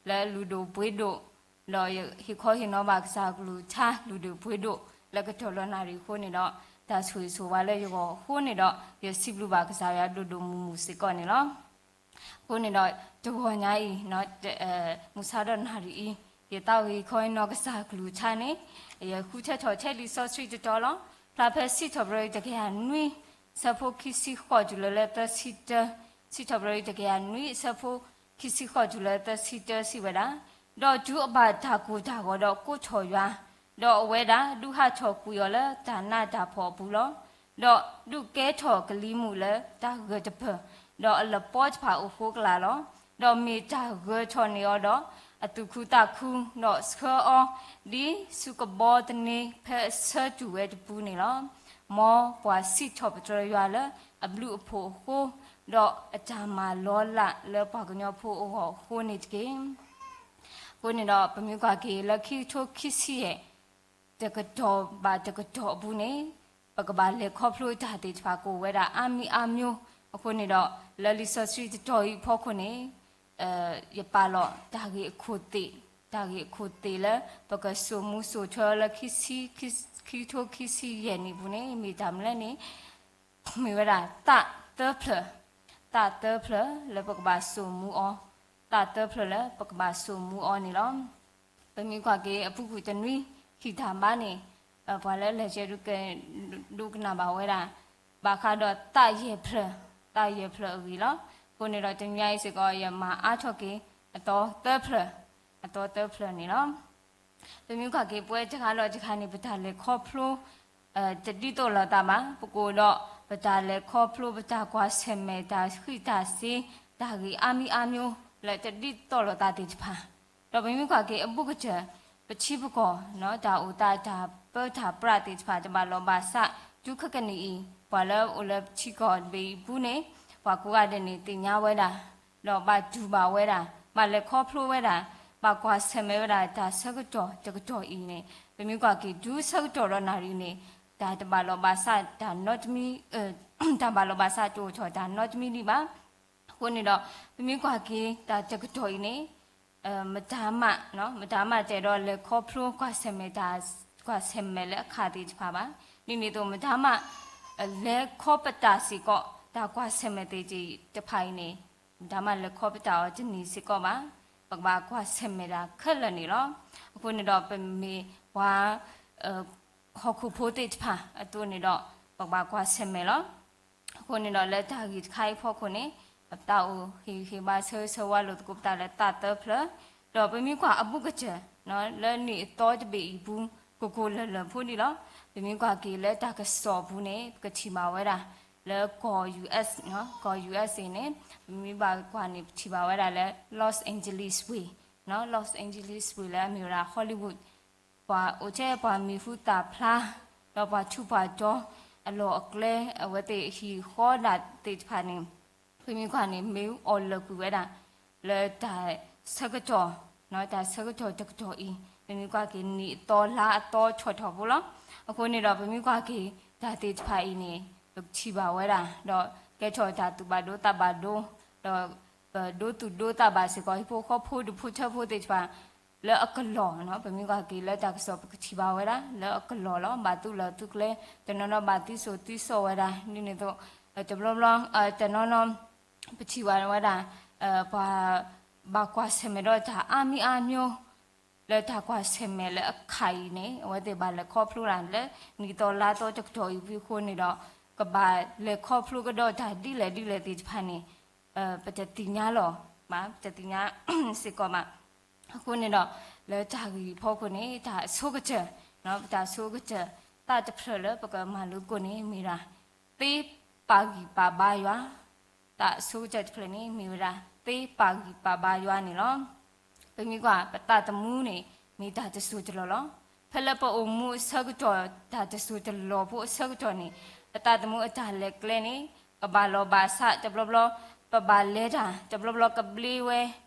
လၢလုၢ်ဒိၣ်ပှ့ၤဒိၣ် ဒီးယဟ့ၣ်ခီဟ့ၣ်နီၤဘၣ်ကစၢ်ကလုၢ်ကထါ လုၢ်ဒိၣ်ပှ့ၤဒိၣ် လၢကတီၢ်လီၤနၣ်ရံၣ်အဃိန့ၣ်ဒီး တၢ်ဆိၣ်ဂ့ၤဆိၣ်ဝါလၢယဂီၢ်အဃိန့ၣ်ဒီး ယစံးဘျုးဘၣ်ကစၢ်ယွၤဒိၣ်ဒိၣ်မုၢ်မုၢ်စ့ၢ်ကီးန့ၣ်လီၤ. အဃိန့ၣ်ဒီး တဂီၤညါအံၤ မုၢ်ဆါဒီးနၣ်ရံၣ်အံၤ ယသးအိၣ်ဟ့ၣ်ခီဟ့ၣ်နီၤကစၢ်ကလုၢ်ကထါန့ၣ် ယဃုထၢထီၣ်ထဲလံာ်စီဆှံတတီၤလီၤ. ဖျါဖဲစံးထီၣ်ပတြၢၤတကယၤနွံ အဆၢဖိခံဆံဃိးတုၤလၢလၢသၢဆံတၢ, စံးထီၣ်ပတြၢၤတကယၤနွံ အဆၢဖိခံဆံဃိးတုၤလၢသၢဆံတၢစံးဝဲဒၣ်, ဒီးတုၤအဘၣ်တၢ်ကိၢ်တၢ်ဂီၤဒီးကိးထီၣ်ယွၤ, ဒီးအဝဲဒၣ်ဒုးဟးထီၣ်ကွံာ်အီၤလၢတၢ်နးတၢ်ဖှီၣ်အပူၤလီၤ. ဒီးဒုးကဲထီၣ်ကလံၤမုၢ်လၢတၢ်ဂၢၢ်တပၢၢ်, ဒီးအလပီတဖၣ်အိၣ်ဃိကလာ်လီၤ. ဒီးမ့ၢ်တၢ်ဂၢၢ်ထီၣ်န့ၢ်အီၤဒီး အသူၣ်ခုသးခု, ဒီးဆှၢအီၤ ဒ်ဆူကဘီသန့ဖဲအဆၢတူၢ်ဝဲတပူၤန့ၣ်လီၤ. မ်ပှၤစံးထီၣ်ပတြၢၤယွၤလၢအဘျုးအဖှိၣ်အဃိ, ဒီးအတၢ်မၤလီၤလးလၢပှၤကညီဖိအဂီၢ်အဃိန့ၣ်တက့ၢ်. အဃိန့ၣ်ဒီး ပမ့ၢ်ကွၢ်က့ၤလၢခံကထိခံဆံယဲၢ် တကတီၢ်ဘၣ်တကတီၢ်အပူၤန့ၣ် ပကဘၣ်လဲၤခီဖျိတၢ်သ့ၣ်တဖၣ်ကအိၣ်ဝဲဒၣ်အါမံၤအါမျိၤ. အဃိန့ၣ်ဒီး လၢလံာ်စီဆှံတတီၤအံၤအဖီခိၣ်န့ၣ် ယပာ်လီၤတၢ်ဂ့ၢ်အခိၣ်သ့ၣ်, တၢ်ဂ့ၢ်အခိၣ်သ့ၣ်လၢ ပကစိာ်မူစိာ်ထွဲအီၤလၢ ခံကထိခံဆံယဲၢ်နံၣ်အပူၤန့ၣ် မ့ၢ်တၢ်မနုၤလဲၣ်န့ၣ် မ့ၢ်ဝဲဒၣ်သးသၢဖျၢၣ်, သးသၢဖျၢၣ်လၢပကဘၣ်စိာ်မူအီၤ, သးသၢဖျၢၣ်လၢပကဘၣ်စိာ်မူအီၤန့ၣ်လီၤ. ပမ့ၢ်ကွၢ်က့ၤအပူၤကွံာ်တနွံ ဟံၣ်တၢ်ဘါန့ၣ် ပှၤလၢလဲၤကဲဒိကဲ ဒိကနၣ်ဘၣ်ဝဲဒၣ် ဘၣ်ဃးဒီးသးယဲၢ်ဖျၢၣ်, သးယဲၢ်ဖျၢၣ်အဂ့ၢ်လီၤ. အဃိန့ၣ်ဒီးတနွံအံၤစ့ၢ်ကီး ယမၤအါထီၣ်က့ၤ အသီသၢဖျၢၣ်, အသီသၢဖျၢၣ်န့ၣ်လီၤ. ပမ့ၢ်ကွၢ်က့ၤပဝဲတဂၤလီၤတဂၤန့ၣ် ပတၢ်လဲၤခီဖျိ တဒ်သိးလိာ်သးဘၣ်. ပကအိၣ်ဒီး ပတၢ်လဲၤခီဖျိ ပတၢ်ကွၢ်ဆၢၣ်မဲာ် တၢ်ဃံးတၢ်စ့ၤ တၢ်ဂ့ၢ်အါမံၤအါမျိၤ လၢတဒ်သိးလိာ်သးသ့ၣ်တဖၣ်, ဒီးပမ့ၢ်ကွၢ်က့ၤအဘူးကတၢၢ် ပထံပကီၢ် တၢ်အိၣ်သး တၢ်ပၢတၢ်ပြးသ့ၣ်တဖၣ် တဘၣ်လီၢ်ဘၣ်စး တုၤခဲကနံၣ်အံၤ ပှၤလၢအိၣ်လၢပထံကီၢ်တဘ့ၣ်အံၤအပူၤန့ၣ် ပှၤကိးဂၤဒဲးန့ၣ် သ့ၣ်ညါဝဲဒၣ် ဒီးဘၣ်တူၢ်ဘၣ်ဝဲဒၣ် ဘၣ်လဲၤခီဖျိဝဲဒၣ် ဘၣ်ကွၢ်ဆၢၣ်မဲာ်ဝဲဒၣ် တၢ်ဆၢကတီၢ်တကတီၢ်အံၤန့ၣ် ပမ့ၢ်ကွၢ်က့ၤတုၤဆၢကတီၢ်ဒီးနၣ်ရံၣ်န့ၣ် တၢ်တဘၣ်လီၢ်ဘၣ်စး တၢ်နီတမံၤ တၢ်ဘၣ်လီၢ်ဘၣ်စးတအိၣ်ထီၣ်တၢ်နီတမံၤဒံးဘၣ်. အဃိန့ၣ်ဒီး ပမ့ၢ်ကွၢ်က့ၤတၢ်တကတီၢ်အံၤန့ၣ် မတၤမး မတၤမးတအဲၣ်ဒိးလဲၤခီဖျိကွၢ်ဆၢၣ်မဲာ်တၢ် ကွၢ်ဆၢၣ်မဲာ်လၢအခးသ့ၣ်တဖၣ်ဘၣ်. ဒ်န့ၣ်အသိး မတၤမး လဲၤခီပတာ်စ့ၢ်ကီး တၢ်ကွၢ်ဆၢၣ်မဲာ်သ့ၣ်တဖၣ်အံၤန့ၣ် မတၤမးလဲၤခီပတာ်အီၤတန့ၢ်စ့ၢ်ကီးဘၣ်. ပကဘၣ်ကွၢ်ဆၢၣ်မဲာ်တၢ်ခဲလၢာ်န့ၣ်လီၤ. အဃိန့ၣ်ဒီး ပမ့ၢ်ပှၤ ဟီၣ်ခိၣ်ဖိသ့ၣ်တဖၣ်အသိးန့ၣ်ဒီး ပကဘၣ်ကွၢ်ဆၢၣ်မဲာ်လီၤ. အဃိန့ၣ်ဒီး လၢတၢ်ဂ့ၢ်တခါအံၤအဖီခိၣ်န့ၣ် ပသးအိၣ်ဟ့ၣ်ဂံၢ်ဟ့ၣ်ဘါဆၢဂ့ၤဆၢဝါလိာ်သကိးပသးလၢသးသၢဖျၢၣ်, ဒီးပမ့ၢ်ကွၢ်အဘူးကတၢၢ် လၢနံၣ်အသီတဘ့ၣ်အံၤအပူၤ ကိၢ်ကိၢ်လၢၢ်လၢၢ်ဖိဒံးလီၤ. ပမ့ၢ်ကွၢ်က့ၤလၢတၢ်ကစီၣ်အပူၤန့ၣ် ပကထံၣ်ဘၣ်ဝဲဒၣ် လၢကီၢ် ယူၣ်အ့း ကီၢ် ယူၣ်အ့းအ့ န့ၣ် ပမ့ၢ်ဘၣ်ကွၢ်န့ၣ် ပထံၣ်ဘၣ်ဝဲဒၣ်လၢ Los Angeles ဝ့ၢ်, Los Angeles ဝ့ၢ်လၢအမ့ၢ်ဝဲဒၣ် Hollywood ပှၤအိၣ်ထဲပှၤမံၤဟူသၣ်ဖျါ ဒီးပှၤထူးပှၤတီၤ အလီၢ်အကျဲ အဝဲသ့ၣ်ဟံၣ်ဃီဒၣ်သ့ၣ်တဖၣ်န့ၣ် ပမ့ၢ်ကွၢ်န့ၣ် မ့ၢ်အီၣ်လၢာ်ကွံာ်ဝဲဒၣ် လၢတၢ်ဆၢကတီၢ် တၢ်ဆၢကတီၢ်တကတီၢ်အံၤ ပမ့ၢ်ကွၢ်က့ၤနံၣ်အသီလါအသီထီၣ်ထီၣ်ဖိလီၤ. အဃိန့ၣ်ဒီး ပမ့ၢ်ကွၢ်က့ၤတၢ်သ့ၣ်တဖၣ်အံၤန့ၣ် ပကထံၣ်ဘၣ်ဝဲဒၣ် ဒီးကဲထီၣ်တၢ်သူၣ်ဘၣ်ဒိသးဘၣ်ဒိ ဒီးပဒိသူၣ်ဒိသးဘၣ်စ့ၢ်ကီး ဟံၣ်ဖိဃီဖိဒူၣ်ဖိထၢဖိသ့ၣ်တဖၣ် လၢအကလီၢ် ပမ့ၢ်ကွၢ်က့ၤလၢတၢ်ကစီၣ် ပကထံၣ်ဘၣ်ဝဲဒၣ် လၢအကလီၢ်လီၤ. ဘၣ်သူၣ်လီၢ်သူကျဲ တနီၤနီၤဘၣ်သံစိာ်သံစီၣ်ဝဲဒၣ် ဒ်န့ၣ်အသိး တဘျီဘျီ တနီၤနီၤ ပထံၣ်ဘၣ်ဝဲဒၣ် ပှၤဘၣ်ကွၢ်ဆၢၣ်မဲာ်ဒီးတၢ်အါမံၤအါမျိၤ လၢတၢ်ကွၢ်ဆၢၣ်မဲာ်လၢအခးအံၤန့ၣ် အဝဲသ့ၣ်ဘၣ်လဲၤခီဖျိတၢ်လၢ နံၣ်သီလါသီတကတီၢ်အံၤဝံၤအဃိန့ၣ်ဒီး ကဘၣ်လဲၤခီဖျိကဒီးတၢ်ဒ်လဲၣ်ဒ်လဲၣ်သ့ၣ်တဖၣ်န့ၣ် ပတသ့ၣ်ညါလီၤ, ပတသ့ၣ်ညါစ့ၢ်ကီးဘၣ်. အဃိန့ၣ်ဒီး လၢတၢ်ဂ့ၢ်အဖီခိၣ်န့ၣ် တၢ်ဆိကတၢၢ်, ပတၢ်ဆိကတၢၢ် သးတဖျၢၣ်လၢပကမၤလိသကိးန့ၣ် မ့ၢ်ဒၣ် သ့ပာ်ဂံၢ်ပာ်ဘါယွၤ, တၢ်ဆိကတၢၢ်တဖျၢၣ်န့ၣ် မ့ၢ်ဝဲဒၣ် သ့ပာ်ဂံၢ်ပာ်ဘါယွၤန့ၣ်လီၤ. ပမ့ၢ်ကွၢ် ပသးသမူန့ၣ် မ့ၢ်တၢ်တစိၢ်တလီၢ်လီၤ. ဖဲလၢပအိၣ်မူအဆၢကတီၢ် တၢ်တစိၢ်တလီၢ်ဖိအဆၢကတီၢ်န့ၣ် ပသးသမူအတၢ်လဲၤကျဲန့ၣ် ပဘၣ်လီၢ်ဘၣ်စးတဘျီဘျီ, ပဘၣ်လဲၤတၢ်တဘျီဘျီကဘျ့ဝဲ,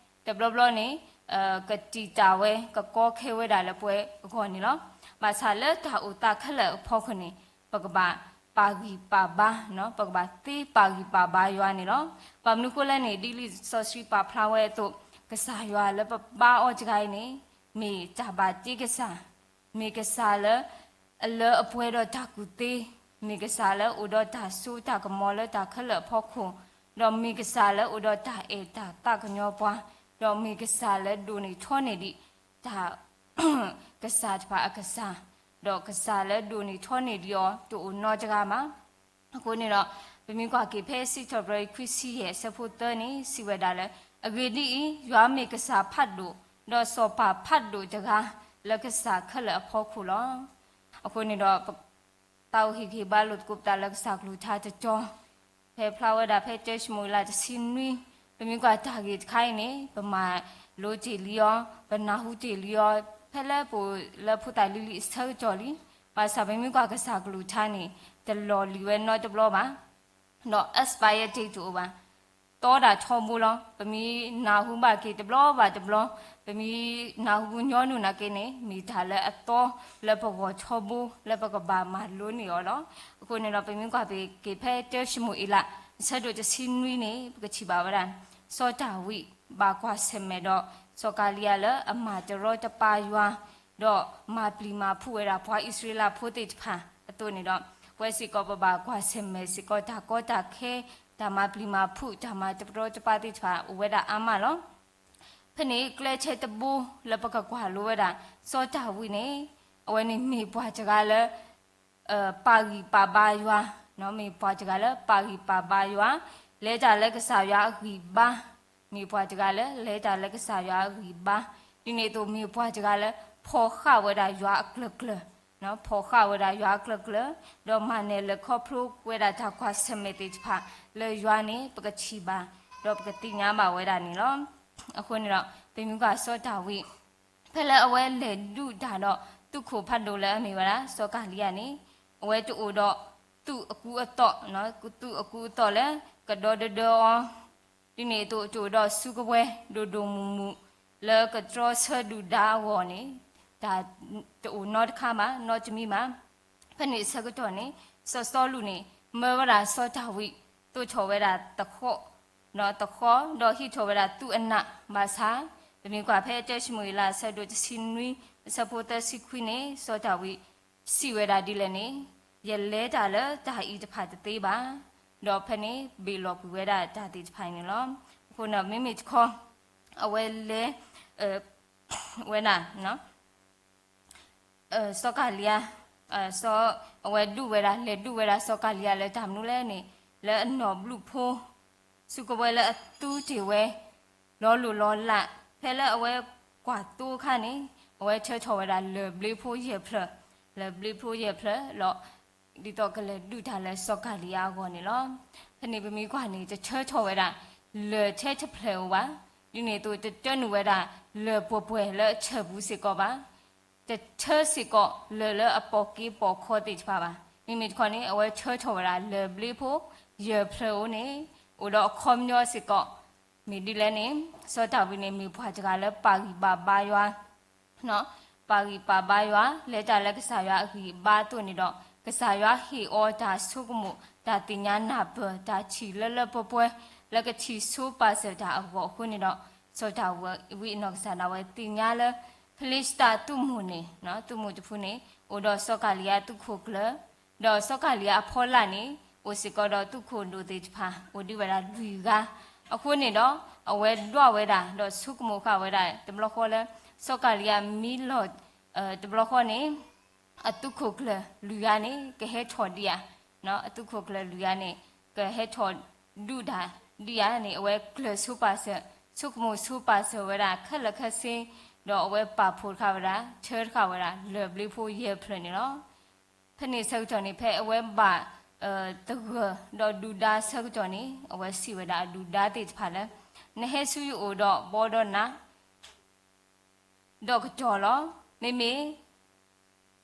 တဘျီဘျီန့ၣ် ကတံာ်တာ်ဝဲ ကကီခဲဝဲဒၣ်လၢပှဲၤအဂီၢ်န့ၣ်လီၤ. ဘၣ်ဆၣ်လၢတၢ်အိၣ်သးခဲလၢာ်အဖီခိၣ်န့ၣ် ပကဘၣ်ပာ်ဂံၢ်ပာ်ဘါ, ပကဘၣ်သ့ပာ်ဂံၢ်ပာ်ဘါယွၤန့ၣ်လီၤ. ဘၣ်မနုၤဃိလဲၣ်န့ၣ် ဒ်လံာ်စီဆှံပာ်ဖျါဝဲအသိး ကစၢ်ယွၤလၢပဘါအီၤတဂၤအံၤန့ၣ် မ့ၢ်တၢ်ဘၣ်တ့ကစၢ်, မ့ၢ်ကစၢ်လၢ အလၢအပှဲၤဒီးတၢ်ကူၣ်သ့, မ့ၢ်ကစၢ်လၢအိၣ်ဒီးတၢ်စိတၢ်ကမီၤလၢတၢ်ခဲလၢာ်အဖီခိၣ်, ဒီးမ့ၢ်ကစၢ်လၢအိၣ်ဒီးတၢ်အဲၣ်တၢ်သးကညီၤပှၤ, ဒီးမ့ၢ်ကစၢ်လၢဒိၣ်န့ၢ်ထီန့ၢ်ဒံး တၢ် ကစၢ်တဖၣ်အကစၢ်, ဒီးကစၢ်လၢဒိၣ်န့ၢ်ထီန့ၢ်ဒံးအီၤတအိၣ်နီတဂၤဘၣ်. အဃိန့ၣ်ဒီး ပမ့ၢ်ကွၢ်က့ၤဖဲစံးထီၣ်ပတြၢၤခွံဆံယဲၢ်အဆၢဖိသၢန့ၣ် စံးဝဲဒၣ်လၢ အဂ့ၢ်ဒ်အံၤ, ယွၤမ့ၢ်ကစၢ်ဖးဒိၣ်, ဒီးစီၤပၤဖးဒိၣ်တဂၤ လၢကစၢ်ခဲလၢာ်အဖီခိၣ်လီၤ. အဃိန့ၣ်ဒီး သးအိၣ်ဟ့ၣ်ဂံၢ်ဟ့ၣ်ဘါလိာ်သကိးပသးလၢကစၢ်ကလုၢ်ကထါတတီၤ, ဖဲဖျါဝဲဒၣ်ဖဲတၢၡမူၤအ့လး တဆံနွံ, ပမ့ၢ်ကွၢ်တၢ်ဂ့ၢ်တခါအံၤန့ၣ် ပမၤလိတ့ၢ်လံအီၤ, ပနၢ်ဟူတ့ၢ်လံအီၤ, ဖဲလၢပအိၣ်လၢဖိသၣ်လံၤလံၤအဆၢကတီၢ်လံ. ဘၣ်ဆၣ်ပမ့ၢ်ကွၢ်ကစၢ်ကလုၢ်ကထါန့ၣ် တလီၢ်လံၤဝဲနီတဘျီဘၣ် ဒီး expire date တအိၣ်ဘၣ်. သီဒၣ်ထီဘိလီၤ. ပမ့ၢ်နၢ်ဟူဘၣ်က့ၤတဘျီဘၣ်တဘျီ, ပမ့ၢ်နၢ်ဟူညီနုၢ်နာ်က့န့ၣ် မ့ၢ်တၢ်လၢအသီလၢပဂီၢ်ထီဘိလၢပကဘၣ်မၤလိန့ၢ်အီၤလီၤ. အဃိန့ၣ်ဒီး ပမ့ၢ်ကွၢ်က့ၤဖဲတၢၡမူၤအ့လး အဆၢဒိၣ်တဆံနွံန့ၣ် ပကထံၣ်ဘၣ်ဝဲဒၣ် စီၤဒၤဝံးဘၣ်ကွၢ်ဆၢၣ်မဲာ်ဒီး စီၤကၤလံယၤလၢအမၤတရီတပါယွၤ, ဒီးမၤပျံၤမၤဖုးဝဲဒၣ်ပှၤအံၣ်စရ့လးဖိသ့ၣ်တဖၣ်အသိးန့ၣ်ဒီး ပဝဲစ့ၢ်ကီးပဘၣ်ကွၢ်ဆၢၣ်မဲာ်စ့ၢ်ကီးတၢ်ကီတၢ်ခဲ, တၢ်မၤပျံၤမၤဖုး, တၢ်မၤတရီတပါသ့ၣ်တဖၣ်အိၣ်ဝဲဒၣ်အါမးလီၤ. ဖဲန့ၣ်ကျဲထဲတဘိလၢပကကွၢ်လိဝဲဒၣ် စီၤဒၤဝံးန့ၣ် အဝဲန့ၣ်မ့ၢ်ပှၤတဂၤလၢ ပာ်ဂံၢ်ပာ်ဘါယွၤ, မ့ၢ်ပှၤတဂၤလၢပာ်ဂံၢ်ပာ်ဘါယွၤ, လဲၤတၢ်လၢကစၢ်ယွၤအဂံၢ်ဘါ, မ့ၢ်ပှၤတဂၤလၢလဲၤတၢ်လၢကစၢ်ယွၤအဂံၢ်ဘါ, ဒ်န့ၣ်အသိးမ့ၢ်ပှၤတဂၤလၢ ဖီၣ်ဃာ်ဝဲဒၣ်ယွၤအကျၢၤကျၢၤ, ဖီၣ်ဃာ်ဝဲဒၣ်ယွၤအကျၢၤကျၢၤ, ဒီးမၤနၢၤလဲၤခီဖျိဝဲဒၣ်တၢ်ကွၢ်ဆၢၣ်မဲာ်သ့ၣ်တဖၣ်လၢယွၤန့ၣ် ပကထံၣ်ဘၣ်, ဒီးပကသ့ၣ်ညါဘၣ်ဝဲဒၣ်န့ၣ်လီၤ. အဃိန့ၣ်ဒီး ပမ့ၢ်ကွၢ်စီၤဒၤဝံး ဖဲလၢအဝဲလဲၤဒုးတၢ်ဒီး သုးခိၣ်ဖးဒိၣ်လၢအမ့ၢ်ဝဲဒၣ် စီၤကၤလံယၤန့ၣ် အဝဲတအိၣ်ဒီး သုးအကူအသိး, သုးအကူအသိးလၢ ကဒီဒၢဒၢအီၤ, ဒ်န့ၣ်အသိးတအိၣ်ဒီးစုကဝဲၤဒိၣ်ဒိၣ်မုၢ်မုၢ် လၢကတြီဆၢဒုၣ်ဒါအဂီၢ်န့ၣ် တၢ်တအိၣ်နီတခါဘၣ်, နီတမံၤဘၣ်. ဖဲန့ၣ်အဆၢကတီၢ်န့ၣ် စီၤစီလူးန့ၣ် မၢဝဲဒၣ်စီၤဒၤဝံး သိးထီၣ်ဝဲဒၣ်သဃီ သဃီ, ဒီးဟံးထီၣ်ဝဲဒၣ်သုးအနး, ဘၣ်ဆၣ် ပမ့ၢ်ကွၢ်ဖဲတၢၡမူၤအ့လး အဆၢဒိၣ်တဆံနွံ အဆၢဖိသၢဆံခွံန့ၣ် စီၤဒၤဝံးစံးဝဲဒၣ်ဒ်လဲၣ်န့ၣ်, ယလဲၤတၢ်လၢတၢ်အံၤတဖၣ်တသ့ဘၣ်, ဒီးဖဲန့ၣ် ဘ့ၣ်လီၤကွံာ်ဝဲဒၣ်တၢ်သ့ၣ်တဖၣ်အံၤန့ၣ်လီၤ. အဃိန့ၣ် မ့မ့ၢ်တခီ အဝဲလဲၤ ဝဲဒၣ် စီၤကၤလံယၤ အဝဲဒုးဝဲဒၣ် လဲၤဒုးဝဲဒၣ်စီၤကၤလံယၤလၢတၢ်မနုၤလဲၣ်န့ၣ် လၢအနီၢ်ဘျုးဖိ စုကဝဲၤလၢအသူတ့ၢ်ဝဲ လီၤလိၢ်လီၤလး, ဖဲလၢအဝဲကွၢ်သိအခါန့ၣ် အဝဲဆှၢထီၣ်ဝဲဒၣ်လၢၢ်ဘျ့ဖိယဲၢ်ဖျၢၣ်, လၢၢ်ဘျ့ဖိယဲၢ်ဖျၢၣ်လီၤ. ဒ်သိးကလဲၤဒုးတၢ်လၢစီၤကၤလံယၤအဂီၢ်န့ၣ်လီၤ. ဖဲန့ၣ်ပမ့ၢ်ကွၢ်န့ၣ် တဆှၢထီၣ်ဝဲဒၣ် လၢၢ်ထဲတဖျၢၣ်ဧိၤဘၣ်, ဒ်န့ၣ်အသိးတတၢနုာ်ဝဲဒၣ် လၢၢ်ပှဲၤပှဲၤလၢအဆၢၣ်ပူၤစ့ၢ်ကီးဘၣ် တဆှၢစ့ၢ်ကီးလၢၢ်လၢအပိာ်က့ၤပိာ်ခီသ့ၣ်တဖၣ်ဘၣ်. မ့မ့ၢ်တခီန့ၣ် အဝဲဆှၢထီၣ်ဝဲဒၣ်လၢၢ်ဘျ့ဖိ ယဲၢ်ဖျၢၣ်ဧိၤန့ၣ် အိၣ်ဒီးအခီပညီစ့ၢ်ကီး မ့ၢ်ဒ်လဲၣ်န့ၣ် စီၤဒၤဝံးန့ၣ် မ့ၢ်ပှၤတဂၤလၢပာ်ဂံၢ်ဘၣ်ဘါယွၤ ပာ်ဂံၢ်ပာ်ဘါယွၤ လဲၤတၢ်လၢကစၢ်ယွၤအဂံၢ်အဘါအသိးန့ၣ်ဒီး ကစၢ်ယွၤဟ့ၣ်အီၤတၢ်ဆိကမိၣ် တၢ်သ့ၣ်ညါနၢ်ပၢၢ် တၢ်ထံၣ်လၢလၢပှဲၤပှဲၤ လၢကထံၣ်ဆိပာ်စၢၤတၢ်အဂီၢ်အဃိန့ၣ်ဒီး စီၤဒၤဝံးအနီၢ်ကစၢ်ဒၣ်ဝဲသ့ၣ်ညါလၢ ဖလံၡတၢ်သုးမုၢ်န့ၣ် သုးမုၢ်တဖုန့ၣ် အိၣ်ဒီးစီၤကၤလံယၤသုးခိၣ်ကျၢၢ် ဒီးစီၤကၤလံယၤအဖီလာ်န့ၣ် အိၣ်စ့ၢ်ကီးဒီးသုးခိၣ်ဒိၣ်သ့ၣ်တဖၣ် အိၣ်ဒံးဝဲဒၣ်လွံၢ်ဂၤ အဃိန့ၣ်ဒီး အဝဲဒွးဝဲဒၣ် ဒီးဆိကမိၣ်ဃာ်ဝဲဒၣ် တဘျီဃီလၢ စီၤကၤလံယၤမံလီၤ တဘျီဃီန့ၣ် အသုးခိၣ်ကျၢၢ်လွံၢ်ဂၤန့ၣ် ကဟဲထီၣ်ဒံးဧါ, အသုးခိၣ်ကျၢၢ်လွံၢ်ဂၤန့ၣ် ကဟဲထီၣ်ဒုးတၢ်ဒံးဧါန့ၣ် အဝဲကျၢၢ်ဆိပာ်စၢၤ ဆိကမိၣ်ဆိပာ်စၢၤဝဲဒၣ်ခဲလၢာ်ခဲဆ့, ဒီးအဝဲပာ်ဖှိၣ်တခါဝဲဒၣ် ထၢတခါဝဲဒၣ် လၢၢ်ဘျ့ဖိယဲၢ်ဖျၢၣ်န့ၣ်လီၤ. ဖဲန့ၣ်ဆၢကတီၢ်န့ၣ် ဖဲအဝဲဘၣ် သဂၢၢ်ဒီးဒုၣ်ဒါဆၢကတီၢ်န့ၣ် အဝဲစံးဝဲဒၣ်အဒုၣ်ဒါသ့ၣ်တဖၣ်လၢ နဟဲဆူယအိၣ်ဒီးဘီဒီးနး ဒီးကတီၢ်လီၤ. မ့မ့ၢ်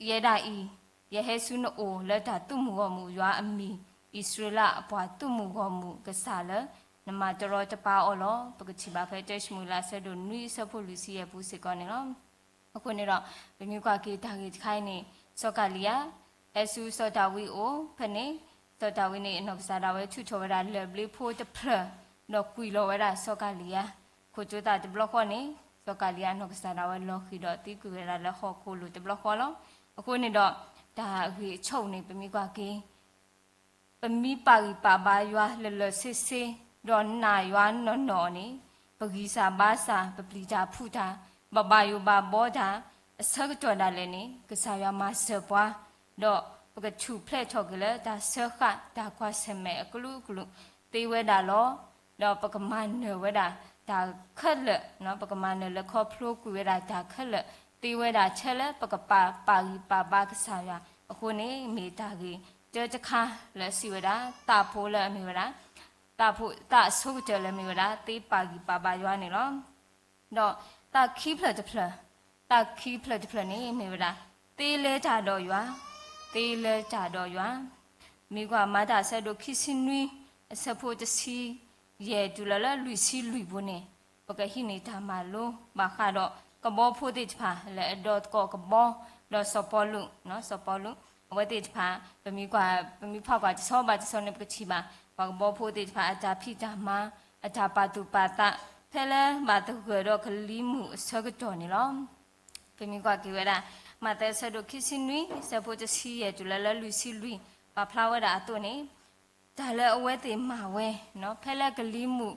ယဲဒၣ်အံၤ ယဟဲဆူနအိၣ်လၢတၢ်သုးမုၢ်ဂီၢ်မုၢ်ယွၤအမံၤ, အံၣ်စရ့လးအပှၤသုးမုၢ်ဂီၢ်မုၢ်ကစၢ်လၢ နမၤတရီတပါအီၤလီၤ. ပကထံၣ်ဘၣ်ဖဲတၢၡမူၤအ့လးအဆၢဒိၣ်နွံအဆၢဖိလွံၢ်ဆံယဲၢ်ပူၤစ့ၢ်ကီးန့ၣ်လီၤ. အဃိန့ၣ်ဒီး ပမ့ၢ်ကွၢ်က့ၤတၢ်ဂ့ၢ်တခါအံၤန့ၣ် စီၤကၤလံယၤ ဟဲဆူစီၤဒၤဝံးအအိၣ် ဖဲန့ၣ် စီၤဒၤဝံးန့ၣ် အနီၢ်ကစၢ်ဒၣ်ဝဲထုးထီၣ်ဝဲဒၣ်လၢၢ်ဘျ့ဖိတဖျၢၣ် ဒီးကွံာ်လီၤဝဲဒၣ်စီၤကၤလံယၤ ခိၣ်တိသၣ်တဘျီဃီန့ၣ် စီၤကၤလံယၤအနီၢ်ကစၢ်ဒၣ်ဝဲလီၤဃံၤဒီးသံကွံာ်ဝဲဒၣ်လၢဟီၣ်ခိၣ်လိၤတဘျီဃီလီၤ. အဃိန့ၣ်ဒီး တၢ်ဂ့ၢ်အဆိန့ၣ် ပမ့ၢ်ကွၢ်က့ၤ ပမ့ၢ်ပာ်ဂံၢ်ပာ်ဘါယွၤလၢာ်လၢာ်ဆ့ဆ့ ဒီးနာ်ယွၤနီၢ်နီၢ်န့ၣ် ပဂံၢ်စၢ်ဘါစၢ် ပပျံၤတၢ်ဖုးတၢ် ပဘၣ်ယိၣ်ဘၣ်ဘီတၢ် အဆၢကတီၢ်ဒၣ်လဲာ်န့ၣ် ကစၢ်ယွၤမၤစၢၤပှၤ ဒီးပကထူၣ်ဖျဲးထီၣ်က့ၤလၢတၢ်စၢဃာ်တၢ်ကွၢ်ဆၢၣ်မဲာ်အကလုာ်ကလုာ်သ့ဝဲဒၣ်လီၤ. ဒီးပကမၤနၢၤဝဲဒၣ်တၢ်ခဲလၢာ်, ပကမၤနၢၤလၢခီဖျိကွံာ်ဝဲဒၣ်တၢ်ခဲလၢာ်သ့ဝဲဒၣ်ထဲလၢပကပာ်ပာ်ဂံၢ်ပာ်ဘါကစၢ်ယွၤအဃိန့ၣ် မ့ၢ်တၢ်ဂ့ၢ်တၢတခါလၢအစံးဝဲဒၣ် သးဖိလၢအမ့ၢ်ဝဲဒၣ် သးဖိသးအဆိကတၢၢ်လၢအမ့ၢ်ဝဲဒၣ် သ့ပာ်ဂံၢ်ပာ်ဘါယွၤန့ၣ်လီၤ. ဒီးသးခံဖျၢၣ်တဖျၢၣ်, သးခံဖျၢၣ်တဖျၢၣ်န့ၣ်မ့ၢ်ဝဲဒၣ် သ့လဲၤတၢ်ဒီးယွၤ, သ့လဲၤတၢ်ဒီးယွၤ. မ့ၢ်ကွၢ်မၤတၢ်အဆၢဒိၣ်ခံဆံနွံ အဆၢဖိတဆံယဲၢ်တုၤလီၤလၢလွံၢ်ဆံလွံၢ်ပူၤန့ၣ် ပကဟံးန့ၢ်တၢ်မၤလိဘၣ်ဃးဒီး ကဘီဖိသ့ၣ်တဖၣ် လၢအဒီသကိးကဘီ ဒီးစီၤပီလူး, စီၤပီလူး အဝဲသ့ၣ်တဖၣ် ပမ့ၢ်ကွၢ် ပမ့ၢ်ဖးကွၢ်တဆီဘၣ်တဆီန့ၣ် ပကထံၣ်ဘၣ် ပှၤကဘီဖိသ့ၣ်တဖၣ် အတၢ်ဖံးတၢ်မၤ အတၢ်ပာ်သူၣ်ပာ်သး ဖဲလၢဘၣ်သဂၢၢ်ဒီးကလံၤမုၢ်အဆၢကတီၢ်န့ၣ်လီၤ. ပမ့ၢ်ကွၢ်က့ၤဝဲဒၣ် မးသဲအဆၢဒိၣ်ခံဆံနွံ အဆၢဖိတဆံယဲၢ်တုၤလီၤလၢလွံၢ်ဆံလွံၢ် ပာ်ဖျါဝဲဒၣ်အသိးန့ၣ် တၢ်လၢအဝဲသ့ၣ်မၤဝဲ ဖဲလၢကလံၤမုၢ်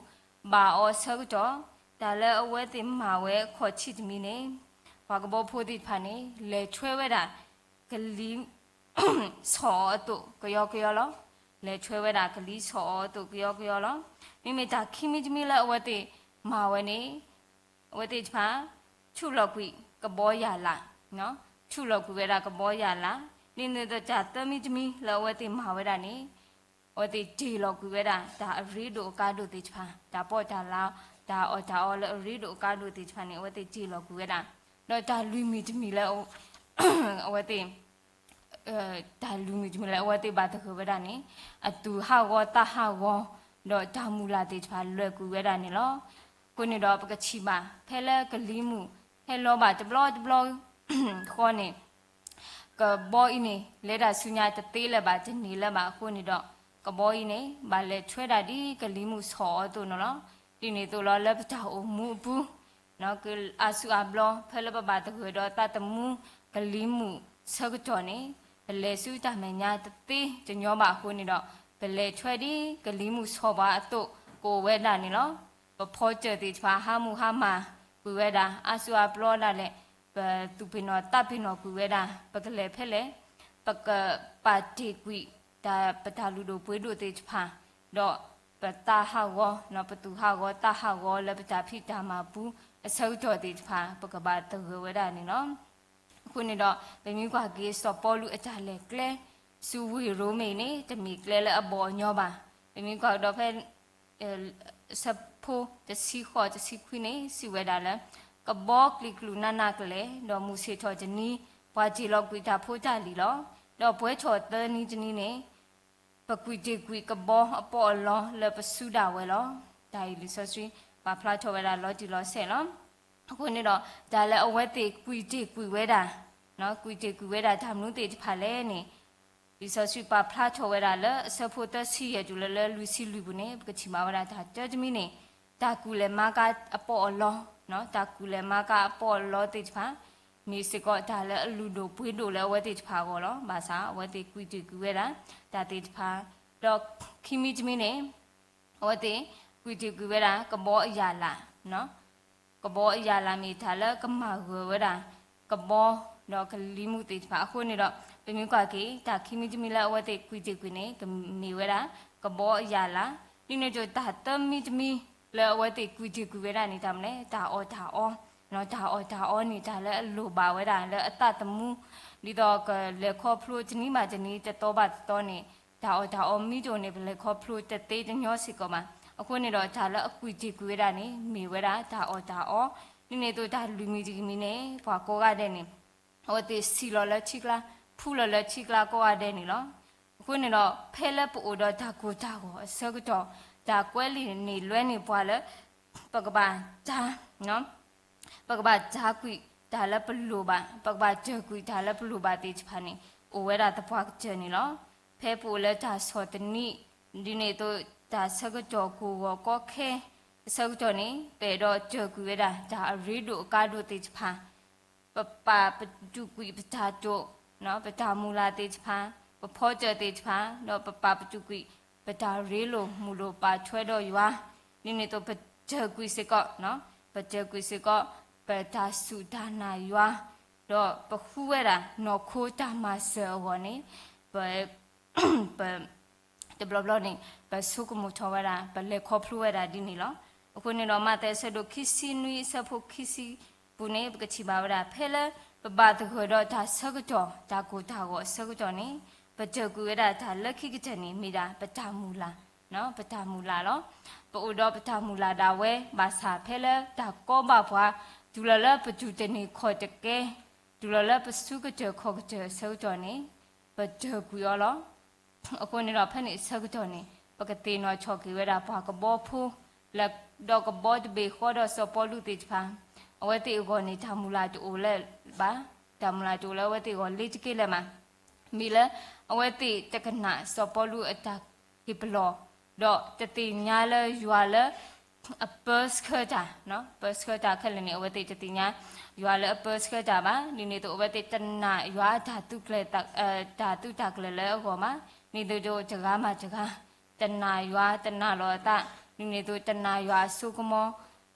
ဘၣ်အီၤအဆၢကတီၢ် တၢ်လၢအဝဲသ့ၣ်မၤဝဲအခီၣ်ထံးတမံၤန့ၣ် ပှၤကဘီဖိသ့ၣ်တဖၣ်န့ၣ် လဲၤထွဲဝဲဒၣ် ကလံၤ ဆီၣ်အီၤအသိးကယီကယီလီၤ. လဲၤထွဲဝဲဒၣ်ကလံၤဆီၣ်အီၤအသိးကယီကယီလီၤ. မ့မ့ၢ်တၢ်ခံမံၤတမံၤလၢအဝဲသ့ၣ်မၤဝဲန့ၣ် အဝဲသ့ၣ်တဖၣ် ဆူၣ်လီၤကွံာ်ကဘီယၢ်လး, ဆူၣ်လီၤကွံာ်ဝဲဒၣ်ကဘီယၢ်လး, ဒ်န့ၣ်အသိးတၢ်သၢမံၤတမံၤလၢအဝဲသ့ၣ်မၤဝဲဒၣ်န့ၣ် အဝဲသ့ၣ်တ့ၢ်လီၤကွံာ်ဝဲဒၣ် တၢ်အရ့ဒိၣ်အကါဒိၣ်သ့ၣ်တဖၣ်, တၢ်ပီးတၢ်လီ တၢ်အီၣ်တၢ်အီလၢအရ့ဒိၣ်အကါဒိၣ်သ့ၣ်တဖၣ်န့ၣ် အဝဲသ့ၣ်တ့ၢ်လီၤကွံာ်ဝဲဒၣ်, ဒီးတၢ်လွံၢ်မံၤတမံၤလၢ အဝဲသ့ၣ် တၢ်လွံၢ်မံၤတမံၤလၢအဝဲသ့ၣ်ဘၣ်သဂၢၢ်ဝဲဒၣ်န့ၣ် အသူၣ်ဟးဂီၤသးဟးဂီၤ ဒီးတၢ်မုၢ်လၢ်သ့ၣ်တဖၣ်လၢာ်ကွံာ်ဝဲဒၣ်န့ၣ်လီၤ. အဃိန့ၣ်ဒီးပကထံၣ်ဘၣ် ဖဲလၢကလံၤမုၢ်ဟဲလီၤဘၣ်တဘျီတဘျီဃီန့ၣ် ကဘီအံၤန့ၣ် လဲၤတၢ်ဆူညါတသ့လၢၤဘၣ် တန့ၢ်လၢၤဘၣ်အဃိန့ၣ်ဒီး ကဘီအံၤန့ၣ် ဘၣ်လဲၤထွဲဒၣ်ဒ်ကလံၤမုၢ်ဆီၣ်အီၤအသိးန့ၣ်လီၤ. ဒ်န့ၣ်အသိးလီၤ လၢပတၢ်အိၣ်မူအပူၤ ကအါစုအါဘျီ ဖဲလၢပဘၣ်သဂၢၢ်ဒီးသးသမူကလံၤမုၢ်ဆၢကတီၢ်န့ၣ် ပလဲၤဆူတၢ်မဲာ်ညါတသ့တညီဘၣ်အဃိန့ၣ်ဒီး ပလဲၤထွဲဒ်ကလံၤမုၢ်ဆီၣ်ပှၤအသိးကအိၣ်ဝဲဒၣ်န့ၣ်လီၤ. ပဖီတၢၣ်သ့ၣ်တဖၣ် ဟးမုၢ်ဟါမၢ်ကွံာ်ဝဲဒၣ် အါစုအါဘျီဒၣ်လဲာ် ပသူၣ်ပ့ၤနီၣ်သးပ့ၤနီၣ်ကွံာ်ဝဲဒၣ် ပကလဲၤဖဲလဲၣ် ပကပာ်တ့ၢ်ကွံာ် တၢ်ပတၢ်လုၢ်ဒိၣ်ပှ့ၤဒိၣ်သ့ၣ်တဖၣ် ဒီးပသးဟးဂီၤ ပသူၣ်ဟးဂီၤသးဟးဂီၤလၢပတၢ်ဖံးတၢ်မၤပူၤအဆၢကတီၢ်သ့ၣ်တဖၣ် ပကဘၣ်သဂၢၢ်ဝဲဒၣ်န့ၣ်လီၤ. အဃိန့ၣ်ဒီး ပမ့ၢ်ကွၢ်က့ၤစီၤပီလူးအတၢ်လဲၤကျဲ ဆူဝ့ၢ်ရိမ့ၤန့ၣ် တမ့ၢ်ကျဲလၢအဘီၣ်အညီဘၣ်. ပမ့ၢ်ကွၢ်ကဒီးဖဲ ဆၢဖိတဆံဃိးတဆံခွံန့ၣ် စံးဝဲဒၣ်လၢ ကဘီကျံၤကျူၣ်နးနးကလဲာ် ဒီးမုၢ်ဆ့ၣ်ထီၣ်တနံၤ ပှၤတ့ၢ်လီၤကွံာ်တၢ်ဖိတၢ်လံၤလီၤ. ဒီးပှဲၤထီၣ်သၢနံၤတနံၤန့ၣ် ပကွံာ်တ့ၢ်ကွံာ်ကဘီအပီးအလီလၢပစုဒၣ်ဝဲလီၤ. တၢ်အံၤလံာ်စီဆှံ ပာ်ဖျါထီၣ်ဝဲဒၣ်လီၤတံၢ်လီၤဆဲးလီၤ. အဃိန့ၣ်ဒီး တၢ်လၢအဝဲသ့ၣ်ကွံာ်တ့ၢ်ကွံာ်ဝဲဒၣ် ကွံာ်တ့ၢ်ကွံာ်ဝဲဒၣ်တၢ်မနုၤသ့ၣ်တဖၣ်လဲၣ်န့ၣ် လံာ်စီဆှံပာ်ဖျါထီၣ်ဝဲဒၣ်လၢအဆၢဖိသၢဆံယဲၢ်တုၤလၢလွံၢ်ဆံလွံၢ်ပူၤန့ၣ် ပကထံၣ်ဘၣ်ဝဲဒၣ်တၢ်တၢတမံၤန့ၣ် တၢ်ကူၣ်လဲၤမၤကၤအပီးအလီ တၢ်ကူၣ်လဲၤမၤကၤအပီးအလီသ့ၣ်တဖၣ် မ့ၢ်စ့ၢ်ကီးတၢ်လၢအလုၢ်ဒိၣ်ပှ့ၤဒိၣ်လၢအဝဲသ့ၣ်တဖၣ်အဂီၢ်လီၤ. ဘၣ်ဆၣ်အဝဲသ့ၣ်ကွံာ်တ့ၢ်ကွံာ်ဝဲဒၣ် တၢ်သ့ၣ်တဖၣ် ဒီးခံမံၤတမံၤန့ၣ် အဝဲသ့ၣ်ကွံာ်တ့ၢ်ကွံာ်ဝဲဒၣ် ကဘီအယၣ်လး ကဘီအယၤလးမ့ၢ်တၢ်လၢကမၤဂၢၢ်ဝဲဒၣ် ကဘီဒီးကလံၤမုၢ်သ့ၣ်တဖၣ်အဃိန့ၣ်ဒီး ပမ့ၢ်ကွၢ်က့ၤ တၢ်ခံမံၤတမံၤလၢအဝဲသ့ၣ်ကွံာ်တ့ၢ်ကွံာ်န့ၣ် ကမ့ၢ်ဝဲဒၣ် ကဘီအယၤလး, ဒ်န့ၣ်အသိးတၢ်သၢမံၤတမံၤလၢအဝဲသ့ၣ်ကွံာ်တ့ၢ်ကွံာ်ဝဲဒၣ်န့ၣ် တၢ်မနုၤလဲၣ် တၢ်အီၣ်တၢ်အီ, တၢ်အီၣ်တၢ်အီန့ၣ် တၢ်လၢအလိၣ်ဘၣ်ဝဲဒၣ်လၢအသးသမူ, ဒ်သိးကလဲၤခီဖျိတနံၤဘၣ်တနံၤ တသီဘၣ်တသီန့ၣ် တၢ်အီၣ်တၢ်အီမ့ၢ်တအိၣ်န့ၣ် ပလဲၤခီဖျိတသ့တညီစ့ၢ်ကီးဘၣ်. အဃိန့ၣ်ဒီး တၢ်လၢအကွံာ်တ့ၢ်ကွံာ်ဝဲဒၣ်န့ၣ် မ့ၢ်ဝဲဒၣ်တၢ်အီၣ်တၢ်အီ, ဒ်န့ၣ်အသိးတၢ်လွံၢ်မံၤတမံၤန့ၣ် ပှၤကိးဂၤဒဲးန့ၣ် အဝဲသ့ၣ်ဆံးလီၤလၢထံကျါ, ဖှူလီၤလၢထံကျါကိးဂၤဒဲးန့ၣ်လီၤ. အဃိန့ၣ်ဒီး ဖဲလၢပအိၣ်ဒီးတၢ်ကိၢ်တၢ်ဂီၤအဆၢကတီၢ် တၢ်ကွဲးလံာ်န့ၣ်လွဲန့ၢ်ပှၤလၢ ပကဘၣ်တၢ် ပကဘၣ်တၢ်ကွံာ်တၢ်လၢပလိၣ်ဘၣ်, ပကဘၣ်တၢၢ်ကွံာ်တၢ်လၢပလိၣ်ဘၣ်သ့ၣ်တဖၣ်န့ၣ် အိၣ်ဝဲဒၣ်သပှၢ်ကတၢၢ်န့ၣ်လီၤ. ဖဲပအိၣ်လၢတၢ်ဆီၣ်သနံး ဒ်န့ၣ်အသိး တၢ်ဆၢကတီၢ်ကိၢ်ဂီၤကီခဲအဆၢကတီၢ်န့ၣ် ပအဲၣ်ဒိးတၢၢ်ကွံာ်ဝဲဒၣ် တၢ်အရ့ဒိၣ်အကါဒိၣ်သ့ၣ်တဖၣ် ပပာ်ပတုာ်ကွံာ်ပတၢ်တိာ်, ပတၢ်မုၢ်လၢ်သ့ၣ်တဖၣ်, ပဖီတၢၣ်သ့ၣ်တဖၣ်, ဒီးပပာ်ပတုာ်ကွံာ် ပတၢ်ရ့လိာ်မုာ်လိာ်ပာ်ထွဲဒီးယွၤ, ဒ်န့ၣ်အသိးပတၢၢ်ကွံာ်စ့ၢ်ကီး, ပတၢၢ်ကွံာ်စ့ၢ်ကီး ပတၢ်စူၢ်တၢ်နာ်ယွၤ, ဒီးပဃုဝဲဒၣ် နီၢ်ခိတၢ်မၤစၢၤအဂီၢ်န့ၣ် ပ ပ တဘျီဘျီန့ၣ် ပဆိကမိၣ်ထီၣ်ဝဲဒၣ် ပလဲၤခီဖျိဝဲဒၣ်ဒ်န့ၣ်လီၤ. အဃိန့ၣ်ဒီး မးသဲအဆၢဒိၣ်ခံဆံနွံအဆၢဖိခံဆံပူၤန့ၣ် ပကထံၣ်ဘၣ်ဝဲဒၣ် ဖဲလၢပဘၣ်သဂၢၢ်ဒီးတၢ်ဆၢကတီၢ် တၢ်ကိၢ်တၢ်ဂီၤအဆၢကတီၢ်န့ၣ် ပတၢၢ်ကွံာ်ဝဲဒၣ်တၢ်လၢခံကတၢၢ်န့ၣ် မ့ၢ်ဒၣ်ပတၢ်မုၢ်လၢ်, ပတၢ်မုၢ်လၢ်လီၤ. ပအိၣ်ဒီးပတၢ်မုၢ်လၢ်ဒၣ်ဝဲ ဘၣ်ဆၣ်ဖဲလၢတၢ်ကီဘၣ်ပှၤ တုၤလီၤလၢပတူၢ်တန့ၢ်ခီၣ်တကဲ, တုၤလီၤလၢပစုကတၢၢ်ခီၣ်ကတၢၢ်အဆၢကတီၢ်န့ၣ် ပတၢၢ်ကွံာ်အီၤလီၤ. အဃိန့ၣ်ဒီး ဖဲန့ၣ်အဆၢကတီၢ်န့ၣ် ပကသ့ၣ်နီၣ်ထီၣ်က့ၤဝဲဒၣ်ပှၤကဘီဖိ ဒီးကဘီတဘ့ၣ်ဃီဒီးစီၤပီလူးသ့ၣ်တဖၣ်, အဝဲသ့ၣ်အဂီၢ်န့ၣ် တၢ်မုၢ်လၢ်တအိၣ်လၢၤဘၣ်, တၢ်မုၢ်လၢ်တအိၣ်လၢအဝဲသ့ၣ်အဂီၢ်လၢတက့ၢ်လၢၤမး, မ့ၢ်လၢ အဝဲသ့ၣ်တကနၣ်စီၤပီလူးအတၢ်ဟ့ၣ်ပလီၢ်, ဒီးတသ့ၣ်ညါလၢယွၤလၢ အပၢဆှၢတၢ်, ပၢဆှၢတၢ်ခဲလၢာ်န့ၣ် အဝဲသ့ၣ်တသ့ၣ်ညါ ယွၤလၢအပၢဆှၢတၢ်ဘၣ်. ဒ်န့ၣ်အသိး အဝဲသ့ၣ်တနာ်ယွၤအတၢ်သုးကျဲၤ တၢ်သုးတၢ်ကျဲၤလၢအဂီၢ်မး, ဒ်န့ၣ်အသိးတဂၤမၤတဂၤ တနာ်ယွၤ တနာ်လီၤအသး, ဒ်န့ၣ်အသိးတနာ်ယွၤအစိကမီ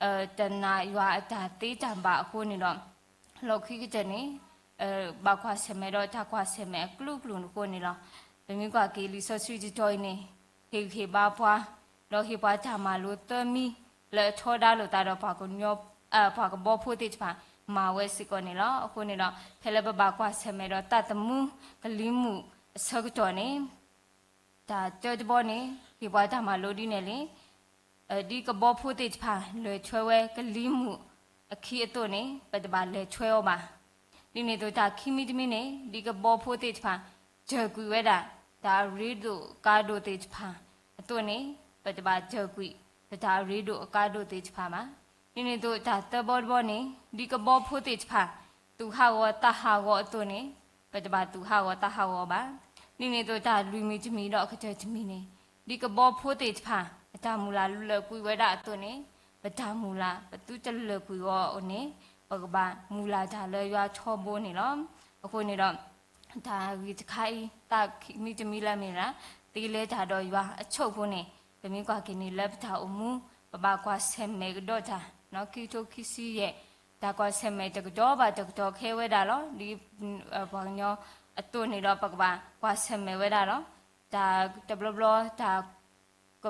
ၤ, တနာ်ယွၤအတၢ်သ့တၢ်ဘၣ်အဃိန့ၣ်ဒီး လီၢ်ခံကတၢၢ်န့ၣ် ဘၣ်ကွၢ်ဆၢၣ်မဲာ်ဒီးတၢ်ကွၢ်ဆၢၣ်မဲာ်အကလုာ်ကလုာ်အဃိန့ၣ်လီၤ. ပမ့ၢ်ကွၢ်က့ၤလံာ်စီဆှံတတီၤအံၤန့ၣ် ဟ့ၣ်ဂံၢ်ဟ့ၣ်ဘါပှၤ, ဒီးဟ့ၣ်ပှၤတၢ်မၤလိသၢမံၤ လၢအထီဒါလိာ်သးဒီးပှၤကညီ, ပှၤကဘီဖိသ့ၣ်တဖၣ် မၤဝဲစ့ၢ်ကီးန့ၣ်လီၤ. အဃိန့ၣ်ဒီး ဖဲလၢပဘၣ်ကွၢ်ဆၢၣ်မဲာ်ဒီးသးသမူ ကလံၤမုၢ်အဆၢကတီၢ်န့ၣ် တၢ်တၢတဘီန့ၣ် ဟ့ၣ်ပှၤတၢ်မၤလိဒ်န့ၣ်လံ ဒ်ကဘီဖိသ့ၣ်တဖၣ် လဲၤထွဲဝဲကလံၤမုၢ်အခံအသိးန့ၣ် ပတဘၣ်လဲၤထွဲအီၤဘၣ်. ဒ်န့ၣ်အသိးတၢ်ခံမံၤတမံၤန့ၣ် ဒ်ကဘီဖိသ့ၣ်တဖၣ် တၢၢ်ကွံာ်ဝဲဒၣ် တၢ်အရ့ဒိၣ်အကါဒိၣ်သ့ၣ်တဖၣ်အသိးန့ၣ် ပတဘၣ်တၢၢ်ကွံာ် ပတၢ်အရ့ဒိၣ်အကါဒိၣ်သ့ၣ်တဖၣ်ဘၣ်. ဒ်န့ၣ်အသိးတၢ်သၢဘီတဘီန့ၣ် ဒ်ကဘီဖိသ့ၣ်တဖၣ် သူၣ်ဟးဂီၤသးဟးဂီၤအသိးန့ၣ် ပတဘၣ်သူၣ်ဟးဂီၤသးဟးဂီၤဘၣ်. ဒ်န့ၣ်အသိးတၢ်လွံၢ်မံၤတမံၤဒီးအကတၢၢ်တမံၤန့ၣ် ဒ်ကဘီဖိသ့ၣ်တဖၣ် အတၢ်မုၢ်လၢ်လၢာ်ကွံာ်ဝဲဒၣ်အသိးန့ၣ် ပတၢ်မုၢ်လၢ် ပသုတလၢာ်ကွံာ်အီၤန့ၣ် ပကဘၣ်မုၢ်လၢ်တၢ်လၢယွၤထီဘိန့ၣ်လီၤ. အဃိန့ၣ်ဒီး တၢ်ဂ့ၢ်တခါအံၤ သးမံၤတမံၤလၢမ့ၢ်ဒၣ် သ့လဲၤတၢ်ဒီးယွၤအဆိကမိၣ်န့ၣ် ပမ့ၢ်ကွၢ်က့ၤန့ၣ်လၢပတၢ်အိၣ်မူ ပဘၣ်ကွၢ်ဆၢၣ်မဲာ်ကဒီးတၢ် ခံကထိခံဆံယဲၢ် တၢ်ကွၢ်ဆၢၣ်မဲာ်တကတီၢ်ဘၣ်တကတီၢ်ခဲဝဲဒၣ်လီၤ. ဒ်ပှၤကညီအသိးန့ၣ်ဒီး ပကဘၣ်ကွၢ်ဆၢၣ်မဲာ်ဝဲဒၣ်လီၤ. တၢ်တဘျီဘျီ တၢ် ပ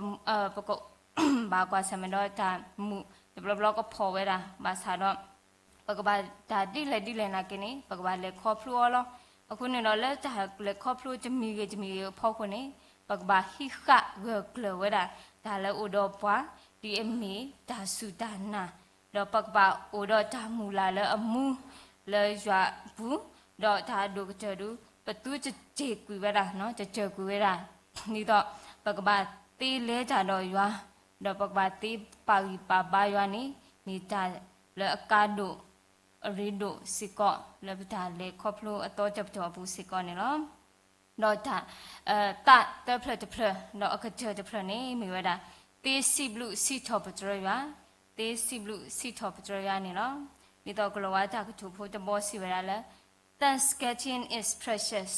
က ဘၣ်ကွၢ်ဆၢၣ်မဲာ်ဒီးတၢ်မုာ် တဘျီဘျီကဖှီၣ်ဝဲဒၣ် ဘၣ်ဆၣ်ဒီး ပကဘၣ်တၢ်ဒ်လဲၣ်ဒ်လဲၣ်နာ်က့န့ၣ် ပကဘၣ်လဲၤခီဖျိအီၤလီၤ. အဃိန့ၣ်ဒီးလၢတၢ်လဲၤခီဖျိတမံၤဂ့ၤတမံၤဂ့ၤအဖီခိၣ်န့ၣ် ပကဘၣ်ဟံးဃာ်ဂၢၢ်ကျၢၤဝဲဒၣ် တၢ်လၢအိၣ်ဒီးပှၤ ဒ်အမ့ၢ်တၢ်စူၢ်တၢ်နာ် ဒီးပကဘၣ်အိၣ်ဒီးတၢ်မုၢ်လၢ်လၢအမူ လၢယွၤအပူၤ ဒီးတၢ်အဒိၣ်ကတၢၢ်ဒု ပသုတတ့ၢ်ကွံာ်ဝဲဒၣ် တတၢၢ်ကွံာ်ဝဲဒၣ် ဒ်သိး ပကဘၣ်သ့လဲၤတၢ်ဒီးယွၤ ဒီးပကဘၣ်သ့ပာ်ဂံၢ်ပာ်ဘါယွၤန့ၣ် မ့ၢ်တၢ်လၢအကါဒိၣ် အရ့ဒိၣ်စ့ၢ်ကီး လၢပတၢ်လဲၤခီဖျိအသီတပတီၢ်အပူၤစ့ၢ်ကီးန့ၣ်လီၤ. ဒီးတၢ် သးသၢဖျၢၣ်တဖျၢၣ် ဒီးအကတၢၢ်တဖျၢၣ်န့ၣ် မ့ၢ်ဝဲဒၣ် သ့စံးဘျုးစံးထီၣ်ပတြၢၤယွၤ, သ့စံးဘျုးစံးထီၣ်ပတြၢၤယွၤန့ၣ်လီၤ. ဒ်သိးကလီၤဝါတၢ်ကတိၤဖိတဘီစံးဝဲဒၣ်လၢ Thanksgiving is precious,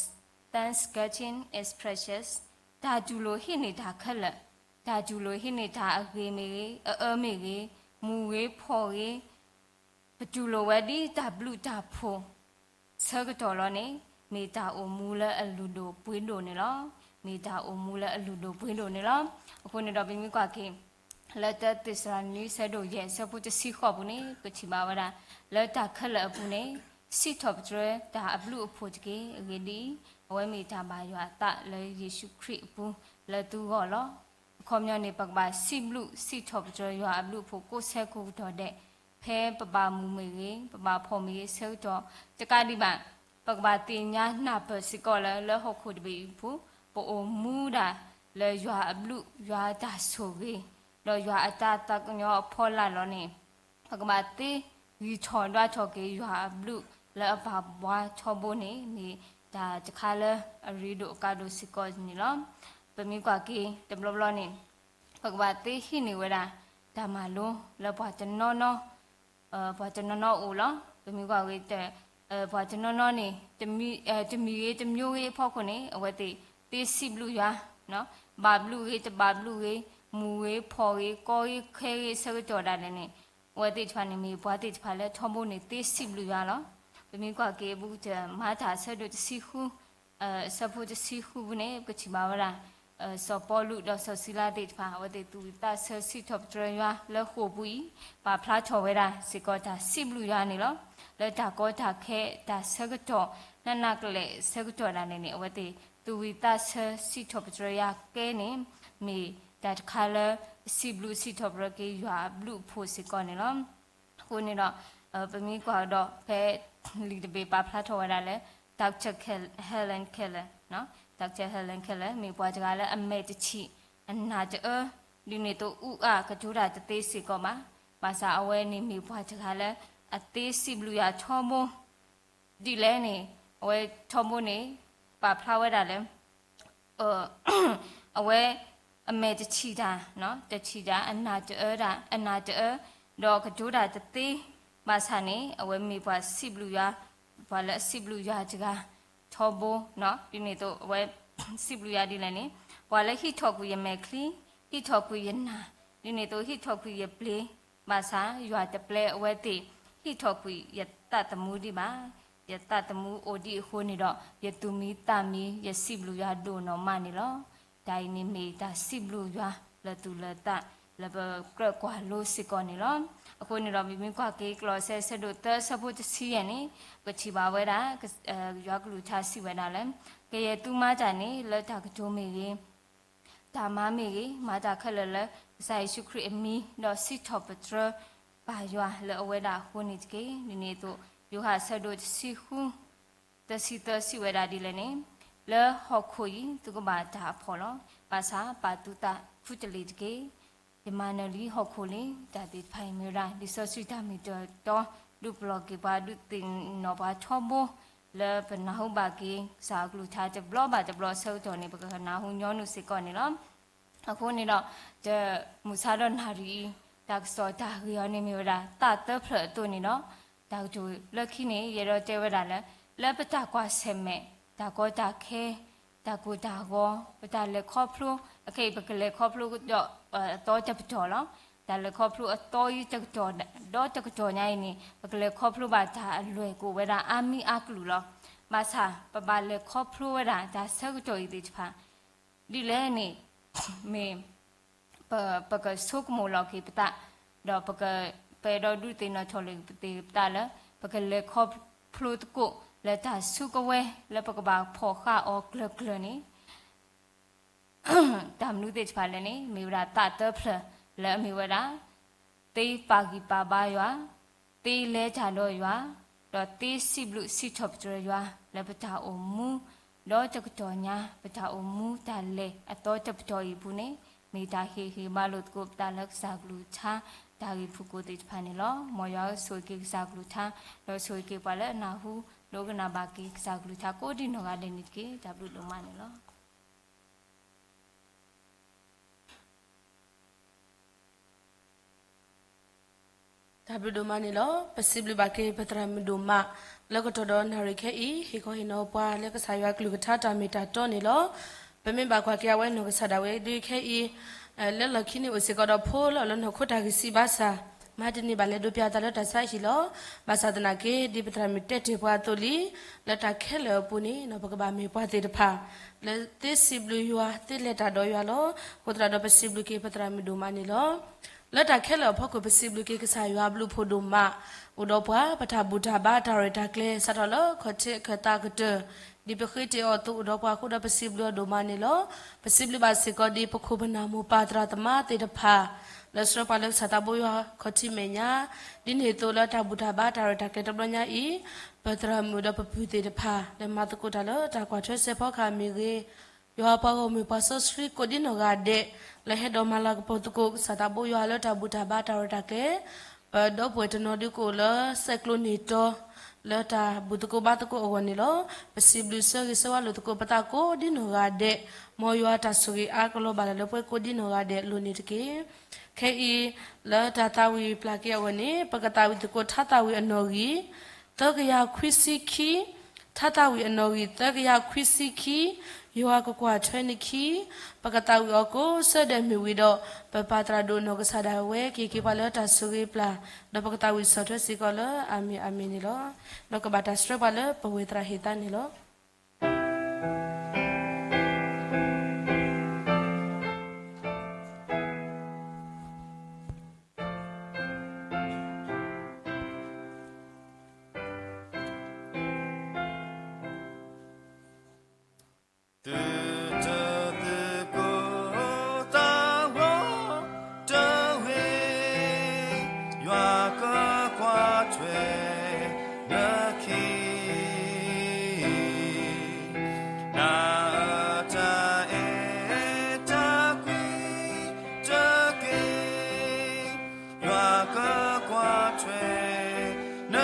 Thanksgiving is precious, တၢ်တူၢ်လိာ်ဟံးန့ၢ်တၢ်ခဲလၢာ်, တၢ်တူၢ်လိာ်ဟံးန့ၢ်တၢ်အဂ့ၤမ့ၢ်ဂ့ၤ, အအၢမ့ၢ်ဂ့ၤ, မူၤဂ့ၤဖှီၣ်ဂ့ၤ, ပတူၢ်လိာ်ဝဲဒ်တၢ်ဘျုးတၢ်ဖှိၣ် ဆၢကတီၢ်လီၤန့ၣ် မ့ၢ်တၢ်အိၣ်မူလၢအလုၢ်ဒိၣ်ပှ့ၤဒိၣ်န့ၣ်လီၤ. မ့ၢ်တၢ်အိၣ်မူလၢအလုၢ်ဒိၣ်ပှ့ၤဒိၣ်န့ၣ်လီၤ. အဃိန့ၣ်ဒီး ပမ့ၢ်ကွၢ်က့ၤ လၢတၢသ့းစၤလနံ ဆၢဒိၣ်ယဲၢ် ဆၢဖိတဆံဃိးပူၤန့ၣ် ပကထံၣ်ဘၣ်ဝဲဒၣ် လၢတၢ်ခဲလၢာ်အပူၤန့ၣ် စံးထီၣ်ပတြၢၤတၢ်အဘျုးအဖှိၣ်တက့ၢ်. အဂ့ၢ်ဒ်အံၤ, အဝဲမ့ၢ်တၢ်ဘၣ်ယွၤအသးလၢယ့ၣ်ၡူးခရံာ်အပူၤ လၢသုဂီၢ်လီၤ. အခီပညီန့ၣ် ပကဘၣ်စံးဘျုးစံးထီၣ်ပတြၢၤယွၤအဘျုးအဖှိၣ်ကိးဆၢကိးကတီၢ်ဒဲး, ဖဲပဘၣ်မူမ့ၢ်ဂ့ၤ, ပဘၣ်ဖှီၣ်မ့ၢ်ဂ့ၤ ဆၢကတီၢ်တကးဒံးဘၣ်, ပကဘၣ်သ့ၣ်ညါနၢ်ပၢၢ်စ့ၢ်ကီးလၢ လၢဟီၣ်ခိၣ်တဘ့ၣ်အံၤအပူၤ ပအိၣ်မူဒၣ်လၢယွၤအဘျုး ယွၤအတၢ်ဆိၣ်ဂ့ၤ ဒီးယွၤအတၢ်သးကညီၤအဖီလာ်လီၤန့ၣ် ပကဘၣ်သ့ဂံၢ်ထီၣ်ဒွးထီၣ်က့ၤယွၤအဘျုးလၢအပာ်ပှၤထီဘိန့ၣ် မ့ၢ်တၢ်တခါလၢအရ့ဒိၣ်အကါဒိၣ်စ့ၢ်ကီးန့ၣ်လီၤ. ပမ့ၢ်ကွၢ်က့ၤတဘျီဘျီန့ၣ် ပကဘၣ်သ့ဟံးန့ၢ်ဝဲဒၣ် တၢ်မၤလိလၢပှၤတနီၤနီၤ ပှၤတနီၤနီၤအိၣ်လီၤ. ပမ့ၢ်ကွၢ်က့ၤ ပှၤတနီၤနီၤန့ၣ် တမံၤဂ့ၤတမံၤဂ့ၤအဖီခိၣ်န့ၣ် အဝဲသ့ၣ်သ့စံးဘျုးယွၤ, ဘၣ်ဘျုးဂ့ၤတဘၣ်ဘျုးဂ့ၤ, မူၤဂ့ၤဖှီၣ်ဂ့ၤ ကီဂ့ၤခဲဂ့ၤဆၢကတီၢ်ဒၣ်လဲာ်န့ၣ် အဝဲသ့ၣ်တဖၣ်န့ၣ် မ့ၢ်ပှၤသ့ၣ်တဖၣ်လၢထီဘိန့ၣ်သ့စံးဘျုးယွၤလီၤ. ပမ့ၢ်ကွၢ်က့ၤ ဘူးကတၢၢ်မၤတၢ်ဆၢဒိၣ်တဆံဃု ဆၢဖိတဆံဃုပူၤန့ၣ် ပကထံၣ်ဘၣ်ဝဲဒၣ် စီၤပီလူးဒီးစီၤစံလါသ့ၣ်တဖၣ် အဝဲသ့ၣ်သူၣ်ဝံၣ်သးဆၢစံးထီၣ်ပတြၢၤယွၤလၢဃိာ်ပူၤအံၤ ပာ်ဖျါထီၣ်ဝဲဒၣ်စ့ၢ်ကီးတၢ်စံးဘျုးယွၤန့ၣ်လီၤ. လၢတၢ်ကီတၢ်ခဲတၢ်ဆၢကတီၢ် နးနးကလဲာ်ဆၢကတီၢ်ဒၣ်လဲာ်န့ၣ် အဝဲသ့ၣ်သူၣ်ဝံၣ်သးဆၢစံးထီၣ်ပတြၢၤယွၤကဲန့ၣ် မ့ၢ်တၢ်တခါလၢ စံးဘျုးစံးထီၣ်ပတြၢၤက့ၤယွၤအဘျုးအဖှိၣ်စ့ၢ်ကီးန့ၣ်လီၤ. အဃိန့ၣ်ဒီး ပမ့ၢ်ကွၢ်ဒီး ဖဲလံာ်တဘ့ၣ်ပာ်ဖျါထီၣ်ဝဲဒၣ်လၢ Doctor Helen Keller, Doctor Helen Keller မ့ၢ်ပှၤတဂၤလၢအမဲာ်တဆံၣ် အနၢ်တအၢ ဒ်န့ၣ်အသိးအူအၣ်ကတိၤတၢ်တသ့စ့ၢ်ကီးဘၣ်. ဘၣ်ဆၣ်အဝဲန့ၣ်မ့ၢ်ပှၤတဂၤလၢအသ့စံးဘျုးယွၤထီဘိ ဒ်လဲၣ်န့ၣ် အဝဲထီဘိန့ၣ် ပာ်ဖျါဝဲဒၣ်လၢ အဝဲ အမဲာ်တဆံၣ်တၢ်, တဆံၣ်တၢ် အနၢ်တအၢတၢ်, အနၢ်တအၢ ဒီးကတိၤတၢ်တသ့ ဘၣ်ဆၣ်န့ၣ် အဝဲမ့ၢ်ပှၤစံးဘျုးယွၤ, ပှၤလၢအစံးဘျုးယွၤတဂၤထီဘိ, ဒ်န့ၣ်အသိးအဝဲ စံးဘျုးယွၤဒ်လဲၣ်န့ၣ် ပှၤလၢဟံးထီၣ်ကွံာ်ယမဲာ်ချံ, ဟံးထီၣ်ကွံာ်ယနၢ်, ဒ်န့ၣ်အသိးဟံးထီၣ်ကွံာ်ယပျ့ၤ, ဘၣ်ဆၣ်ယွၤတပျဲအဝဲသ့ၣ် ဟံးထီၣ်ကွံာ်ယသးသမူဒံးဘၣ်. ယသးသမူအိၣ်ဒံးအဃိန့ၣ်ဒီး ယသူၣ်မံသးမံ ယစံးဘျုးယွၤဒိၣ်နီၢ်မးန့ၣ်လီၤ. တၢ်အံၤန့ၣ်မ့ၢ်တၢ်စံးဘျုးယွၤလၢသူၣ်လၢသး လၢပကြၢးကွၢ်လိစ့ၢ်ကီးန့ၣ်လီၤ. အဃိန့ၣ်ဒီး ပမ့ၢ်ကွၢ်က့ၤ ကလီးစဲ ဆၢဒိၣ်သၢ ဆၢဖိတဆံယဲၢ်န့ၣ် ပထံၣ်ဘၣ်ဝဲဒၣ် ယွၤကလုၢ်ကထါစံးဝဲဒၣ်လၢ ကယဲၢ်သုမၤတၢ်န့ၣ် လၢတၢ်ကတိၤမ့ၢ်ဂ့ၤ တၢ်မၤမ့ၢ်ဂ့ၤ, မၤတၢ်ခဲလၢာ်လၢကစၢ်ယ့ၣ်ၡူးခရံာ်အမံၤ ဒီးစံးထီၣ်ပတြၢၤဘၣ်ယွၤလၢအဝဲဒၣ်အဃိန့ၣ်တက့ၢ်. ဒ်န့ၣ်အသိး ယိၤဟၣ်ဆၢဒိၣ်တဆံဃု သၢဆံသၢစံးဝဲဒၣ်ဒ်လဲၣ်န့ၣ်, လၢဟီၣ်ခိၣ်အံၤ သုကဘၣ်တၢ်အဖှီၣ်လီၤ. ဘၣ်ဆၣ်ပာ်သုသးခူတလ့ၢ်တက့ၢ်. ယမၤနၢၤလံဟီၣ်ခိၣ်လံ, တၢ်သ့ၣ်တဖၣ်အံၤမ့ၢ်ဝဲဒၣ် လံာ်စီဆှံတၢ်မ့ၢ်တၢ်တီ ဒုးပလီၢ်က့ၤပှၤ ဒုးသ့ၣ်နီၣ်ပှၤထီဘိ လၢပနၢ်ဟူဘၣ်က့ၤ ကစၢ်အကလုၢ်ကထါတဘျီဘၣ်တဘျီအဆၢကတီၢ်န့ၣ် ပကနၢ်ဟူညီနုၢ်စ့ၢ်ကီးန့ၣ်လီၤ. အဃိန့ၣ်ဒီး တမုၢ်ဆါဒီးနၣ်ရံၣ်အံၤ တၢ်ကစီၣ်တၢ်ဂ့ၢ်အံၤန့ၣ်မ့ၢ်ဝဲဒၣ် သးသၢဖျၢၣ်အသိးန့ၣ်ဒီး တၢ်ကတိၤလၢခံန့ၣ် ယအဲၣ်ဒိးတဲဝဲဒၣ်လၢ လၢပတၢ်ကွၢ်ဆၢၣ်မဲာ် တၢ်ကီတၢ်ခဲ တၢ်ကိၢ်တၢ်ဂီၤ ပတၢ်လဲၤခီဖျိ အခဲအံၤပကလဲၤခီဖျိဒီး အသီတပတီၢ်လီၤ. တၢ်လဲၤခီဖျိအသီအံၤတကတီၢ် ဒီးတကတီၢ်ညါအံၤန့ၣ် ပကလဲၤခီဖျိဘၣ်တၢ်အလွဲၢ်ကအိၣ်ဝဲဒၣ်အါမံၤအါကလုာ်လီၤ. ဘၣ်ဆၣ် ပဘၣ်လဲၤခီဖျိဝဲဒၣ်တၢ်ဆၢကတီၢ်အံၤသ့ၣ်တဖၣ် ဒ်လဲၣ်န့ၣ် မ့ၢ် ပ ပကဆိကမိၣ်လီၤက့ၤပသး ဒီးပက ပအဲၣ်ဒိးဒုးသ့ၣ်နီၣ်ထီၣ်လီၤက့ၤပသးလၢ ပကလဲၤခီဖျိသကိးလၢတၢ်စုကဝဲၤလၢပကဘၣ်ဖီၣ်ဃာ်အီၤကျၢၤကျၢၤန့ၣ် တၢ်မနုၤသ့ၣ်တဖၣ်လဲၣ်န့ၣ် မ့ၢ်ဝဲဒၣ်သးသၢဖျၢၣ်လၢအမ့ၢ်ဝဲဒၣ် သ့ပာ်ဂံၢ်ပာ်ဘါယွၤ, သ့လဲၤတၢ်ဒီးယွၤ, ဒီးသ့စံးဘျုးစံးထီၣ်ပတြၢၤယွၤ လၢပတၢ်အိၣ်မူ ဒီးတကတီၢ်ညါ ပတၢ်အိၣ်မူတၢ်လဲၤအသီတပတီၢ်အံၤအပူၤန့ၣ် မ့ၢ်တၢ်ဟ့ၣ်ဂံၢ်ဘါလိာ်သကိးပသးလၢကစၢ်ကလုၢ်ကထါ တၢ်ဂ့ၢ်ဖုၣ်ကိာ်သ့ၣ်တဖၣ်န့ၣ်လီၤ. မ်ယွၤဆိၣ်ဂ့ၤက့ၤကစၢ်ကလုၢ်ကထါ ဒီးဆိၣ်ဂ့ၤက့ၤပှၤလၢအနၢ်ဟူ ဒိကနၣ်ဘၣ်က့ၤကစၢ်ကလုၢ်ကထါကိးဒံနီၢ်ဂၤဒဲးန့ၣ်တက့ၢ်. တၢ်ဘျုးဒိၣ်မးန့ၣ်လီၤ. တၢ်ဘျုးဒိၣ်မးန့ၣ်လီၤ. ပစံးဘျုးဘၣ်က့ၤပသရၣ်မုၣ်ဒိၣ်မး လၢကတီၢ်ဒီးနၣ်ရံၣ်ခဲအံၤ ဟ့ၣ်ခီဟ့ၣ်နီၤပှၤလၢကစၢ်ယွၤကလုၢ်ကထါတၢ်မ့ၢ်တၢ်တီန့ၣ်လီၤ. ပမ့ၢ်ဘၣ်ကွၢ်က့ၤအဝဲနီၢ်ကစၢ်ဒၣ်ဝဲဒုးခဲအံၤ လၢလီၢ်ခံန့ၣ်အိၣ်စ့ၢ်ကီးဒီးဖိလၢအလီၤနီၢ်ခိတၢ်ဂံၢ်စၢ်ဘါစၢ် မၤတန့ၢ်ဘၣ်လဲၤဒိးပျၢ်သးလၢတၢ်ဆါဟံၣ်လီၤ. ဘၣ်ဆၣ်သနာ်က့ ဒ်ပသရၣ်မုၣ်တဲတ့ၢ်ပှၤအသိးလံ, လၢတၢ်ခဲလၢာ်အပူၤန့ၣ် ပကဘၣ်မ့ၢ်ပှၤသ့ၣ်တဖၣ် လၢသ့စံးဘျုးယွၤ သ့လဲၤတၢ်ဒီးယွၤလီၤ. အဃိသတးဒီးပစံးဘျုးက့ၤပသရၣ်မုၣ်ဒိၣ်မးန့ၣ်လီၤ. လၢတၢ်ခဲလၢာ်အဖီခိၣ် ပစံးဘျုးက့ၤကစၢ်ယွၤဘျုးဖှိၣ်ဒိၣ်မး အိၣ်ဒီးပှၤ ပတၢ်ဘူၣ်တၢ်ဘါတၢ်ရဲၣ်တၢ်ကျဲၤ စးထီၣ်လၢခီၣ်ထံးခၢၣ်သးကတၢၢ် ဒ်ပဃ့တ့ၢ်အီၤအသိး အိၣ်ဒီးပှၤအဃိဒီး ပစံးဘျုးအီၤဒိၣ်မးန့ၣ်လီၤ. ပစံးဘျုးဘၣ်စ့ၢ်ကီးဒ်ပခိၣ်ပနၢ်မိၢ်ပၢ်သရၣ်သမါသ့ၣ်တဖၣ် လၢဆှၢပှၤလၢကစၢ်သးဘိယွၤခီၣ်ထံးမဲာ်ညါ, ဒ်န့ၣ်အသိးလၢတၢ်ဘူၣ်တၢ်ဘါတၢ်ရဲၣ်တၢ်ကျဲၤတဘျီညါအံၤ ပသရၣ်မုၣ်ဒီးပပုၢ်သ့ၣ်တဖၣ် လဲၤမၤသကိးတၢ်လၢတၢ်ကွၢ်ထွဲစဲးဖီကဟၣ်မ့ၢ်ဂ့ၤ, ယွၤပှၤဂီၢ်မုၢ်ပှၤစီဆှံကိးဒ်နီၢ်ဂၤဒဲး လၢဟဲဒီးမၤလၤကပီၤသကိး ကစၢ်သးဘိယွၤလၢတၢ်ဘူၣ်တၢ်ဘါတၢ်ရဲၣ်တၢ်ကျဲၤ, ပဒီပုၢ်ဝဲၢ်တနီၤဒုးကအိၣ်လၢစဲးကျိးန့ၢ်တီၤ လၢတၢ်ဘူၣ်သကိးဘါသကိးအဂီၢ်န့ၣ်လီၤ. ပစံးဘျုးဆၢဂ့ၤဆၢဝါလိာ်သကိးပသးကိးဒ်နီၢ်ဂၤဒဲး, မ်ယွၤတၢ်ဆိၣ်ဂ့ၤအါကလီၤဘၣ်လၢ်လၢပှဲၤကိးဒ်နီၢ်ဂၤဒဲးအလိၤန့ၣ်တက့ၢ်. ခဲအံၤ လၢတၢ်သးဝံၣ်ပျၢ်က့ၤအဂီၢ်န့ၣ် ပကသးဝံၣ်သကိးထါသးဝံၣ်အနီၣ်ဂံၢ် သၢကယၤခွံဆံခံ, ထါသးဝံၣ်အနီၣ်ဂံၢ် သၢကယၤခွံဆံခံ, ယွၤကကွၢ်ထွဲနခံ, ပကသးဝံၣ်အီၤကိးဆၢဒဲးမ့ၢ်ဝံၤဒီး ပပၢ်သရၣ်ဒိၣ်နီၢ်ကစၢ်ဒၣ်ဝဲ ကဟ့ၣ်က့ၤပှၤလၢတၢ်ဆိၣ်ဂ့ၤပျၢ်, ဒီးပကသးဝံၣ်ဆီၣ်ထွဲစ့ၢ်ကီးလၢအၤမ့ၣ်အၤမ့ၣ်န့ၣ်လီၤ. ဒီးကဘၣ်တၢ်ဆှၢပှၤလၢပဝဲၢ်သရၣ်ဟ့ၣ်သါန့ၣ်လီၤ. သုတသုကိးသးဝီတဂ့ၤ, ယွၤကကွၢ်ထွဲနခံ, နတၢ်အဲၣ်တၢ်ကွံတက့ၢ်. ယွၤကကွၢ်ထွဲန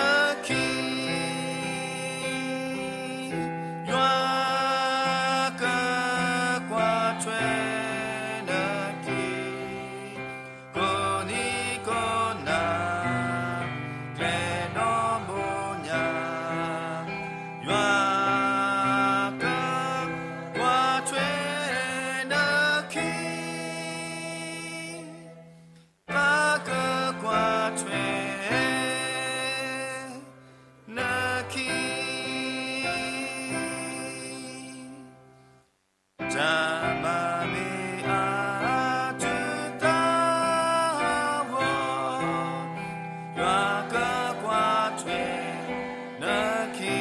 ခံ, ယွၤကကွၢ်ထွဲနခံ, ကိးနံၤကိးနၤ ကျဲဒီဘိညါ, ယွၤကကွၢ်ထွဲနခံ. သးကကွၢ်ထွဲနခံ, တၢ်မၤမ့ၢ်အါတုၤသးဝီ, ယွၤကကွၢ်ထွဲနခံ.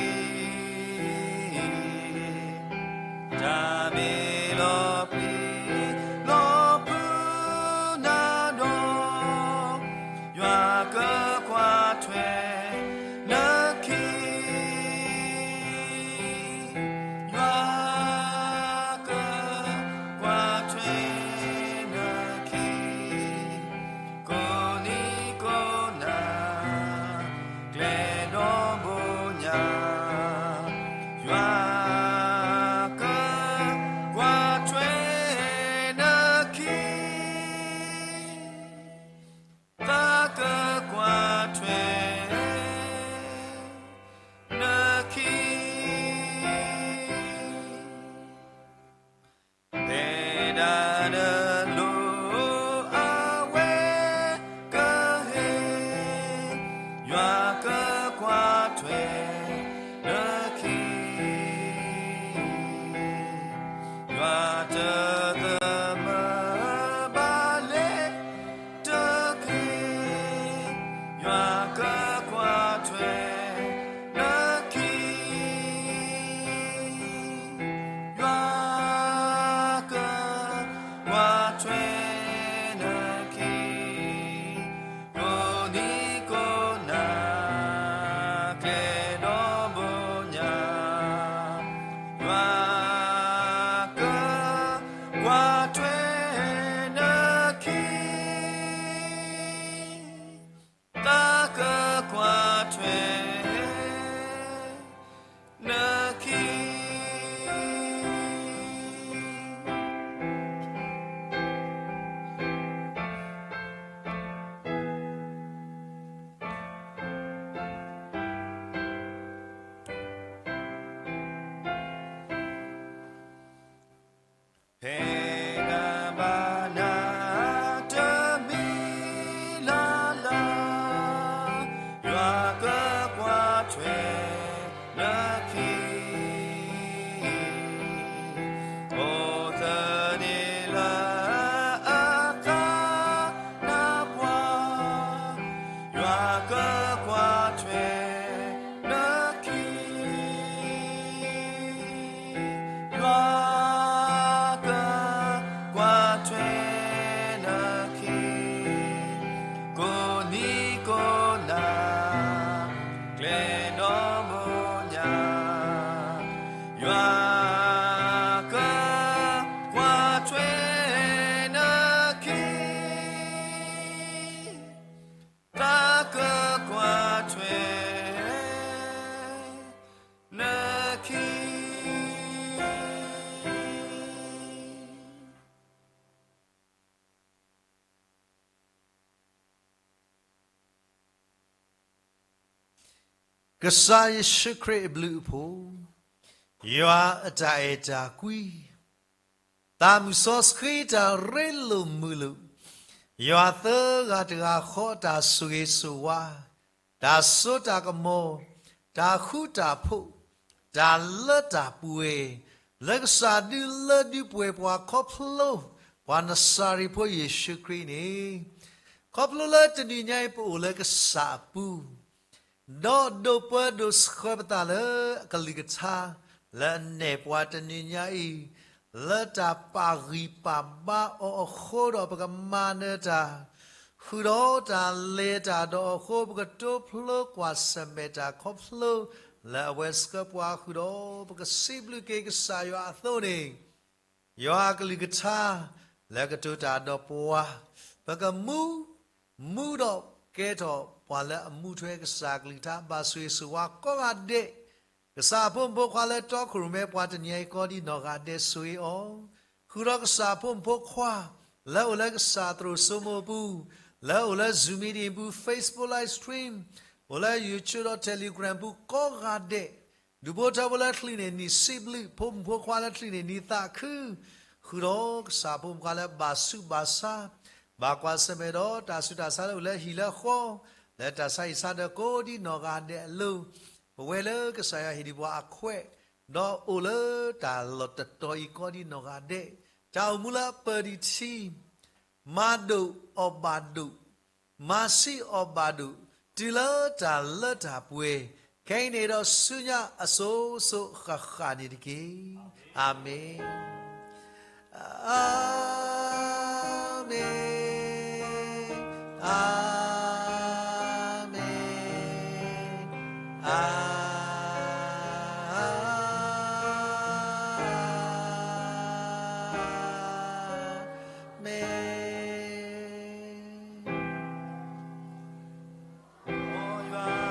တၢ်မ့ၢ်လီၤပျံၤလီၤဖုးနၤဒီး, ယွၤကကွၢ်ထွဲနခံ, ယွၤကကွၢ်ထွဲနခံ. ကိးနံၤကိးနၤ ကျဲဒီဘိညါ, ယွၤကကွၢ်ထွဲနခံ, သးကကွၢ်ထွဲနခံ. ဖဲဒၣ်နလိၣ်အဝဲကဟ့ၣ်, ယွၤကကွၢ်ထွဲနခံ, ယွၤတသမၢဘၣ်လဲၣ်တဂ့ၤ, ယွၤကကွၢ်ထွဲနခံ. ယွၤကကွၢ်ထွဲနခံ, ကိးနံၤကိးနၤ ကျဲဒီဘိညါ, ယွၤက ကစၢ်ယ့ၣ်ၡူးခရံာ်အဘျုးအဖှိၣ်, ယွၤအတၢ်အဲၣ်တၢ်ကွံ, သးမုၢ်စီဆှံတၢ်ရ့လိာ်မုာ်လိာ်, ယွၤသၢဂၤတဂၤဃီအတၢ်ဆိၣ်ဂ့ၤဆိၣ်ဝါ, တၢ်စိတၢ်ကမီၤ, တၢ်ဃူတၢ်ဖိး, တၢ်လၢတၢ်ပှဲၤ, လၢကစၢ်ဒုးလၢဒုးပှဲၤပှၤခီဖျိ ပှၤနစၤရ့းဖိယ့ၣ်ၡူးခရံာ်န့ၣ်, ခီဖျိလၢတနံၤညါအံၤပအိၣ်လၢကစၢ်အပူၤ ဒီးဒိးပၢဒိးဆှၢပသးလၢအကလုၢ်ကထါ လၢအနဲၣ်ပှၤတနံၤညါအံၤ, လၢတၢ်ပာ်ဂံၢ်ပာ်ဘါအီၤအဃိဒီးပကမၤနၢၤတၢ်, ဃုာ်ဒီးတၢ်လဲၤတၢ်ဒီးအဃိ ပကတိဖျိကွၢ်ဆၢၣ်မဲာ်တၢ်ခီဖျိ လၢအဝဲဆှၢပှၤဃုာ်ဒီး ပကစံးဘျုးက့ၤကစၢ်ယွၤအသိးန့ၣ် ယွၤအကလုၢ်ကထါ လၢကတိၤတၢ်ဒီးပှၤ, ပကမူ, မူဒီးကဲထီၣ်ပှၤလၢအမူထွဲကစၢ်အကလုၢ်ကထါ ဘၣ်ဆိၣ်ဂ့ၤဆိၣ်ဝါကိးဂၤဒဲး, ကစၢ်အဖိမုၣ်ဖိခွါလၢတီခိၣ်ရိၣ်မဲပှၤတနံၤအံၤကိးဒံနီၢ်ဂၤဒဲးဆိၣ်ဂ့ၤအီၤ, ဃုာ်ဒီးကစၢ်အဖိမုၣ်ဖိခွါ လၢအိၣ်လၢကစၢ်သရိာ်စိမိၤအပူၤ, လၢအိၣ်လၢ Zoom meeting အပူၤ Facebook live stream, အိၣ်လၢ YouTube ဒီး Telegram ပူၤကိးဂၤဒဲး, ဒူၣ်ဖိထၢဖိလၢချံးန့ၢ်နံၣ်စံးဘျုး, ဖိမုၣ်ဖိခွါလၢချံးန့ၢ်နံၣ်သးခု, ဃုာ်ဒီးကစၢ်ဖိမုၣ်ဖိခွါလၢဘၣ်ဆူးဘၣ်ဆါ, ဘၣ်ကွၢ်ဆၢၣ်မဲာ်ဒီးတၢ်ဆူးတၢ်ဆါလၢအိၣ်လၢဟံၣ်လၢဃီ, လၢတၢ်ဆါဟံၣ်ဆါဒီးကိးဒံနီၢ်ဂၤဒဲးအလိၤ, ပဝဲလၢကစၢ်ယွၤဟ့ၣ်ဒံးပှၤအခွဲး, ဒီးအိၣ်လၢတၢ်လီၢ်တတီၤအံၤကိးဒံနီၢ်ဂၤဒဲး, တၢ်အိၣ်မူလၢအပၢၢ်ဒံးထံ မၤဒိၣ်အီၣ်ဘၣ်ဒိၣ်, မၤဆံးအီၣ်ဘၣ်ဒိၣ်, တုၤလၢတၢ်လၢတၢ်ပှဲၤ, ခဲအံၤန့ၣ်ဒီးဆူညါအစိၤစိၤဃၣ်ဃၣ်န့ၣ်တက့ၢ်. အၤမ့ၣ်, အၤမ့ၣ်, အၤမ့ၣ်, အၤ မ့ၢ် မ်ယွၤ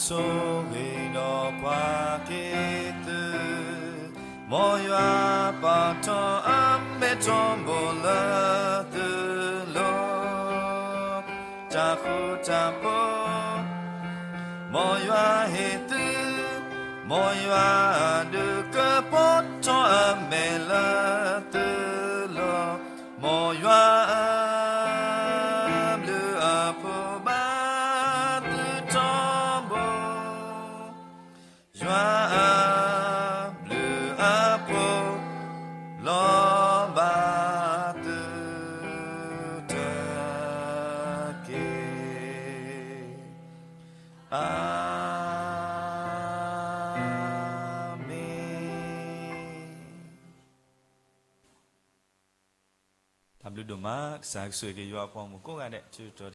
ဆိၣ်ဂ့ၤဒီးကွၢ်က့ၤသု, မ်ယွၤပာ်ထီၣ်အမဲာ်ထီဘိလၢသုလိၤ, တၢ်ဃူတၢ်ဖိး မ်ယွၤဟ့ၣ်သု, မ်ယွၤဒုးကပီၤထီၣ်အမဲာ်လၢသုလိၤ, မ်ယွၤအဘျုးအဖှိၣ်ဘၣ်သုထီဘိ, ယွၤအဘျုးအဖှိၣ်လီၤဘၣ်သုတက့ၢ်. အၤမ့ၣ်. တၢ်ဘျုးဒိၣ်မး, ကစၢ်ကဆိၣ်ဂ့ၤက့ၤယွၤအပှၤဂီၢ်မုၢ်ကိးဂၤဒဲး ဆၢကတီၢ်